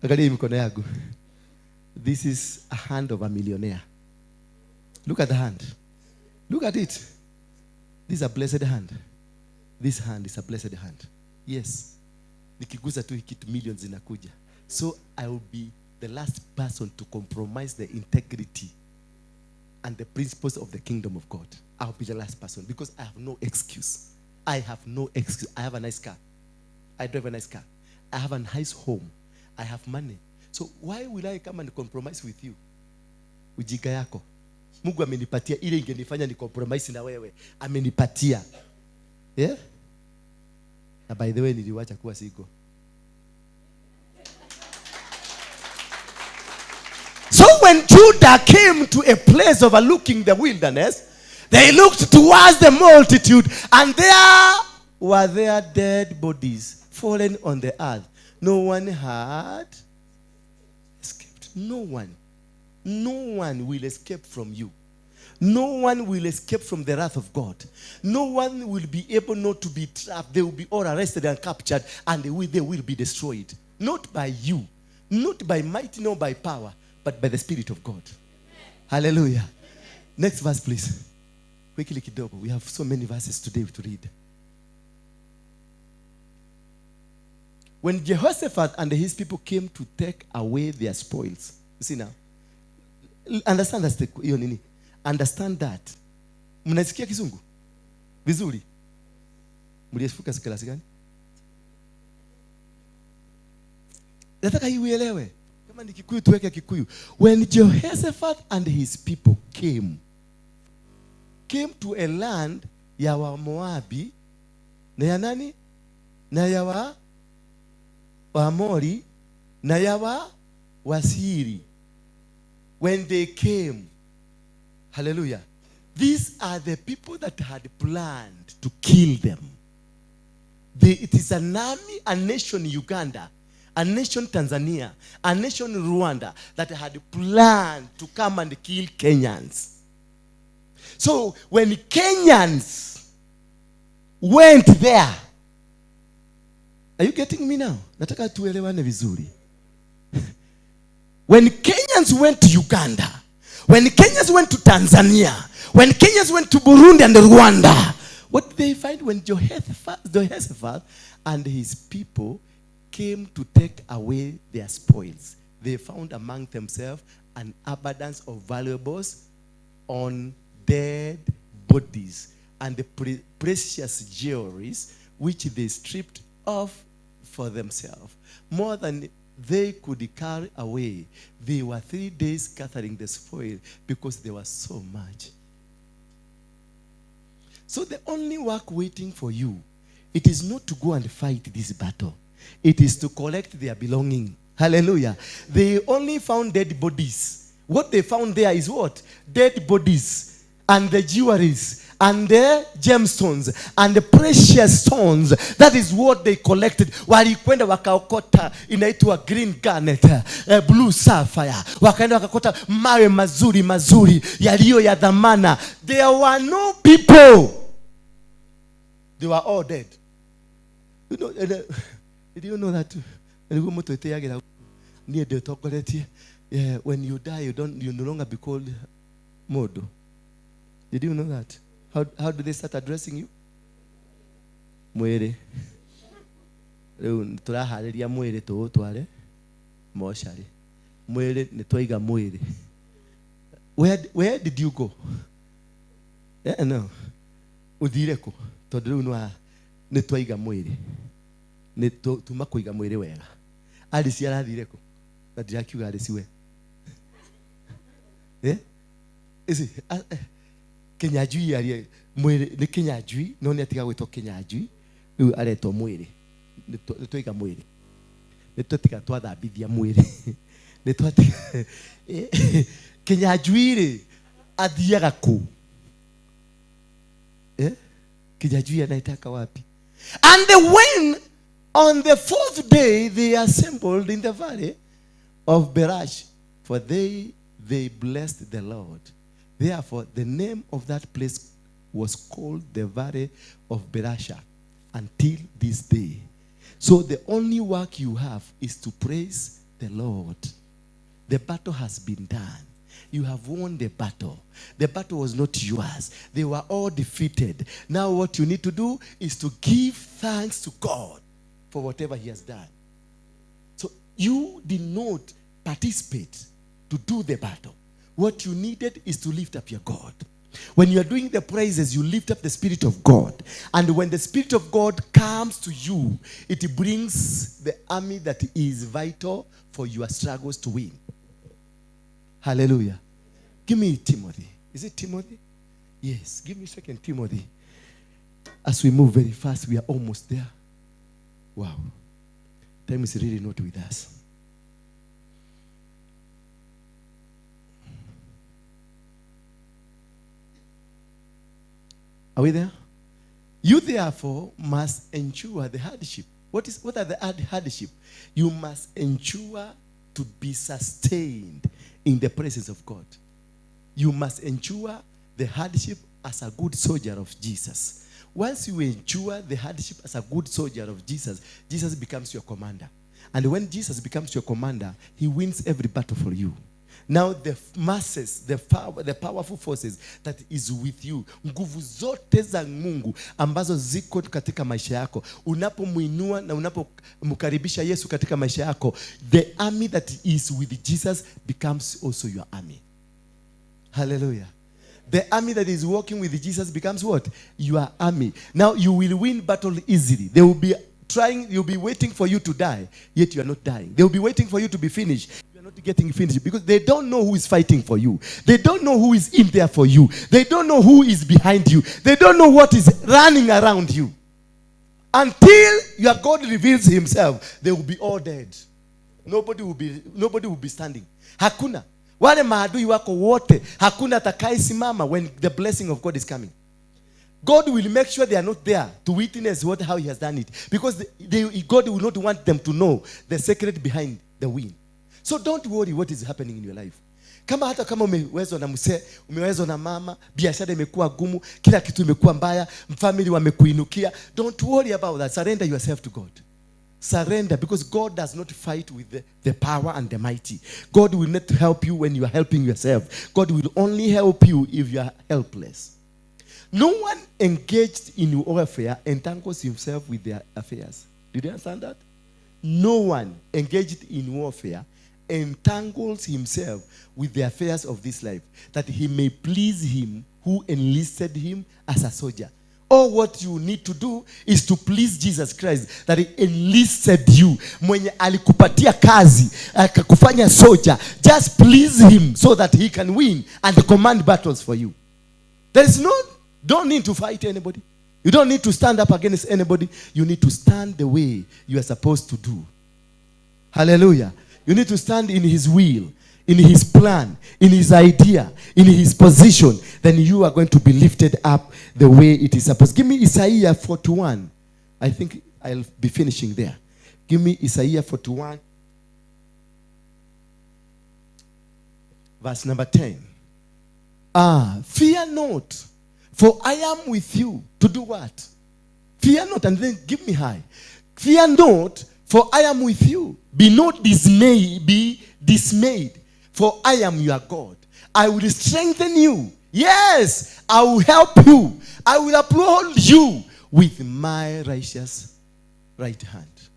[SPEAKER 20] Angalia mikono yangu. This is a hand of a millionaire. Look at the hand. Look at it. This is a blessed hand. This hand is a blessed hand. Yes. Nikigusa tu hiki millions zinakuja. So I will be the last person to compromise the integrity and the principles of the kingdom of God. I'll be the last person because I have no excuse. I have no excuse. I have a nice car. I drive a nice car. I have a nice home. I have money. So why will I come and compromise with you? Ujinga yako. Mungu amenipatia ile ingenifanya ni compromise na wewe. Amenipatia. Yeah? Na by the way niliwacha kuwa single. So when Judah came to a place overlooking the wilderness, they looked towards the multitude, and there were their dead bodies fallen on the earth. No one had escaped. No one. No one will escape from you. No one will escape from the wrath of God. No one will be able not to be trapped. They will be all arrested and captured, and they will be destroyed. Not by you, not by might, nor by power, but by the Spirit of God. Hallelujah. Next verse, please. Quickly, kidogo. We have so many verses today to read. When Jehoshaphat and his people came to take away their spoils. You see now. Understand that. Understand that. Mnasikia kizungu? Vizuri. Mliesifuka klasi gani? Nataka hii uelewe. Kama ni Kikuyu tuweke Kikuyu. When Jehoshaphat and his people came to a land ya wa Moabi na ya nani? Na ya wa Waamori na ya wa Wasiri. When they came, hallelujah, these are the people that had planned to kill them. It is an army, a nation Uganda, a nation Tanzania, a nation Rwanda that had planned to come and kill Kenyans. So when Kenyans went there. Are you getting me now? Nataka tuelewane vizuri. When Kenyans went to Uganda, when Kenyans went to Tanzania, when Kenyans went to Burundi and Rwanda, what did they find when Jehoshaphat and his people came to take away their spoils? They found among themselves an abundance of valuables on dead bodies and the precious jewelries which they stripped off for themselves, more than they could carry away. They were 3 days gathering the spoil because there was so much. So the only work waiting for you, it is not to go and fight this battle. It is to collect their belonging. Hallelujah. They only found dead bodies. What they found there is what? Dead bodies and the jewelries and the gemstones and the precious stones. That is what they collected. Walikwenda wakaokota, inaitwa green garnet, blue sapphire. Wakaenda wakakota mawe mazuri mazuri yaliyo ya dhamana. There were no people. They were all dead. You know, did you know that? When you die, you no longer be called Modo. Did you know that? How do they start addressing you? Mwere. Rĩu tũraharĩria mwĩrĩ tũũtware mocarĩ. Mwĩrĩ nĩ twaiga mwĩrĩ. Where did you go? Yeah, no. Ũthire kũ? Tondũ rĩu nĩ twaiga mwĩrĩ. Nĩ tuma kũiga mwĩrĩ wega. Alice arathire kũ? Na ndirakiuga Alice we. Eh? Is Kinyanjui arie mwĩrĩ nĩ Kinyanjui no nĩ atiga gwĩtwo Kinyanjui rĩu aretwo mwĩrĩ. Nĩ twaiga mwĩrĩ. Nĩ twatiga twathambithia mwĩrĩ. Nĩ twatiga Kinyanjui rĩ athiaga kũ? Eh? Kinyanjui anaitaka wapi? And when on the fourth day they assembled in the valley of Berash, for they blessed the Lord. Therefore, the name of that place was called the Valley of Berasha until this day. So the only work you have is to praise the Lord. The battle has been done. You have won the battle. The battle was not yours. They were all defeated. Now what you need to do is to give thanks to God for whatever he has done. So you did not participate to do the battle. What you needed is to lift up your God. When you are doing the praises, you lift up the Spirit of God. And when the Spirit of God comes to you, it brings the army that is vital for your struggles to win. Hallelujah. Give me Timothy. Is it Timothy? Yes. Give me 2 Timothy. As we move very fast, we are almost there. Wow. Time is really not with us. Are we there? You therefore must endure the hardship. What are the hardship? You must endure to be sustained in the presence of God. You must endure the hardship as a good soldier of Jesus. Once you endure the hardship as a good soldier of Jesus, Jesus becomes your commander. And when Jesus becomes your commander, he wins every battle for you. Now the masses, the powerful forces that is with you, nguvu zote za Mungu ambazo ziko katika maisha yako, unapomuinua na unapomkaribisha Yesu katika maisha yako, the army that is with Jesus becomes also your army. Hallelujah. The army that is walking with Jesus becomes what? Your army. Now you will win battle easily. They will be trying, you'll be waiting for you to die, yet you are not dying. They will be waiting for you to be finished. You are not getting finished because they don't know who is fighting for you. They don't know who is in there for you. They don't know who is behind you. They don't know what is running around you. Until your God reveals himself, they will be all dead. Nobody will be standing. Hakuna. Wale maadui wako wote, hakuna atakayesimama when the blessing of God is coming. God will make sure they are not there to witness how he has done it. Because God will not want them to know the secret behind the win. So don't worry what is happening in your life. Kama hata kama umewezwa na mzee, umewezwa na mama, biashara imekuwa gumu, kila kitu imekuwa mbaya, family wamekuinukia, don't worry about that. Surrender yourself to God. Surrender, because God does not fight with the power and the mighty. God will not help you when you are helping yourself. God will only help you if you are helpless. No one engaged in warfare entangles himself with their affairs. Did you understand that? No one engaged in warfare entangles himself with the affairs of this life, that he may please him who enlisted him as a soldier. All what you need to do is to please Jesus Christ, that he enlisted you. Mwenye alikupatia kazi, akakufanya soldier, just please him so that he can win and command battles for you. There is no, don't need to fight anybody. You don't need to stand up against anybody. You need to stand the way you are supposed to do. Hallelujah. You need to stand in his will, in his plan, in his idea, in his position. Then you are going to be lifted up the way it is supposed. Give me Isaiah 41. I think I'll be finishing there. Give me Isaiah 41, verse number 10. Fear not, for I am with you. To do what? Fear not, and then give me high. Fear not, for I am with you. Be not dismayed, be dismayed, for I am your God. I will strengthen you. Yes, I will help you. I will uphold you with my righteous right hand.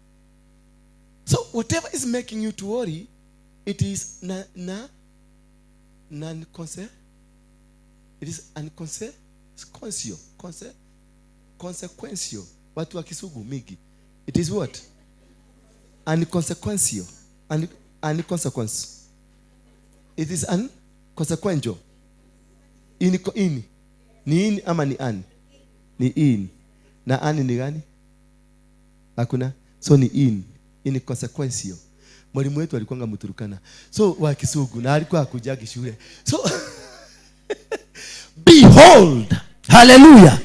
[SPEAKER 20] So whatever is making you to worry, it is consequential. Watu wa Kisugu migi. It is what? Unconsequential. Unconsequence. It is unconsequential. In. Ni in ama ni an? Ni in. Na an ni gani? Hakuna. So ni in. Inconsequential. Mwalimu wetu alikuwa Mturukana. So wa Kisugu na alikuwa hakujagi shule. So behold, hallelujah.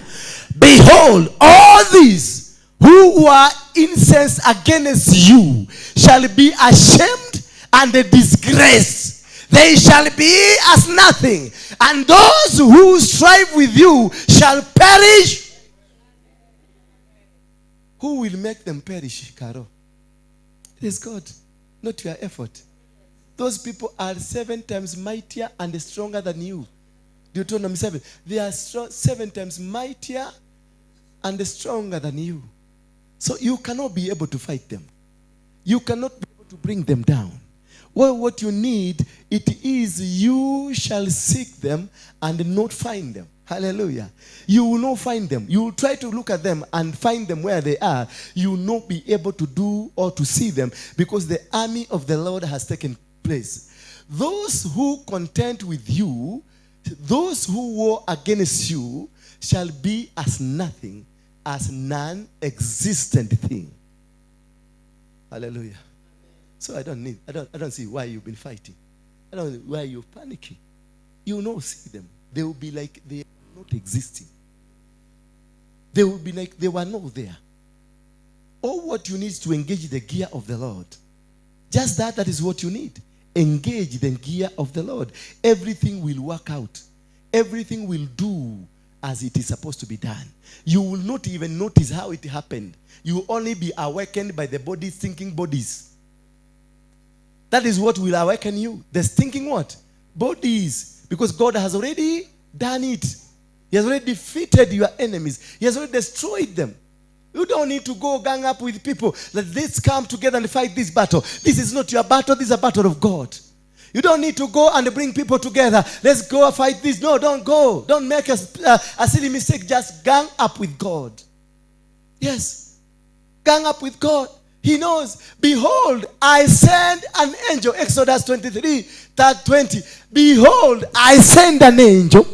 [SPEAKER 20] Behold, all these who are incensed against you shall be ashamed and disgraced. They shall be as nothing, and those who strive with you shall perish. Who will make them perish, Caro? It is God, not your effort. Those people are 7 times mightier and stronger than you. Deuteronomy 7. They are 7 times mightier and stronger than you. So you cannot be able to fight them. You cannot be able to bring them down. Well, what you need, it is you shall seek them and not find them. Hallelujah. You will not find them. You will try to look at them and find them where they are. You will not be able to do or to see them because the army of the Lord has taken place. Those who contend with you, those who war against you, shall be as nothing, as non-existent thing. Hallelujah. So I don't see why you've been fighting. I don't know why you're panicking. You will not see them. They will be like they are not existing. They will be like they were not there. All what you need is to engage the gear of the Lord. Just that is what you need. Engage the gear of the Lord. Everything will work out. Everything will do as it is supposed to be done. You will not even notice how it happened. You will only be awakened by the body thinking bodies. That is what will awaken you. The stinking what? Bodies. Because God has already done it. He has already defeated your enemies. He has already destroyed them. You don't need to go gang up with people. Let this come together and fight this battle. This is not your battle. This is a battle of God. You don't need to go and bring people together. Let's go fight this. No, don't go. Don't make a silly mistake. Just gang up with God. Yes. Gang up with God. He knows. Behold, I send an angel. Exodus 23:20. Behold, I send an angel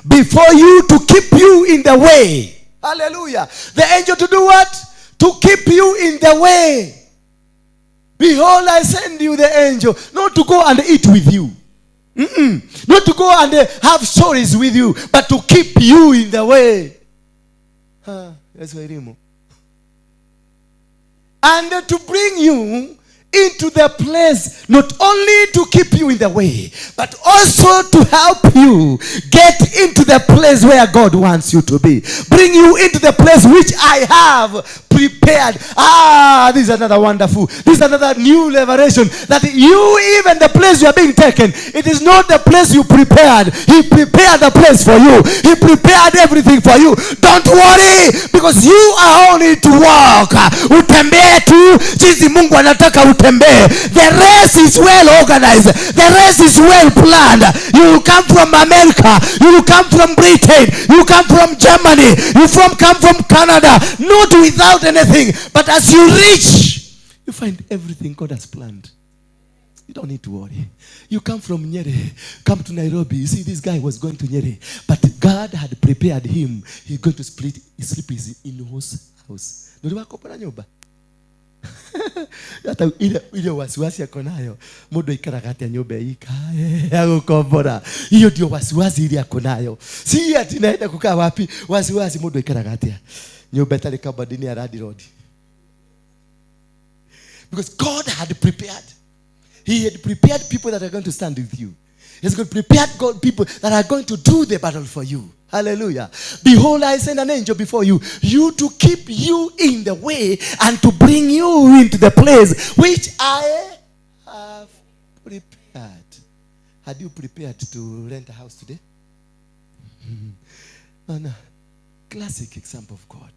[SPEAKER 20] before you to keep you in the way. Hallelujah. The angel to do what? To keep you in the way. Behold, I send you the angel. Not to go and eat with you. Mm-mm. Not to go and have stories with you, but to keep you in the way. That's why. And to bring you into the place, not only to keep you in the way, but also to help you get into the place where God wants you to be. Bring you into the place which I have prepared. Ah, this is another wonderful, this is another new revelation, that you, even the place you are being taken, it is not the place you prepared. He prepared the place for you. He prepared everything for you. Don't worry, because you are only to walk. Utembee tu jinsi Mungu anataka utembee. The rest is well organized. The rest is well planned. You will come from America. You will come from Britain. You come from Germany. You come from Canada. Not without anything. But as you reach, you find everything God has planned. You don't need to worry. You come from Nyeri, come to Nairobi. You see, this guy was going to Nyeri, but God had prepared him. He's going to sleep in his house. Hata ile wasiwasi ako nayo, mundu aikaraga atia nyumba ikae ya gukombora. Hiyo ndio wasiwasi ile ako nayo. Si ati naenda kukaa wapi, wasiwasi mundu aikaraga atia nyumba itari kabadini ya landlord. Because God had prepared. He had prepared people that are going to stand with you. He's going to prepare God people that are going to do the battle for you. Hallelujah. Behold, I send an angel before you, you to keep you in the way and to bring you into the place which I have prepared. Had you prepared to rent a house today? No, no. Classic example of God.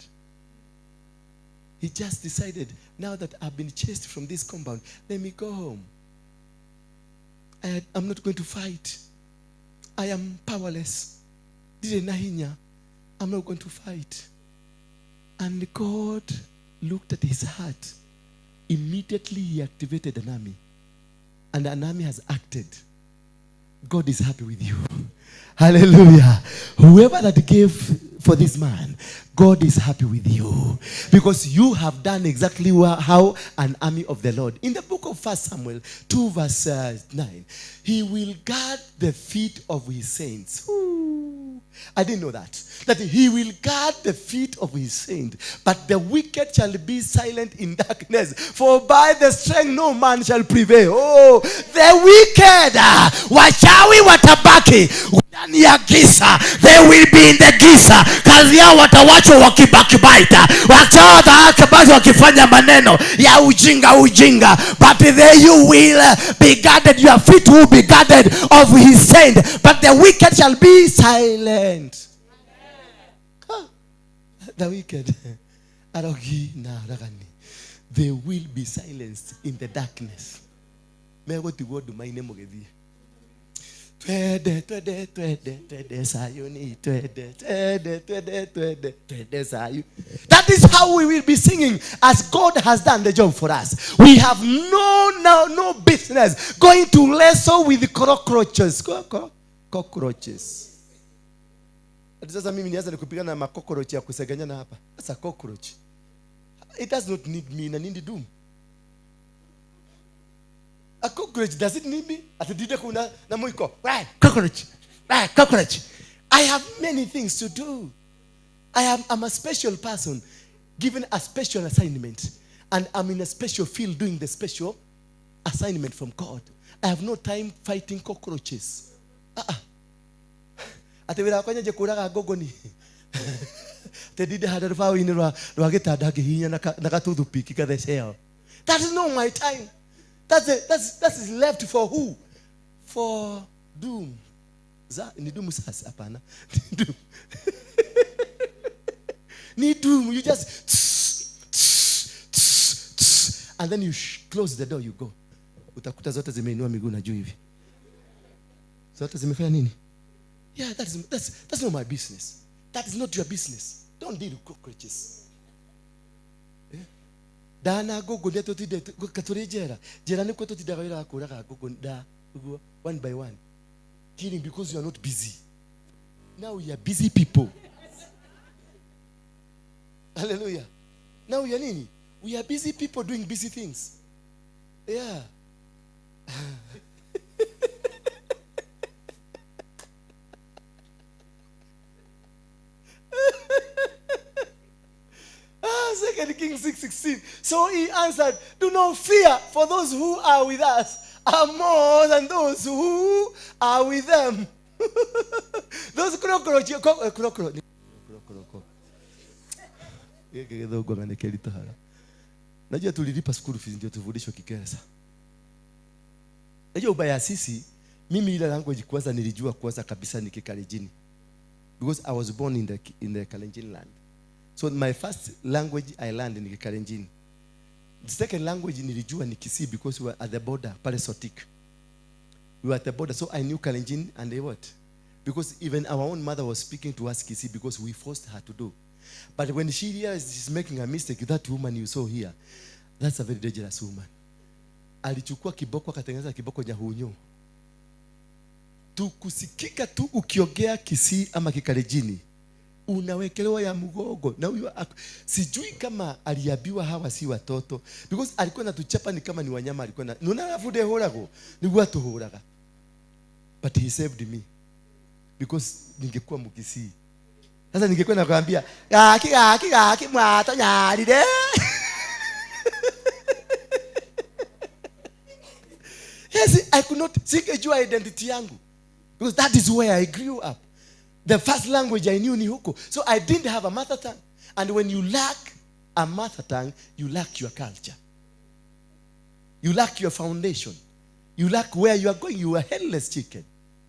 [SPEAKER 20] He just decided, now that I've been chased from this compound, let me go home. I'm not going to fight. I am powerless. I'm not going to fight. And God looked at his heart. Immediately he activated an army. And an army has acted. God is happy with you. Hallelujah. Whoever that gave for this man, God is happy with you. Because you have done exactly how an army of the Lord. In the book of 1 Samuel 2 verse 9, he will guard the feet of his saints. Ooh, I didn't know that. That he will guard the feet of his saints. But the wicked shall be silent in darkness. For by the strength no man shall prevail. Oh, the wicked, wachawi watabaki ndani ya giza. They will be in the giza. Kazi yao watawachwa wakibakibaita, wakibakibaita wakifanya maneno ya ujinga ujinga. But there you will be guarded. Your feet will be guarded of his saint. But the wicked shall be silent. Huh. The wicked, arogi na ragani, they will be silenced in the darkness. Megotigwo ndumaine mugithi. Twende, twende, twende, twende Sayuni, twende, twende, twende, twende, twende Sayuni. That is how we will be singing as God has done the job for us. We have no business going to wrestle with cockroaches. Cockroaches. Sasa mimi nianza nikupigana na makokorochi ya kuseganyana hapa. That's a cockroach. It does not need me na nindi doom. A cockroach, does it need me? Atidide kuna na mwiko. Right, cockroach. Right, cockroach. I have many things to do. I'm a special person given a special assignment. And I'm in a special field doing the special assignment from God. I have no time fighting cockroaches. Atewira kwanya je kuraga gogoni. Atidide hada rubao-inĩ rwa gĩtanda ngĩhihinya na gatoothpick gatheceo. That is not my time. That is left for who? For doom. Ni doom sasa hapana. Ni doom. Ni doom. You just tss, tss, tss, tss, and then you close the door, you go. Utakuta zote zimeinua miguu na juu hivi. Zote zimefanya nini? Yeah, that's not my business. That is not your business. Don't deal with cockroaches. Dana gogo ndia totinde katuri jera. Jera nikuo totindaga wira wa kuraga gogo da uguo one by one. Killing because you are not busy. Now we are busy people. Hallelujah. Now we are nini? We are busy people doing busy things. Yeah. 2 Kings 6:16. So he answered, do not fear, for those who are with us are more than those who are with them. Those cockroach. Najua tulilipa school fees ndio tufundishwe Kiingereza. Najua ubaya sisi, mimi ile language kwanza nilijua kwanza kabisa ni Kikalenjin. Because I was born in the Kalenjin land. So my first language I learned in Kikalenjin. The second language nilijua ni Kisii because we were at the border, pale Sotik. We were at the border, so I knew Kalenjin and what? Because even our own mother was speaking to us Kisii because we forced her to do. But when she realized she's making a mistake, that woman you saw here, that's a very dangerous woman. Alichukua kiboko akatengeneza kiboko nyahunyo. Tukusikika tu ukiongea Kisii ama Kikalenjini, unawekelewa ya mgogo. Na huyo sijui kama aliambiwa hawa si watoto, because alikuwa anatuchapa ni kama ni wanyama alikuwa na nuna alafu de horago ni watu horaga. But he saved me because ningekuwa Mkisii. Sasa ningekuwa nakwambia gaki gaki gaki mwata nyarire. Yes, I could not singejua identity yangu because that is where I grew up. The first language I knew ni huko. So I didn't have a mother tongue. And when you lack a mother tongue, you lack your culture. You lack your foundation. You lack where you are going. You are headless chicken.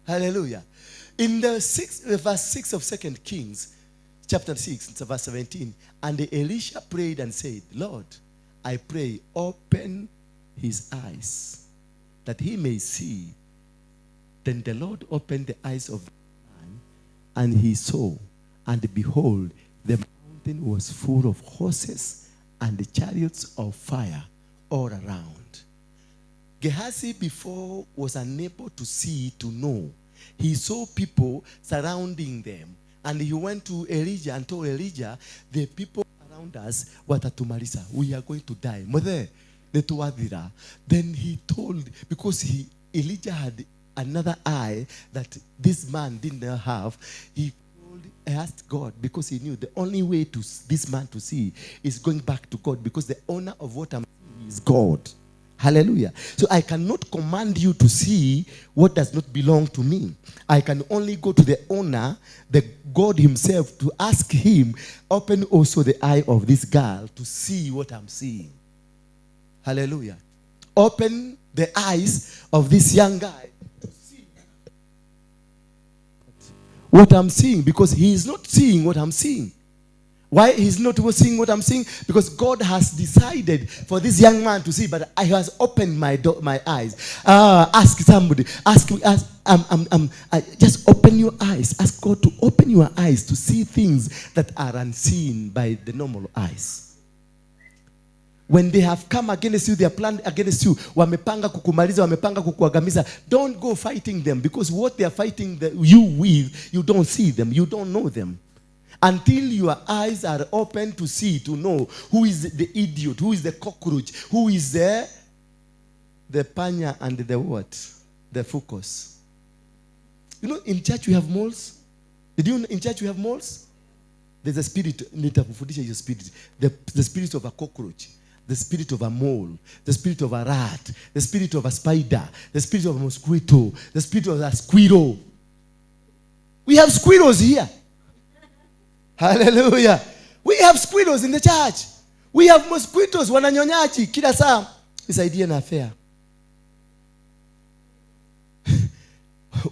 [SPEAKER 20] Hallelujah. In the verse 6 of 2 Kings, chapter 6, verse 17, and Elisha prayed and said, Lord, I pray, open his eyes, that he may see. Then the Lord opened the eyes of the man, and he saw, and behold, the mountain was full of horses and the chariots of fire all around. Gehazi before was unable to see, to know. He saw people surrounding them. And he went to Elijah and told Elijah, the people around us, watatumaliza, we are going to die. Mother, then he told, because Elijah had another eye that this man didn't have, he asked God, because he knew the only way to this man to see is going back to God, because the owner of what I'm seeing is God. Hallelujah. So I cannot command you to see what does not belong to me. I can only go to the owner, the God himself, to ask him, open also the eye of this girl to see what I'm seeing. Hallelujah. Open the eyes of this young guy to see what I'm seeing, because he is not seeing what I'm seeing. Why he's not seeing what I'm seeing? Because God has decided for this young man to see, but I has opened my eyes. Ask somebody. Just open your eyes. Ask God to open your eyes to see things that are unseen by the normal eyes. When they have come against you, they are planned against you. Wamepanga kukumaliza, wamepanga kukuangamiza. Don't go fighting them, because what they are fighting you with, you don't see them, you don't know them. Until your eyes are open to see, to know who is the idiot, who is the cockroach, who is the panya and the what? The focus. You know, in church we have moles. Did you know in church we have moles? There's a spirit, nitakufundisha hiyo spirit. The spirit of a cockroach, the spirit of a mole, the spirit of a rat, the spirit of a spider, the spirit of a mosquito, the spirit of a squirrel. We have squirrels here. Hallelujah. We have squirrels in the church. We have mosquitoes wananyonyaji kila saa. Nisaidie na afya.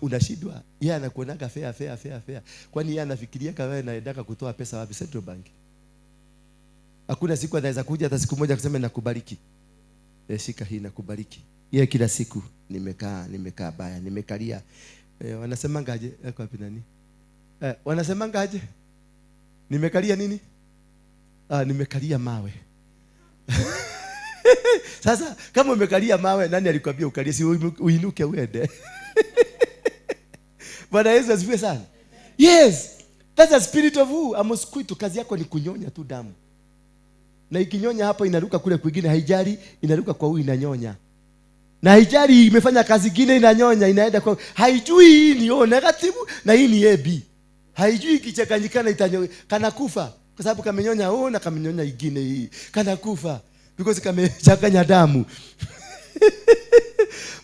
[SPEAKER 20] Unashindwa. Yeye anakuonaga fair fair fair fair. Kwani yeye anafikiria kama wewe unaendaka kutoa pesa wapi Central Bank? Hakuna siku anaweza kuja hata siku moja kusema nakubariki. Shika hii nakubariki. Yeye kila siku nimekaa baya, nimekalia. Wanasemanga aje? Kwa wapi nani? Wanasemanga aje? Nimekalia nini? Nimekalia mawe. Sasa kama umekalia mawe, nani alikwambia ukalie? Si uinuke uende. Bwana Yesu asifiwe sana. Yes. That's a spirit of who? A mosquito. Kazi yako ni kunyonya tu damu. Na ikinyonya hapo inaruka kule kwingine, haijali, inaruka kwa huyu inanyonya. Na haijali imefanya kazi nyingine inanyonya, inaenda kwa haijui hii ni O negative na hii ni AB. Haijui ikichanganyikana itanyonya, kana kufa. Kwa sababu kamenyonya huu na kamenyonya ingine hii. Kanakufa because kamechanganya damu.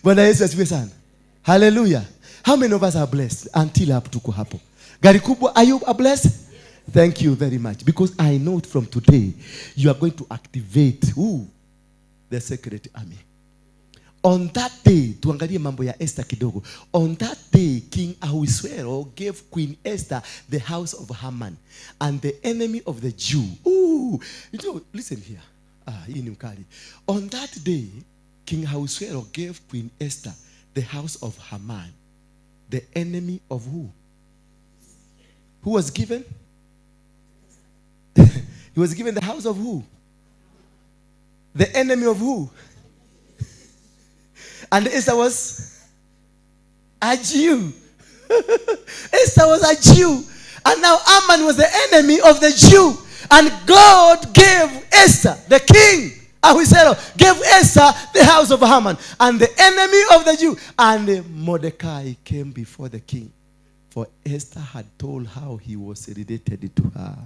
[SPEAKER 20] Bwana Yesu asifiwe sana. Hallelujah. How many of us are blessed until up tuko hapo? Gari kubwa, are you blessed? Thank you very much. Because I know from today you are going to activate the secret army. On that day, tuangalie mambo ya Esther kidogo. On that day, King Ahasuerus gave Queen Esther the house of Haman and the enemy of the Jew. Ooh, you know, listen here. Hii ni mkali. On that day, King Ahasuerus gave Queen Esther the house of Haman, the enemy of who? Who was given? He was given the house of who? The enemy of who? And Esther was a Jew. Esther was a Jew. And now Haman was the enemy of the Jew. And God gave Esther, the king, Ahasuerus, gave Esther the house of Haman and the enemy of the Jew. And Mordecai came before the king, for Esther had told how he was related to her.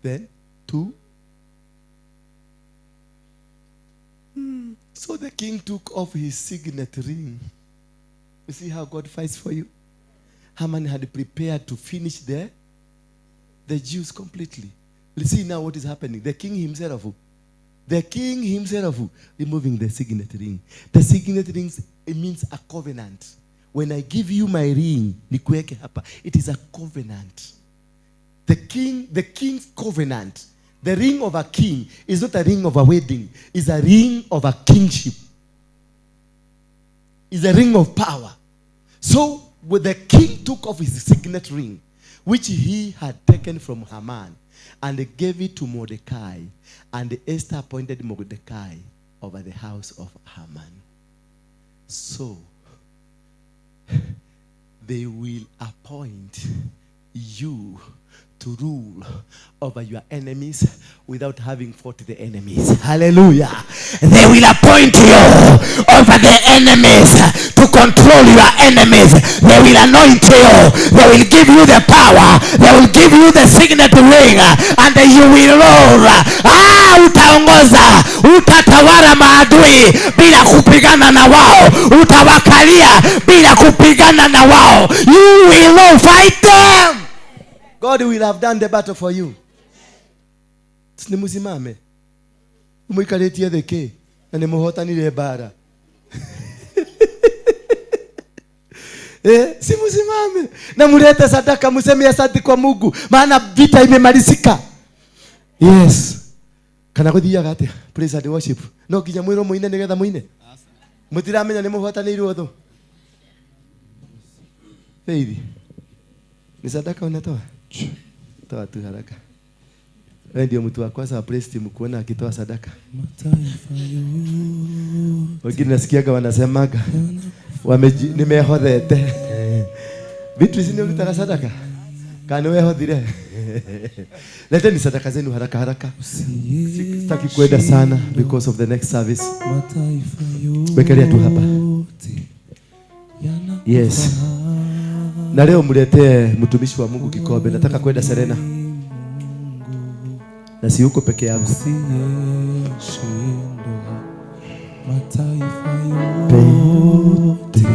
[SPEAKER 20] Then, two. So the king took off his signet ring. You see how God fights for you? Haman had prepared to finish the Jews completely. Let's see now what is happening. The king himself removing the signet ring. The signet ring, it means a covenant. When I give you my ring, nikuweke hapa, it is a covenant. The king's covenant. The ring of a king is not a ring of a wedding. It's a ring of a kingship. It's a ring of power. So when the king took off his signet ring, which he had taken from Haman, and gave it to Mordecai, and Esther appointed Mordecai over the house of Haman. So they will appoint you to rule over your enemies without having fought the enemies.
[SPEAKER 1] Hallelujah. They will appoint you over the enemies to control your enemies. They will anoint you. They will give you the power. They will give you the signet ring, and you will rule. Utaongoza, utatawala maadui bila kupigana na wao. Utawakalia bila kupigana na wao. You will not fight them.
[SPEAKER 20] God will have done the battle for you. Ni musimame. Muikaretie theke na nimuhotanire bara. Si musimame. Na mulete sadaka, museme asante kwa Mungu, maana vita imemalizika. Yes. Kana guthiaga atia? Praise and worship. No kinya mwiro muine nigetha muine. Mutiramenya ni muhotanirwo thu. Faith. Ni sadaka unatoa? Toa tu haraka. Wewe ndio mtu wa kwanza wa praise team kuona akitoa sadaka. Wengine nasikiaga wanasemaga nimehothete. Vitu hizi ndio sadaka. Kana wewe hothire. Leteni sadaka zenu haraka haraka. Sitaki kwenda sana because of the next service. Wekelea tu hapa. Yes. Na leo mletee mtumishi wa Mungu kikombe. Nataka kwenda Serena. Na si huko peke yangu.
[SPEAKER 17] Mataifa yote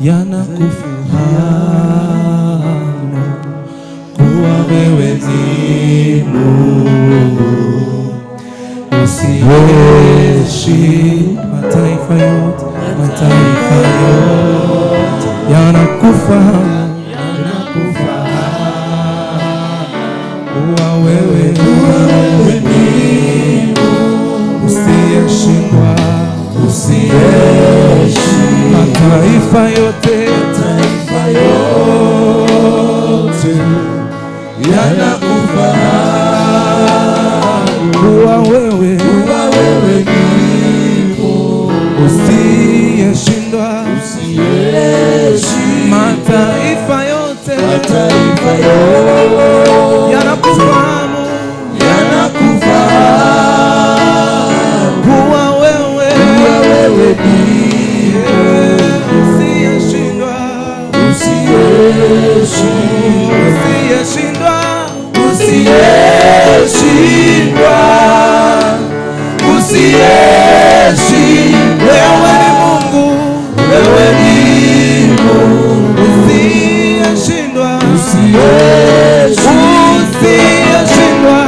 [SPEAKER 17] yanakufahamu kuwa wewe ni Mungu usiyeshindwa. Mataifa yote, mataifa yote yanakufahamu, kuwa wewe ni Mungu usiyeshindwa, usiyeshindwa. Mataifa yote, mataifa yote yanakufahamu kuwa wewe ni Mungu usiyeshindwa, usiyeshindwa. Mataifa yote, mataifa yote yanakufahamu, yanakufahamu kuwa wewe ni Mungu usiyeshindwa, usiyeshindwa, usiyeshindwa, Usiyeshindwa, usiyeshindwa. Wewe ni Mungu, wewe ni Mungu. Usiyeshindwa, usiyeshindwa,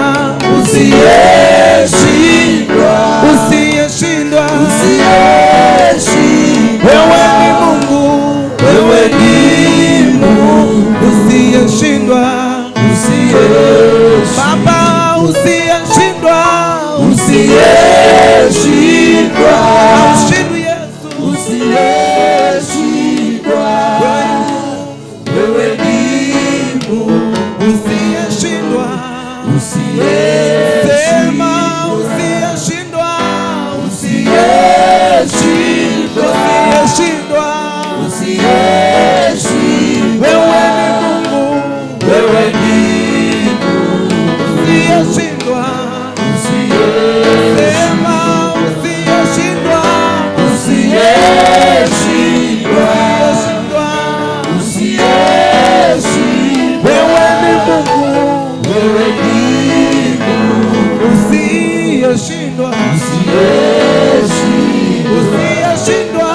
[SPEAKER 17] usiyeshindwa, usiyeshindwa, usiyeshindwa. Wewe ni Mungu, wewe ni Mungu. Usiyeshindwa, Baba, usiyeshindwa, usiyeshindwa. Haushindwi Yesu, usiyeshindwa. Wewe ni Mungu, usiyeshindwa, usiyeshindwa, usiyeshindwa, usiyeshindwa, usiyeshindwa, usiyeshindwa. Wewe ni Mungu, wewe ni Mungu, usiyeshindwa, usiyeshindwa, usiyeshindwa, usiyeshindwa, usiyeshindwa. Wewe ni Mungu, wewe ni Mungu, usiyeshindwa, usiyeshindwa, usiyeshindwa,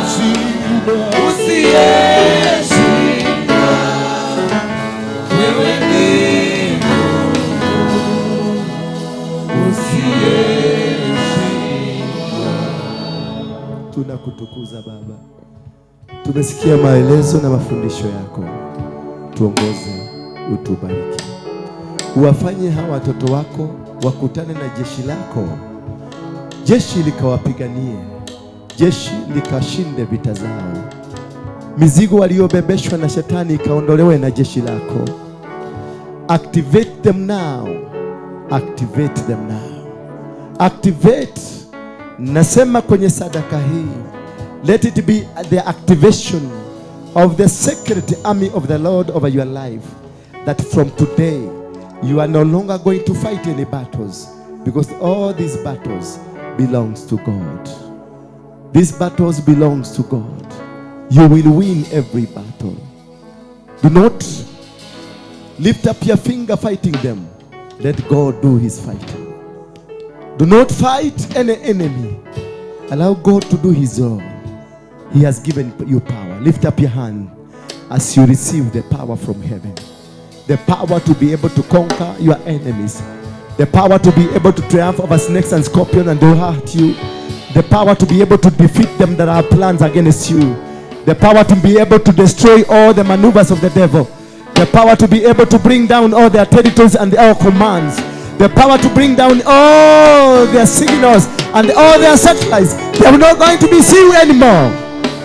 [SPEAKER 17] usiyeshindwa, usiyeshindwa. Wewe ni Mungu, usiyeshindwa.
[SPEAKER 20] Tunakutukuza Baba. Tumesikia maelezo na mafundisho yako. Tuongoze, utubariki. Uwafanye hawa watoto wako wakutane na jeshi lako. Jeshi likawapiganie, jeshi likashinde vita zao. Mizigo waliobebeshwa na shetani ikaondolewe na jeshi lako. Activate them now. Activate them now. Activate. Nasema kwenye sadaka hii, let it be the activation of the sacred army of the Lord over your life, that from today you are no longer going to fight any battles, because all these battles belongs to God. These battles belongs to God. You will win every battle. Do not lift up your finger fighting them. Let God do his fighting. Do not fight any enemy. Allow God to do his own. He has given you power. Lift up your hand as you receive the power from heaven. The power to be able to conquer your enemies. The power to be able to triumph over snakes and scorpions and don't hurt you. The power to be able to defeat them that have plans against you. The power to be able to destroy all the maneuvers of the devil. The power to be able to bring down all their territories and all commands. The power to bring down all their signals and all their satellites. They are not going to be seen anymore.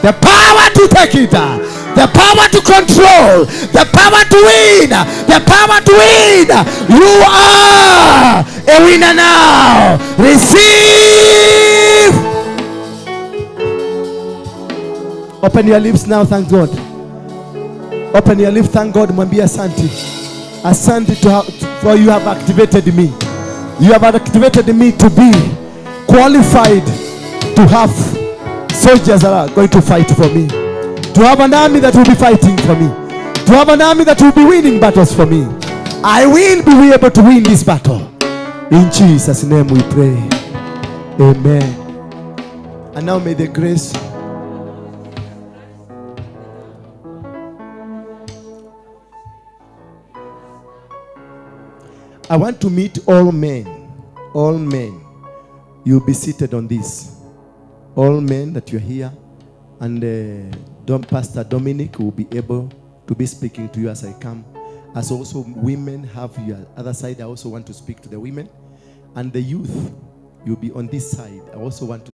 [SPEAKER 20] The power to take it. The power to control. The power to win. The power to win. You are a winner now. Receive. Open your lips now. Thank God. Open your lips. Thank God. Mwambie asante. Asante for you have activated me. You have activated me to be qualified to have soldiers that are going to fight for me. To have an army that will be fighting for me. To have an army that will be winning battles for me. I will be able to win this battle. In Jesus' name we pray. Amen. And now may the grace I want to meet all men. All men. You'll be seated on this. All men that you're here. And Pastor Dominic will be able to be speaking to you as I come. As also women have your other side. I also want to speak to the women. And the youth, you'll be on this side. I also want to